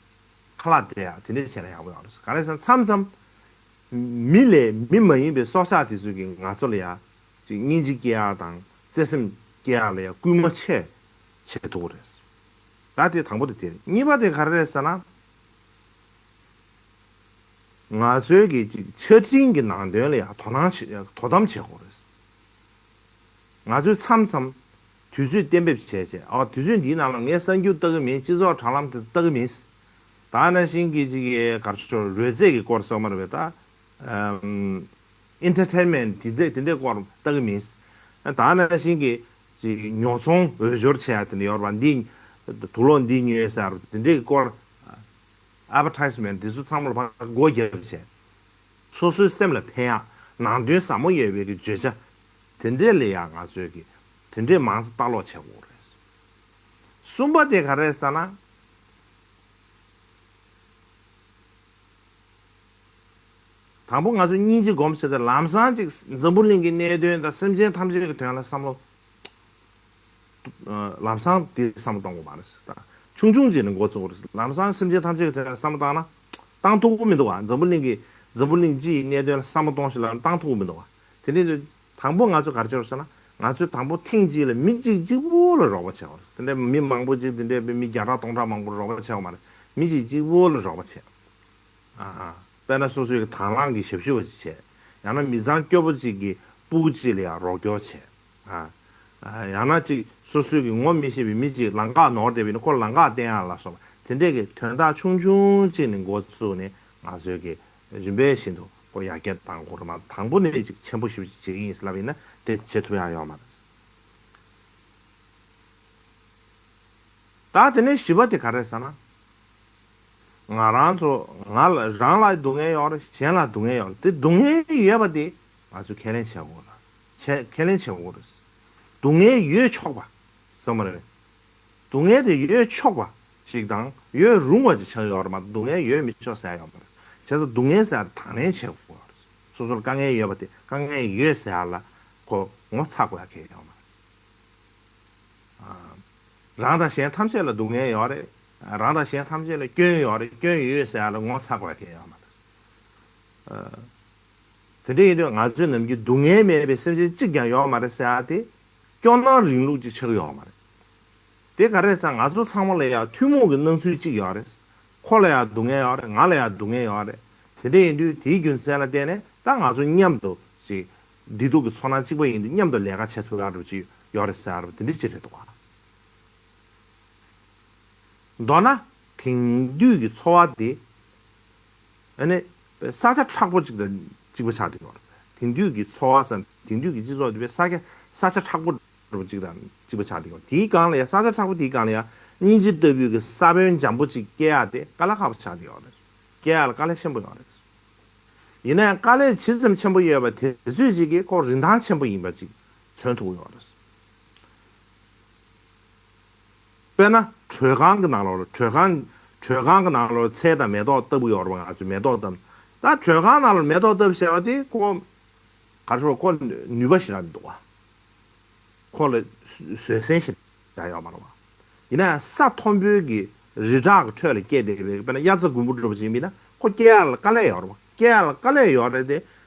ཁ་ལག་སྟེར་ཡག་དེ་འདྲས་བྱས་ན་ཡག་པོ་ཡོད་རེད། ག་རེ་ཟེར་ན་མཚམས་མཚམས་མི་ལས་མི་མ་ཡིན་པའི་སྲོག་ཆགས་དེ་ཚོ་གིས་ང་ཚོ་ལ་ཡང་ཅིག་སྙིང་རྗེ་སྐྱེ་ཡག་དང་བརྩེ་སེམས་སྐྱེ་ཡག་ལ་ཡང་སྐུལ་མ་ཆེ་བྱེད་ཐུབ་ཀྱི་རེད། ད་དེ་དང་པོ་དེ་དེ་རེད། གཉིས་པ་དེ་ག་རེ་རེད་ཟེར་ན། ང་ཚོའི་གི་ཅིག་ཆ་འཕྲིན་གྱི་ནང་དོན་ལ་ཡང་དོ་སྣང་བྱེད་དོ་དམ་བྱེད་དགོས་རེད། ང་ཚོས་མཚམས་མཚམས་དུས་ཚོད་གཏན་འབེབས་བྱས་བྱས་ཨ་དུས་ཚོད་འདིའི་ནང་ལ་ངས་གསར་འགྱུར་ལྟ་གི་མིན། སྤྱི་ཚོགས་དྲ་ལམ་དེ་ལྟ་གི་མིན། ད་ནང་བཞིན་གྱི་ཅིག་ག་རེ་ཞུ་རོལ་རྩེད་ཀྱི་སྐོར་ཟེར་མ་རེད་པས་ད། ཨམ། ཨིན་ཊར་ཊེན་མེན་ཊི་དེ་འདྲས་དེ་འདྲས་སྐོར་ལྟ་གི་མིན། ད་ནང་བཞིན་གྱི་ཅིག་ཉོ་ཚོང་འོས་སྦྱོར་བྱེད་ཡ་དེ་འདྲ་ཡོད་རེད་པ། འདི་དུག་ལོག་འདི་ཉོས་ཟེར་དེ་འདྲས་ཀྱི་སྐོར། ཨེ་ཌ་ཝར་ཊའི་སི་མེན་ཊི་འདི་ཚོ་ཚང་མ་ལ་ཕར་སྒོ་བརྒྱབ་བྱས། སོ་སོའི་སེམས་ལ་ཕན་ཡག་ནང་དོན་ཟབ་མོ་ཡོད་པའི་གི་བརྗོད་བྱ་དེ་འདྲས་ལ་ཡང་ང་ཚོས་གི་དེ་འདྲས་མང་ཙམ་ལྟ་ཀློག་བྱེད་དགོས་རེད། གསུམ་པ་དེ་ག་རེ་རེད་ཟེར་ན། དང་པོ་ང་ཚོ་སྙིང་རྗེ་སྒོམ་ཟེར་ཏེ་ལམ་སང་ཅིག་འཛམ་བུ་གླིང་གི་གནད་དོན་དང་སེམས་ཅན་ཐམས་ཅད་ཀྱི་དོན་ལ་བསམ་བློ། ལམ་སང་དེ་བསམ་བློ་གཏོང་དགོས་མ་རེད་ཟེར། ད་ཆུང་ཆུང་ཅིག་ནས་འགོ་བཙུགས་དགོས་རེད། ལམ་སང་སེམས་ཅན་ཐམས་ཅད་ཀྱི་དོན་ལ་བསམ་བློ་བཏང་ན་བཏང་ཐུབ་ཀྱི་མི་འདུག་བ། འཛམ་བུ་གླིང་གི་འཛམ་བུ་གླིང་སྤྱི་ཡི་གནད་དོན་ལ་བསམ་བློ་གཏོང་ཞིག་ལབ་ན་བཏང་ཐུབ་ཀྱི་མི་འདུག་བ། དེ་འདྲ་དུས་དང་པོ་ང་ཚོ་ག་རེ་བྱེད་དགོས་ཟེར་ན་ང་ཚོས་དང་པོ་ཐེངས་གཅིག་ལ་མི་གཅིག་གཅིག་པོ་ལ་རོགས་པ་བྱེད་དགོས་རེད། དེ་འདྲ་མི་མང་པོ་ཅིག་དེ་འདྲ་མི་བརྒྱ་ཕྲག་སྟོང་ཕྲག་མང་པོ་ལ་རོགས་པ་བྱེད་དགོས་མ་རེད། མི་གཅིག་གཅིག་པོ་ལ་རོགས་པ་བྱེད། ཨ། དཔེར་ན་སོ་སོའི་གི་དང་བླངས་ཀྱི་ཞབས་ཞུ་བ་ཅིག་བྱས། ཡང་ན་མི་ཚང་སྐྱོ་པོ་ཅིག་གི་སྤུ་གུ་ཅིག་ལ་ཡང་རོགས་སྐྱོར་བྱས། ཨ། ཨ། ཡང་ན་ཅིག་སོ་སོའི་གི་ངོ་མི་ཤེས་པའི་མི་ཅིག་ལམ་ཁ་ནོར་བསྡད་པ་ཡིན་ན་ཁོ་ལ་ལམ་ཁ་བསྟན་ཡག་ལ་སོགས་པ་དེ་འདྲས་ཀྱི་དོན་དག་ཆུང་ཆུང་ཅིག་ནས་འགོ་བཙུགས་ནས་ང་ཚོའི་གི་རིམ་པས་བཞིན་དུ་ཁོ་ཡར་རྒྱས་གཏང་དགོས་རེད་མ། དང་པོ་ནས་ཅིག་ཆེན་པོ་ཞེ་པོ་ཅིག་བྱེད་ཀྱི་ཡིན་ཟེར་ལབ་ཡིན་ན་དེ་བྱེད་ཐུབ་ཡག་ཡོད་མ་རེད། ད་དེ་ནས་བཞི་པ་དེ་ག་རེ་ཟེར་ན། ང་རང་ཚོ་ང་ལ་རང་ལ་སྡུག་བསྔལ་ཡོད་རེད། གཞན་ལ་སྡུག་བསྔལ་ཡོད་རེད། དེ་སྡུག་བསྔལ་ཡོད་པ་དེ་ང་ཚོས་ཁས་ལེན་བྱེད་དགོས་རེད། ཁས་ཁས་ལེན་བྱེད་དགོས་རེད། སྡུག་བསྔལ་ཡོད་ཆོག་པ་ཟེར་མ་རེད། སྡུག་བསྔལ་དེ་ཡོད་ཆོག་པ་ཅིག་དང་ཡོད་རུང་བ་ཅིག་ཆགས་ཡོད་རེད་མ། སྡུག་བསྔལ་ཡོད་མི་ཆོག་ཟེར་ཡོད་མ་རེད། བྱས་ཙང་སྡུག་བསྔལ་ཟེར་དང་ལེན་བྱེད་དགོས་རེད། སོ་སོར་དཀའ་ངལ་ཡོད་པ་དེ་དཀའ་ངལ་ཡོད་ཟེར་ཡག་ལ་ཁོ་ངོ་ཚ་དགོས་ཡག་གང་ཡང་ཡོད་མ་རེད། རང་དང་གཞན་ཐམས་ཅད་ལ་སྡུག་བསྔལ་ཡོད་རེད། རང་དང་གཞན་ཐམས་ཅད་ལ་སྐྱོན་ཡོད་རེད། སྐྱོན་ཡོད་ཟེར་ཡག་ལ་ངོ་ཚ་དགོས་ཡག་གང་ཡང་ཡོད་མ་རེད། དེ་འདྲ་ཡིན་དུས་ང་ཚོའི་ནམ་རྒྱུན་སྡུག་བསྔལ་མེད་པའི་སེམས་ཅན་གཅིག་ཀྱང་ཡོད་མ་རེད་ཟེར་ཡག་དེ་སྐྱོ་སྣང་རིང་ལུགས་ཅིག་ཆགས་ཀྱི་ཡོད་མ་རེད། དེ་ག་རེ་ཟེར་ང་ཚོ་ཚང་མ་ལ་ཡང་ཐུན་མོང་གི་སྣང་ཚུལ་གཅིག་ཡོད་རེད། ཁོ་ལ་ཡང་སྡུག་བསྔལ་ཡོད་རེད། ང་ལ་ཡང་སྡུག་བསྔལ་ཡོད་རེད། དེ་འདྲ་ཡིན་དུས་དེའི་རྒྱུ་མཚན་ལ་བརྟེན་ནས་ད་ང་ཚོ་མཉམ་དུ་ཅིག་ བདེ་སྡུག་གི་ཚོར་སྣང་གཅིག་པ་ཡིན་དུས་མཉམ་དུ་ལས་ཀ་བྱེད་ཐུབ་ཡག་འདྲ་པོ་ཅིག་ཡོད་རེད་ཟེར་ཡག་འདྲ་པོ་དེ་འདྲ་ཅིག་རེད་འདུག་ག། མདོར་ན། དེང་དུས་ཀྱི་འཚོ་བ་དེ། ཨ་ནི། ས་ཆ་མཁྲེགས་པོ་ཅིག་དང་གཅིག་པ་ཆགས་བསྡད་ཡོད་རེད། དེང་དུས་ཀྱི་འཚོ་བ་ཟེར་དེང་དུས་ཀྱི་སྤྱི་ཚོགས་དེ་བས་ས་ཆ་ས་ཆ་མཁྲེགས་པོ་འདྲ་པོ་ཅིག་དང་གཅིག་པ་ཆགས་བསྡད་ཡོད། དེའི་སྒང་ལ་ཡང་ས་ཆ་མཁྲེགས་པོ་དེའི་སྒང་ལ་ཡང་སྙིང་རྗེ་ལྟ་བུའི་གི་ས་བོན་འཇམ་པོ་ཅིག་སྐྱེ་ཡག་དེ་དཀའ་ལས་ཁག་པོ་ཆགས་བསྡད་ཡོད་རེད། སྐྱེ་ཡག་ལ་དཀའ་ལས་ཆེན་པོ་ཡོད་རེད། ཡིན་ན་ཡང་དཀའ་ལས་ཇི་ཙམ་ཆེན་པོ་ཡོད་པ་དེ་ཚོད་ཅིག་གིས་ཁོ་རིན་ཐང་ཆེན་པོ་ཡིན་པ་ཅིག་མཚོན་ཐུབ་ཀྱི་ཡོད་རེད། དཔེར་ན་དྲོད་ཁང་གི་ནང་ལོགས་ལ་དྲོད་ཁང་དྲོད་ཁང་གི་ནང་ལོགས་ཚལ་དང་མེ་ཏོག་བཏབ་ཀྱི་ཡོད་རེད་པ། ང་ཚོས་མེ་ཏོག་བཏབ། ད་དྲོད་ཁང་ནང་ལ་མེ་ཏོག་བཏབ་བྱས་པ་དེ་ཁོ་ག་རེ་ཞུ་དགོས། ཁོ་ནུས་པ་ཞེ་དྲག་མི་འདུག་ག། ཁོ་ལ་བཟོད་བསྲན་ཞེ་དྲག་ཡོད་མ་རེད་པ། ཡིན་ན་ཡང་ས་མཐོན་པོའི་གི་རི་བྲག་གི་ཁྲོད་ལ་སྐྱེས་བསྡད་པའི་དཔེར་ན་དབྱར་རྩྭ་དགུན་འབུ་འདྲ་པོ་ཅིག་ཡིན་ན་ཁོ་སྐྱེ་ཡག་ལ་དཀའ་ལས་ཡོད་རེད་པ། སྐྱེ་ཡག་ལ་དཀའ་ལས་ཡོད་རེད་དེ།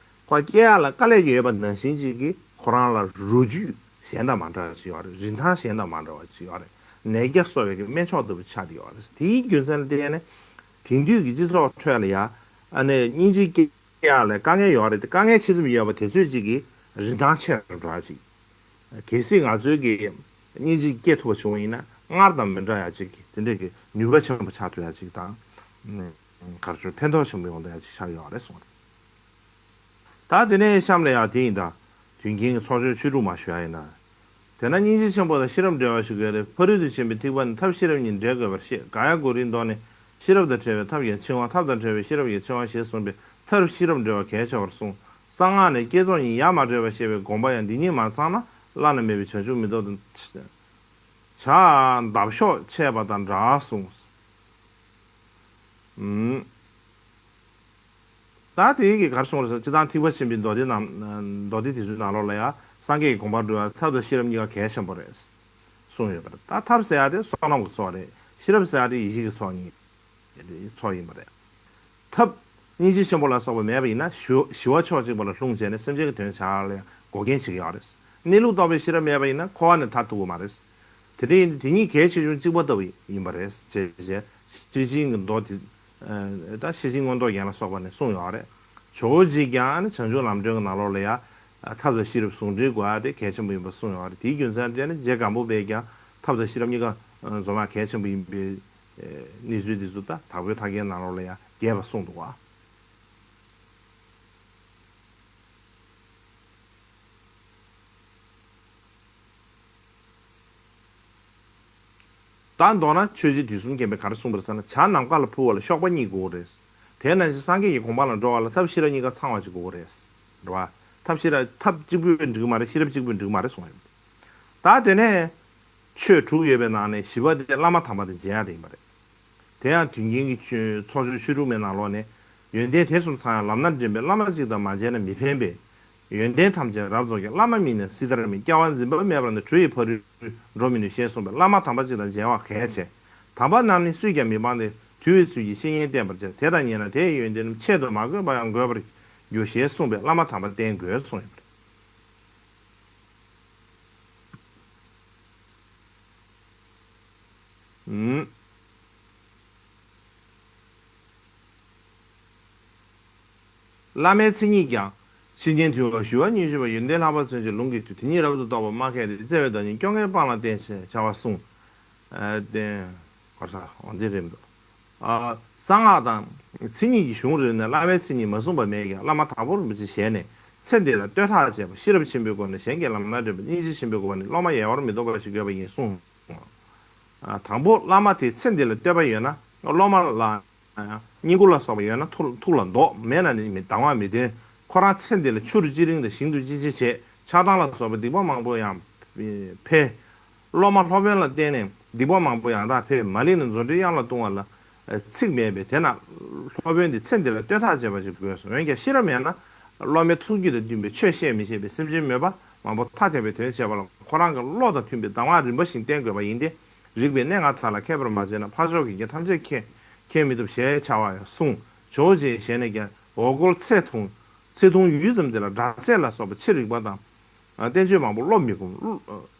ཁོ་སྐྱེ་ཡག་ལ་དཀའ་ལས་ཡོད་པ་ནང་བཞིན་ཅིག་གིས་ཁོ་རང་ལ་རོ་བཅུད་གཞན་དང་མ་འདྲ་བ་ཅིག་ཡོད་རེད། རིན་ཐང་གཞན་དང་མ་འདྲ་བ་ཅིག་ཡོད་རེད། ནད་བརྒྱ་གསོ་བའི་གི་སྨན་མཆོག་ལྟ་བུ་ཆགས་བསྡད་ཡོད་རེད། དེའི་རྒྱུ་མཚན་ལ་བརྟེན་ནས་དེང་དུས་ཀྱི་སྤྱི་ཚོགས་ཁྲོད་ལ་ཡ་ཨ་ནི་སྙིང་རྗེ་སྐྱེ་ཡག་ལ་དཀའ་ངལ་ཡོད་རེད་དེ། དཀའ་ངལ་ཆེ་ཙམ་ཡོད་པ་དེ་ཚོད་ཅིག་གིས་རིན་ཐང་ཆེ་རུ་འགྲོ་ཡག་ཅིག། གལ་སྲིད་ང་ཚོའི་གི་སྙིང་རྗེ་སྐྱེ་ཐུབ་པ་བྱུང་བ་ཡིན་ན་སྔར་དང་མི་འདྲ་ཡག་ཅིག་གི་དེ་འདྲའི་གི་ནུས་པ་ཆེན་པོ་ཆགས་ཐུབ་ཡག་ཅིག་དང་། ག་རེ་ཞུ། ཕན་ཐོགས་ཆེན་པོ་ཡོང་ཐུབ་ཡག་ཅིག་ཆགས་ཡོད་རེད་གསུངས་རེད། ད་དེ་ནས་གཤམ་ལ་ཡང་དེ་ཡིན་ད། དོན་རྐྱེན་གྱི་ཚོགས་ཆོས་བཅུ་དྲུག་མ་ཞུ་ཡག་ཡིན་ན། དེས་ན་སྙིང་རྗེ་ཆེན་པོ་དང་ཤེས་རབ་འབྲེལ་བར་ཞུ་དགོས་ཏེ། ཕ་རོལ་ཏུ་ཕྱིན་པའི་ཐེག་པ་ནི་ཐབས་ཤེས་རབ་གཉིས་འབྲེལ་དགོས་པར་བཤད། དགག་ཡང་མགོ་རིལ་མདོ་ནས། ཤེས་རབ་དང་བྲལ་བའི་ཐབས་ཀྱང་འཆིང་བ། ཐབས་དང་བྲལ་བའི་ཤེས་རབ་ཀྱང་འཆིང་བ་ཞེས་གསུངས་པས་ཐབས་ཤེས་རབ་འབྲེལ་བ་གལ་ཆེ་བར་གསུངས། གསང་སྔགས་ནས་བསྐྱེད་རྫོགས་གཉིས་ཡ་མ་བྲལ་བར་བཤད་པའི་དགོངས་པ་ཡང་འདི་གཉིས་མ་ཚང་ན་བླ་ན་མེད་པའི་བྱང་ཆུབ་མི་ཐོབ་དང་། བྱ་འདབ་གཤོག་ཆད་པ་དང་འདྲ་གསུངས། ཨུམ། ད་དེའི་གི་ག་རེ་གསུངས་རེད་ཟེར། སྤྱིར་བཏང་ཐེག་པ་ཆེན་པོའི་མདོ་སྡེ་རྣམས། མདོ་སྡེ་དེ་ཚོའི་ནང་ལོགས་ལ་ཡང་སངས་རྒྱས་ཀྱི་དགོངས་པར་འགྲོ་བར་ཐབས་དང་ཤེས་རབ་གཉིས་ཀ་གལ་ཆེན་པོ་རེད་གསུངས་ཡོད་པ་རེད། ད་ཐབས་ཟེར་ཡག་དེ་བསོད་ནམས་ཀྱི་ཚོགས་རེད། ཤེས་རབ་ཟེར་ཡག་དེ་ཡེ་ཤེས་ཀྱི་ཚོགས་གཉིས་ཚོགས་ཡིན་པ་རེད། ཐབས། སྙིང་རྗེ་ཆེན་པོ་ལ་སོགས་པ་མེད་པ་ཡིན་ན་ཞི་ཞི་བ་ཕྱོགས་གཅིག་པ་ལ་ལྷུང་བྱས་ནས་སེམས་ཅན་གྱི་དོན་བྱ་ཡག་ལ་ཡང་འགོག་རྐྱེན་བྱེད་ཀྱི་ཡོད་རེད། གནས་ལུགས་རྟོགས་པའི་ཤེས་རབ་མེད་པ་ཡིན་ན་འཁོར་བ་ནས་ཐར་ཐུབ་ཀྱི་མ་རེད། དེ་འདྲ་ཡིན་དུས་དེ་གཉིས་གལ་ཆེ་ཆུང་གཅིག་པ་ལྟ་བུ་ཡིན་པ་རེད་ཅེས་བྱས། ཤེར་ཕྱིན་གྱི་མདོ་དེ། ད་ཤེར་ཕྱིན་མངོན་རྟོགས་རྒྱན་ལ་སོགས་པ་ནས་གསུངས་ཡོད་རེད། ཇོ་བོ་རྗེས་ཀྱང་ནི་བྱང་ཆུབ་ལམ་སྒྲོན་གྱི་ནང་ལོགས་ལ་ཡང་ཐབས་དང་ཤེས་རབ་ཟུང་འབྲེལ་དགོས་ཡག་དེ་གལ་ཆེན་པོ་ཡིན་པ་གསུངས་ཡོད་རེད། དེའི་རྒྱུ་མཚན་དེ་ནི་རྗེ་སྒམ་པོ་པས་ཀྱང་ཐབས་དང་ཤེས་རབ་གཉིས་ཀ་འཛོམས་ཡག་གལ་ཆེན་པོ་ཡིན་པའི་གནས་ཚུལ་དེ་ཚོ་ད་དྭགས་པོའི་ཐར་རྒྱན་ནང་ལོགས་ལ་ཡང་རྒྱས་པར་གསུངས་འདུག་ག། ད་མདོར་ན་ཆོས་རྗེ་དུས་གསུམ་མཁྱེན་པས་ག་རེ་གསུངས་པ་རེད་ཟེར་ན། བྱ་ནམ་མཁའ་ལ་འཕུར་བ་ལ་གཤོག་པ་གཉིས་དགོས་རེད། དེ་ནང་བཞིན་སངས་རྒྱས་ཀྱི་གོ་འཕང་ལ་འགྲོ་བ་ལ་ཐབས་ཤེས་རབ་གཉིས་ཀ་ཚང་བ་ཅིག་དགོས་རེད། རེད་བ། ཐབས་ཤེས་རབ་ཐབས་གཅིག་པུས་འགྲིག་གི་མ་རེད། ཤེས་རབ་གཅིག་པུས་འགྲིག་གི་མ་རེད་གསུངས་ཡོད། ད་དེ་ནས་ཆོས་དྲུག་ཡོད་པའི་ནང་ནས་བཞི་པ་དེ་བླ་མ་དམ་པ་དང་མཇལ་ཡག་དེ་ཡིན་པ་རེད། དེ་ཡང་དོན་རྐྱེན་གྱི་ཆོས་ཚོགས་ཆོས་ཆོས་དྲུག་མའི་ནང་ལོགས་ནས། ཡོན་ཏན་དེ་གསུམ་ཚང་ཡང་ལམ་སྣ་འདྲེན་པའི། བླ་མ་གཅིག་དང་མ་མཇལ་ན་མི་ཕན་པས། ཡོན་ཏན་ཐམས་ཅད་རབ་རྫོགས་ཀྱི། བླ་མ་མིན་ནས་སྲིད་མཐར་མིན། སྐྱེ་བ་འཛིན་པ་མེད་པར་ནི། གྲོལ་བའི་ཕ་རོལ་འགྲོ་མི་ནུས། ཞེས་གསུངས་པས་བླ་མ་དམ་པ་གཅིག་དང་མཇལ་བ་གལ་ཆེ། དམ་པ་རྣམས་ནི་སུས་ཀྱང་མི་སྤང་སྟེ། དུལ་བའི་ཚུལ་གྱིས་བཤེས་གཉེན་བསྟེན་པར་བྱ། དེ་དང་ཉེ་ན་དེ་ཡི་ཡོན་ཏན་རྣམས། ཆེད་དུ་མ་དགོས་པ་ཡང་དགོས་པར་འགྱུར། ཞེས་གསུངས་པས་བླ་མ་དམ་པ་བསྟེན་དགོས་གསུངས་ཡོད་པ་རེད། ཨུམ། བླ་མའི་མཚན་ཉིད་ཀྱང་། ཤེར་ཕྱིན་དུལ་བ་ཞི་བ་མཉེས་གཅོད་པ། ཡོན་ཏན་ལྷག་པ་མཚོན་བྱེད་ལུང་གིས་བཏུལ། དེ་ཉིད་རབ་ཏུ་རྟོགས་པ་སྨྲ་མཁས་ཏེ། བརྩེ་བའི་བདག་ཉིད་སྐྱོ་ངལ་སྤངས་ལ་བསྟེན་ཞེས་བྱ་བ་གསུངས། ཨ་བསྟན། གོ་ས་འོ་འདི་རེད་འདུག། ཨ་གསང་སྔགས་དང་མཚན་ཉིད་ཀྱི་གཞུང་རེ་རེ་ནས་བླ་མའི་མཚན་ཉིད་མ་གསུངས་པ་མེད་ཀྱང་། བླ་མ་དྭགས་པོ་རིན་པོ་ཆེའི་ཞལ་ནས། ཚེ་འདི་ལ་བསྟོད་ཐག་བཅད་པ། ཤེས་རབ་ཆེན་པོའི་སྒོ་ནས་གཞན་གྱི་ལམ་སྣ་འདྲེན་པ། སྙིང་རྗེ་ཆེན་པོའི་སྒོ་ནས་སློབ་མ་ཡལ་བར་མི་འདོར་བ་ཞིག་དགོས་པ་ཡིན་གསུངས། ཨ་དང་པོ་བླ་མ་དེ་ཚེ་འདི་ལ་བསྟོད་པ་ཡོད་ན་སློབ་མ་ལ་ཡང་བསྙེན་བཀུར་ལ་སོགས་པ་ཡོད་ན་ཐུགས་ཐུགས་ལ་འདོགས། མེད་ན་ནི་མི་སྡང་བ་མི་འདོན། ཁོ་རང་ཚེ་འདི་ལ་ཆུ་རུ་ཅི་རིང་དང་ཞིང་དུ་ཅི་ཆེ་བྱེད། ཆགས་སྡང་ལ་སོགས་པ་སྡིག་པ་མང་པོ་ཡང་འཕེལ། སློབ་མ་སློབ་དཔོན་ལ་བརྟེན་ནས་སྡིག་པ་མང་པོ་ཡང་དག་འཕེལ། མ་ལེགས་ན་རྫུ་འཕྲུལ་གཡང་ལ་ལྟུང་བ་ལ་ཚིག་མེད་པས། དེས་ན་སློབ་དཔོན་འདི་ཚེ་འདི་ལ་བསྟོད་ཐག་བཅད་པ་ཞིག་དགོས་སོ། འོན་ཀྱང་ཤེས་རབ་མེད་ན་སློབ་མའི་ཐུགས་རྒྱུད་དང་མཐུན་པའི་ཆོས་བཤད་མི་ཤེས་པས་སེམས་ཅན་མོས་པ་མང་པོ་ཐ་དད་པའི་དོན་བྱེད་པ་ལ་ཁོ་རང་གི་བློ་དང་མཐུན་པའི་གདམས་ངག་རིམ་པ་བཞིན་བསྟན་དགོས་པ་ཡིན་ཏེ། རིགས་པའི་གནས་ལྔ་དག་ལ་མཁས་པར་མ་བྱས་ན། ཕར་ཕྱོགས་ཀྱི་རྒྱན་ཐམས་ཅད་མཁྱེན་མཁྱེན་མི་ཐུབ་ཞེས་བྱ་བ་ཡང་གསུངས། ཇོ་བོ་རྗེའི་ཞལ་ནས་ཀྱང་འོ་སྐོལ་ཚེ་ཐུང་། ཚེ་ཐུང་ཡུད་ཙམ་དེ་ལ་སྒྲ་ཚད་ལ་སོགས་པ་ཕྱི་རིག་པ་དང་། བསྟན་བཅོས་མང་པོ་སློབ་མི་ཁོམ།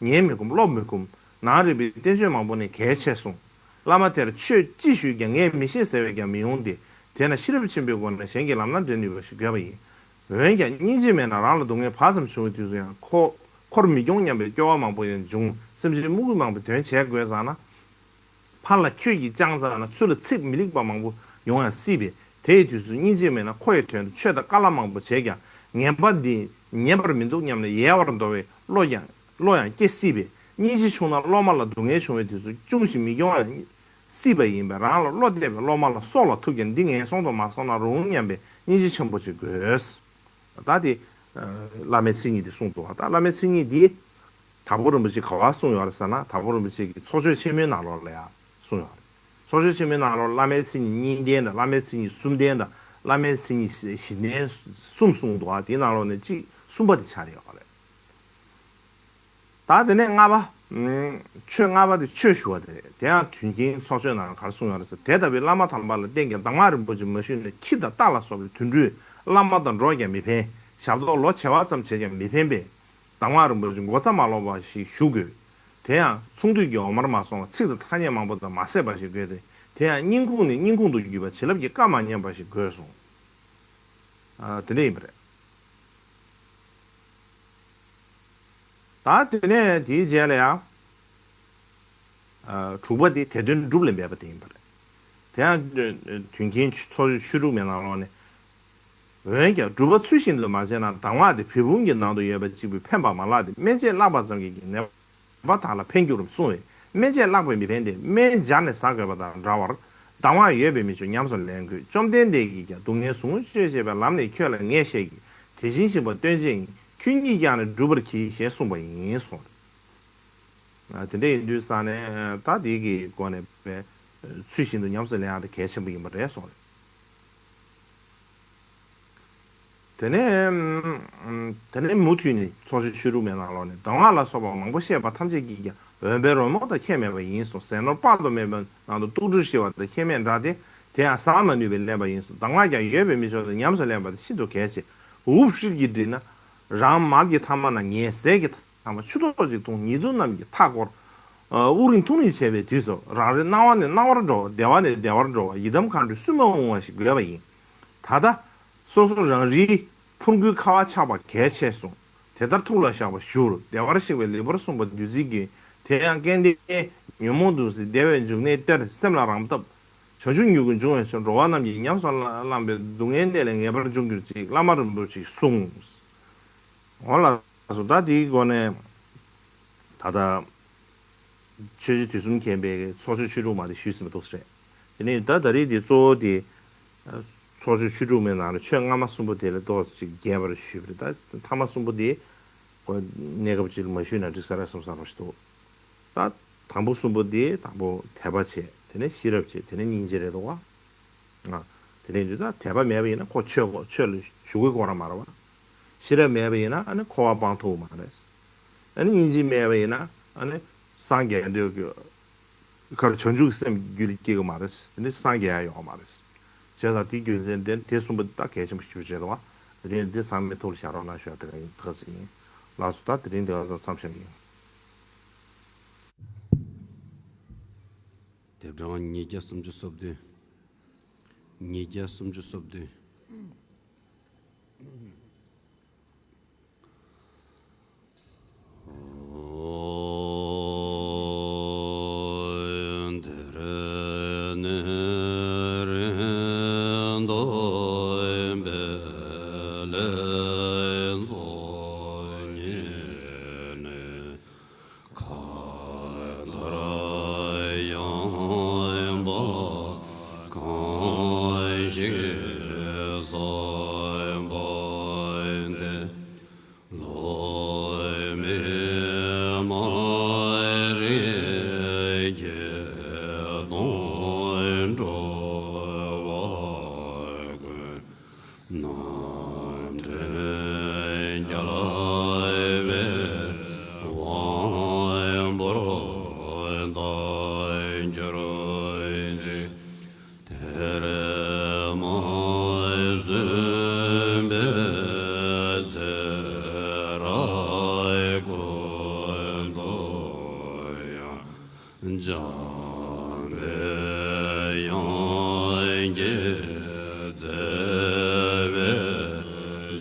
ཉན་མི་ཁོམ། སློབ་མི་ཁོམ། ནང་རིག་པའི་བསྟན་བཅོས་མང་པོ་ནི་གལ་ཆེ་གསུངས། བླ་མ་དེར་ཆོས་ཅི་ཞུས་ཀྱང་ངས་མི་ཤེས་ཟེར་བས་ཀྱང་མི་ཡོང་སྟེ། དེས་ན་ཤེས་རབ་ཆེན་པོའི་སྒོ་ནས་གཞན་གྱི་ལམ་སྣ་འདྲེན་ནུས་པ་ཞིག་དགོས་པ་ཡིན། འོན་ཀྱང་སྙིང་རྗེ་མེད་ན་རང་ལ་སྡུག་བསྔལ་བག་ཙམ་བྱུང་བའི་དུས་སུ་ཡང་ཁོ་ཁོར་མི་སྐྱོང་སྙམ་པའི་སྐྱོ་བ་མང་པོ་ཡང་འབྱུང་། སེམས་ཅན་མུ་གེ་མང་པོའི་དོན་བྱེད་དགོས་ཙང་ན། ཕར་ལ་ཁྱོད་ཀྱིས་བཅངས་ཙ་ན་ཚུར་ལ་ཚིག་མི་ལེགས་པ་མང་པོ་ཡོང་ཡང་སྲིད་པས། དེའི་དུས་སུ་སྙིང་རྗེ་མེད་ན་ཁོ་ཡི་དོན་དུ་ཆོས་དང་དཀའ་སླ་མང་པོ་བྱས་ཀྱང་ངན་པ་འདི་ཉན་པར་མི་འདུག་སྙམ་ནས་ཡལ་བར་འདོར་བའི་བློ་ཡང་བློ་ཡང་སྐྱེ་སྲིད་པས། སྙིང་རྗེ་ཆུང་ན་སློབ་མ་ལ་སྡུག་བསྔལ་བྱུང་བའི་དུས་སུ་ཅུང་ཞིག་མི་སྐྱོ་བ་ཡང་སྲིད་པ་ཡིན་པས། རང་ལ་བློ་གཏད་པའི་སློབ་མ་ལ་སྲོག་ལ་ཐུག་ཀྱང་འདི་ངན་སོང་དུ་མ་སོང་ན་རུང་སྙམ་པའི་སྙིང་རྗེ་ཆེན་པོ་ཅིག་དགོས། ད་དེ་བླ་མའི་མཚན་ཉིད་དེ་གསུངས་འདུག་ད་བླ་མའི་མཚན་ཉིད་འདི་དྭགས་པོ་རིན་པོ་ཆེ་ག་པར་གསུངས་ཡོད་རེད་ཟེར་ན། དྭགས་པོ་རིན་པོ་ཆེ་གི་ཚོགས་ཆོས་ཆེན་མོའི་ནང་ལོགས་ལ་ཡང་གསུངས་ཡོད་རེད། ཚོགས་ཆོས་ཆེན་མོའི་ནང་ལོགས་བླ་མའི་མཚན་ཉིད་གཉིས་ལྡན་དང་བླ་མའི་མཚན་ཉིད་གསུམ་ལྡན་དང་བླ་མའི་མཚན་ཉིད་བཞི་ལྡན་གསུམ་གསུངས་འདུག་དེའི་ནང་ལོགས་ནས་གཅིག་གསུམ་པ་དེ་ཆགས་ཡོད་རེད། ད་དེ་ནས་ལྔ་པ། ཨུམ། ཆོས་ལྔ་པ་དེ་ཆོས་ཞུ་བ་དེ་རེད། དེ་ཡང་དུས་མཁྱེན་ཚོགས་ཆོས་ནང་ག་རེ་གསུངས་ཡོད་རེད་ཟེར། དེ་ལྟ་བུའི་བླ་མ་དམ་པ་ལ་བརྟེན་ཀྱང་གདམས་ངག་རིན་པོ་ཆེ་མ་ཞུས་ན་ཁྱི་དང་རྟ་ལ་སོགས་པའི་དུད་འགྲོས་བླ་མ་དང་འགྲོགས་ཀྱང་མི་ཕན། ཞབས་ཏོག་ལོ་བྱེ་བ་ཙམ་བྱས་ཀྱང་མི་ཕན་པས། གདམས་ངག་རིན་པོ་ཆེ་མགོ་རྩ་མ་ལོག་པ་ཞིག་ཞུ་དགོས། དེ་ཡང་ཚོང་འདུས་ཀྱི་འོག་མར་མ་སོང་བར་ཚིག་དང་ཐ་སྙད་མང་པོ་དང་མ་བསྲེས་པ་ཞིག་དགོས་ཏེ། དེ་ཡང་སྙིང་ཁུང་ནས་སྙིང་ཁུང་དུ་བརྒྱུད་པ་བྱིན་རླབས་ཀྱི་བཀའ་མ་ཉམས་པ་ཞིག་དགོས་གསུངས། ཨ། དེ་འདྲ་ཡིན་པ་རེད། ད་དེ་ནས་དེའི་རྗེས་ལ་ཡང་། ཨ། དྲུག་པ་དེ་དེ་དོན་སྒྲུབ་ལས་འབད་པ་དེ་ཡིན་པ་རེད། དེ་ཡང་དུས་མཁྱེན་ཚོགས་ཆོས་ཆོས་དྲུག་མའི་ནང་ལོགས་ནས། འོན་ཀྱང་སྒྲུབ་པ་ཚུལ་བཞིན་དུ་མ་བྱས་ན་གདམས་ངག་དེ་བལ་སྤུངས་ཀྱི་ནང་དུ་ཡོད་པ་གཅིག་པུས་ཕན་པ་མ་ལགས་ཏེ། སྨན་དཔྱད་བཀླགས་པ་ཙམ་གྱིས་ཀྱང་ནད་པ་དག་ལ་ཕན་འགྱུར་རམ་གསུངས་པས། སྨན་དཔྱད་བཀླགས་པས་མི་ཕན་ཏེ། སྨན་སྦྱར་ནས་ཟ་དགོས་པ་དང་འདྲ་བར་གདམས་ངག་ཡོད་པས་མི་ཆོག་ཉམས་སུ་ལེན་དགོས། བཅོམ་ལྡན་འདས་ཀྱིས་ཀྱང་སྡུག་བསྔལ་ཟུངས་སྤྱོད་བྱེད་པའི་ལམ་ནི་ཁྱོད་ལ་ངས་བཤད་ཀྱི། དེ་བཞིན་གཤེགས་པ་སྟོན་བྱེད་ཡིན། ཁྱོད་ཉིད་ཀྱང་ནི་བསྒྲུབ་པར་གྱིས་ཞེས་གསུངས་པ་ཡིན་གསུངས། ཨ། དེ་འདྲ་ཡིན་དུས་ཙང་ནས་ད་འདི་གི་སྒོ་ནས་པའི་ཚུལ་བཞིན་དུ་ཉམས་སུ་ལེན་ཡག་དེ་གལ་ཆེན་པོ་ཡིན་པ་རེད་གསུངས་རེད། དེ་ནས་དེ་ནས་མུ་མཐུད་ནས་ཚོགས་ཆོས་ཆོས་དྲུག་མའི་ནང་ལོགས་ནས། གདམས་ངག་ལ་སོགས་པ་མང་པོ་བཤད་པ་ཐམས་ཅད་ཀྱིས་ཀྱང་འོན་པའི་རོལ་མོ་དང་ཁྱད་མེད་པ་ཡིན་གསུངས། ཟས་ནོར་དཔག་ཏུ་མེད་པའི་ནང་དུ་ལྟོགས་གྲིར་ཤི་བ་དང་ཁྱད་མེད་འདྲ་སྟེ། དེ་ཡང་ཟ་མ་ནུས་པས་ལེན་པ་ཡིན་གསུངས། གདམས་ངག་ཀྱང་ཡོད་པས་མི་ཆོག་སྟེ། ཉམས་སུ་ལེན་པ་དེ་ཤིན་ཏུ་གལ་ཆེ། འུབ་ཧྲིལ་གྱིས་བསྒྲིལ་ན་རང་མར་གྱི་ཐ་མ་ན་ཉལ། ཟས་ཀྱི་ཐ་མ་ཆུ་ཐོག་ཅིག་འཐུང་། ཉེ་དུ་རྣམས་ཀྱིས་མཐའ་བསྐོར། ཨ། དབུགས་རིང་ཐུང་རིང་བྱས་པའི་དུས་སུ་རང་རེ་སྣང་བ་ནས་སྣང་བར་འགྲོ་བ། བདེ་བ་ནས་བདེ་བར་འགྲོ་བ། ཡི་དམ་མཁའ་འགྲོའི་བསུ་མ་འོང་བ་ཞིག་དགོས་པ་ཡིན། ད་ལྟ་སོ་སོ་རང་རེའི་ཕུང་པོའི་ཁ་བ་ཆགས་པ་གལ་ཆེ་གསུངས། དེ་ལྟར་ཐུགས་ལ་བཞག་པར་ཞུ། བདེ་བར་གཤེགས་པའི་ལེགས་པར་གསུངས་པ་བདུད་རྩིའི་རྒྱུན། དེ་ཡང་སྐལ་ལྡན་ཉོན་མོངས་དུག་གསུམ་བདེ་བའི་འབྱུང་གནས་གཏེར། སེམས་ལ་རང་བཏབ། བྱང་ཆུབ་མྱུ་གུ་འབྱུང་བའི་ཕྱིར། འགྲོ་བ་རྣམས་ཀྱིས་ཉམས་སུ་བླངས་པས་སྡུག་བསྔལ་གནས་ལས་ངེས་པར་འབྱུང་གྱུར་ཅིག། བླ་མ་རིན་པོ་ཆེས་གསུངས། འོ་ལགས་སོ། ད་དེའི་སྒོ་ནས་ད་ལྟ་ཆོས་རྗེ་དུས་གསུམ་མཁྱེན་པའི་ཚོགས་ཆོས་ཆོས་དྲུག་མ་དེ་ཞུས་ཟིན་པ་འདུག་ཟེར། དེ་ནས་ད་ད་རེས་དེ་གཙོ་བོ་དེ་ཚོགས་ཆོས་ཆོས་དྲུག་མའི་ནང་ནས་ཆོས་སྔ་མ་གསུམ་པོ་དེ་ལ་ཏོག་ཙམ་ཅིག་རྒྱས་པར་ཞུས་པ་རེད། ད་ཐ་མ་གསུམ་པོ་དེ་གོ་གནས་སྐབས་ཅིག་ལ་མ་ཞུས་ན་འགྲིག་ས་རེད་བསམ་བསམ་པ་ཞིག་འདུག། ད་དང་པོ་གསུམ་པོ་དེ་དང་པོ་དད་པ་བྱས། དེ་ནས་ཤེས་རབ་བྱས། དེ་ནས་སྙིང་རྗེ་རེད་འདུག་བ། ཨ། དེ་ནས་འདི་ད་དད་པ་མེད་པ་ཡིན་ན་ཁོ་ཆོས་ཁོ་ཆོས་ལ་ཞུགས་ཀྱི་ཁོ་རང་མ་རེད་བ། ཤེས་རབ་མེད་པ་ཡིན་ན་ཨ་ནི་འཁོར་བ་སྤང་ཐུབ་མ་རེད། ཨ་ནི་སྙིང་རྗེ་མེད་པ་ཡིན་ན་ཨ་ནི་སངས་རྒྱས་འདོད་ཀྱི་ཁར་བྱང་ཆུབ་ཀྱི་སེམས་རྒྱུད་ལ་སྐྱེ་གི་མ་རེད། དེ་ནི་སངས་རྒྱས་ཡ་ཡོང་མ་རེད། བྱས་ཙང་དེ་རྒྱུ་མཚན་དེ་དེ་གསུམ་པོ་ད་གལ་ཆེན་པོ་ཞིག་བྱེད་དོ། དེ་རིང་འདི་ཚང་མའི་ཐུགས་ལ་བཞག་རོགས་གནང་ཞུ་བ་དེ་ག་ཡིན་ཐག་ཆོད་ཡིན། ལགས་སོ། ད་དེ་རིང་འདི་ག་ཚོད་མཚམས་བཞག་ཡིན། དེབ་གྲངས་ཉིས་བརྒྱ་སུམ་ཅུ་སོ་བདུན། ཉིས་བརྒྱ་སུམ་ཅུ་སོ་བདུན།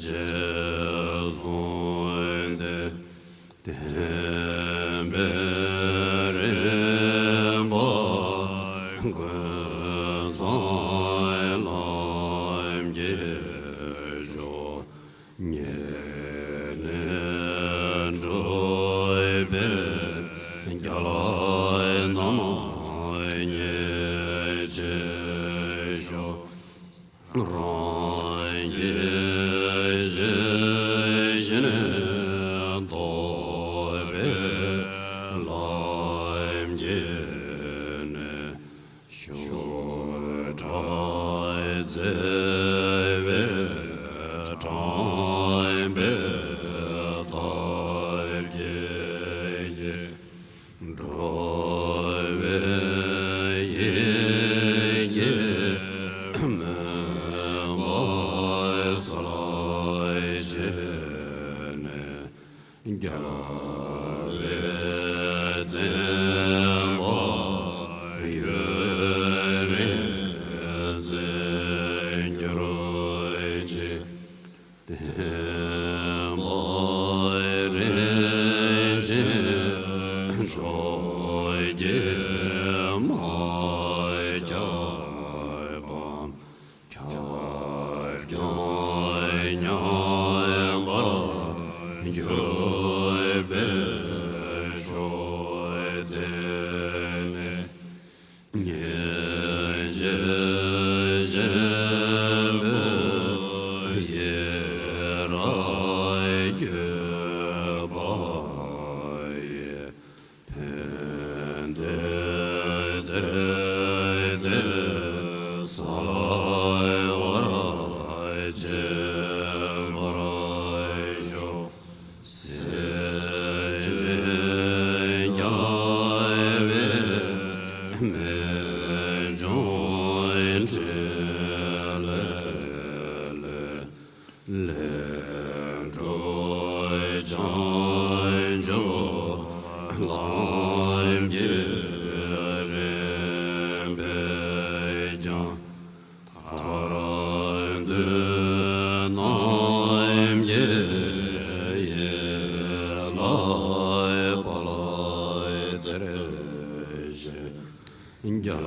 ཞེས་གསུངས་ཏེ། བསྟན་པའི་རིམ་པ་ཀུན་བཟང་ལམ་གྱི་མཆོག་ཉེ་གནས་འགྲོ་བའི་རྒྱ་ལ་རྣམ་ཉེས་ཆེ་ཤོས། རང་གི་ཞི་བཞིན་རྟོགས་པའི་ལམ་གྱི་གནད། ཞུ་དག་བརྩེ་བའི་དྲན་པའི་ཐབས་ཀྱིས། འགྲོ་བའི་ཡིད་ཀྱི་མུན་པ་སེལ་བྱས་ནས། རྒྱལ་བའི་བསྟན་པ་ཡུན་རིང་འཛིན་གྱུར་ཅིག་བསྟན་པ་རིན་ཆེན་ཕྱོགས་ཀྱིས་མ་ཁྱབ་པ། ཁྱབ་ཀྱང་མཉམ་པར་གྱུར་པའི་མཆོག་དེ་ནི། སྙིང་རྗེ་ཆེན་པོས་ཡི་རང་བསྐྱོད་པ་ཡི། ཕན་བདེ་དེར་བདེ་སལ་བར་བྱེད་པར་ཤོག་སྲས་བཅས་རྒྱལ་བའི་རྨད་བྱུང་ཕྲིན་ལས་ལས། ལས་འགྲོ་བྱང་ཆུབ་ལམ་གྱི་རིམ་པས་ཀྱང་། ཐར་འདོད་རྣམས་ཀྱི་ཡིད་ལ་དཔལ་སྟེར་ཞིང་། རྒྱལ་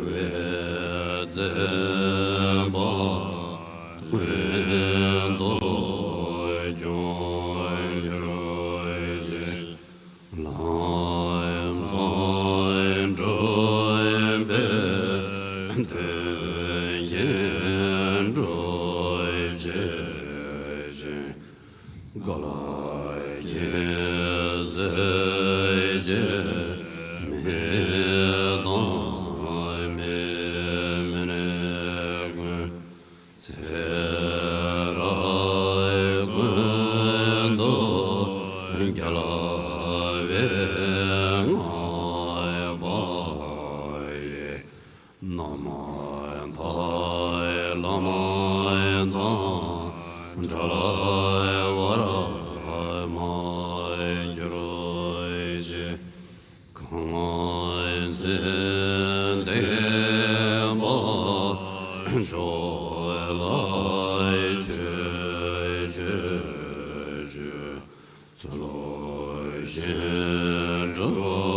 བའི་བསྟན་པ་རིང་དུ་སྐྱོང་གྱུར་ཅིག་ལམ་བཟང་སྒྲུབ་པའི་དོན་ཆེན་སྒྲུབ་བྱེད་ཅིང་། འགལ་རྐྱེན་སེལ་བྱེད་མི་དང་མི་མིན་ཀུན། ཚེ་རབས་ཀུན་ཏུ་རྒྱལ་བའི་མངའ་བ་ཡི། རྣམ་དག་ལམ་དང་བྲལ་བར་མ་གྱུར་ཅིག་གང་ཚེ་བསྟན་པ་མཆོག་ལ་ཆོས་སྤྱོད་ཅིང་། ཚུལ་བཞིན་སྒྲུབ་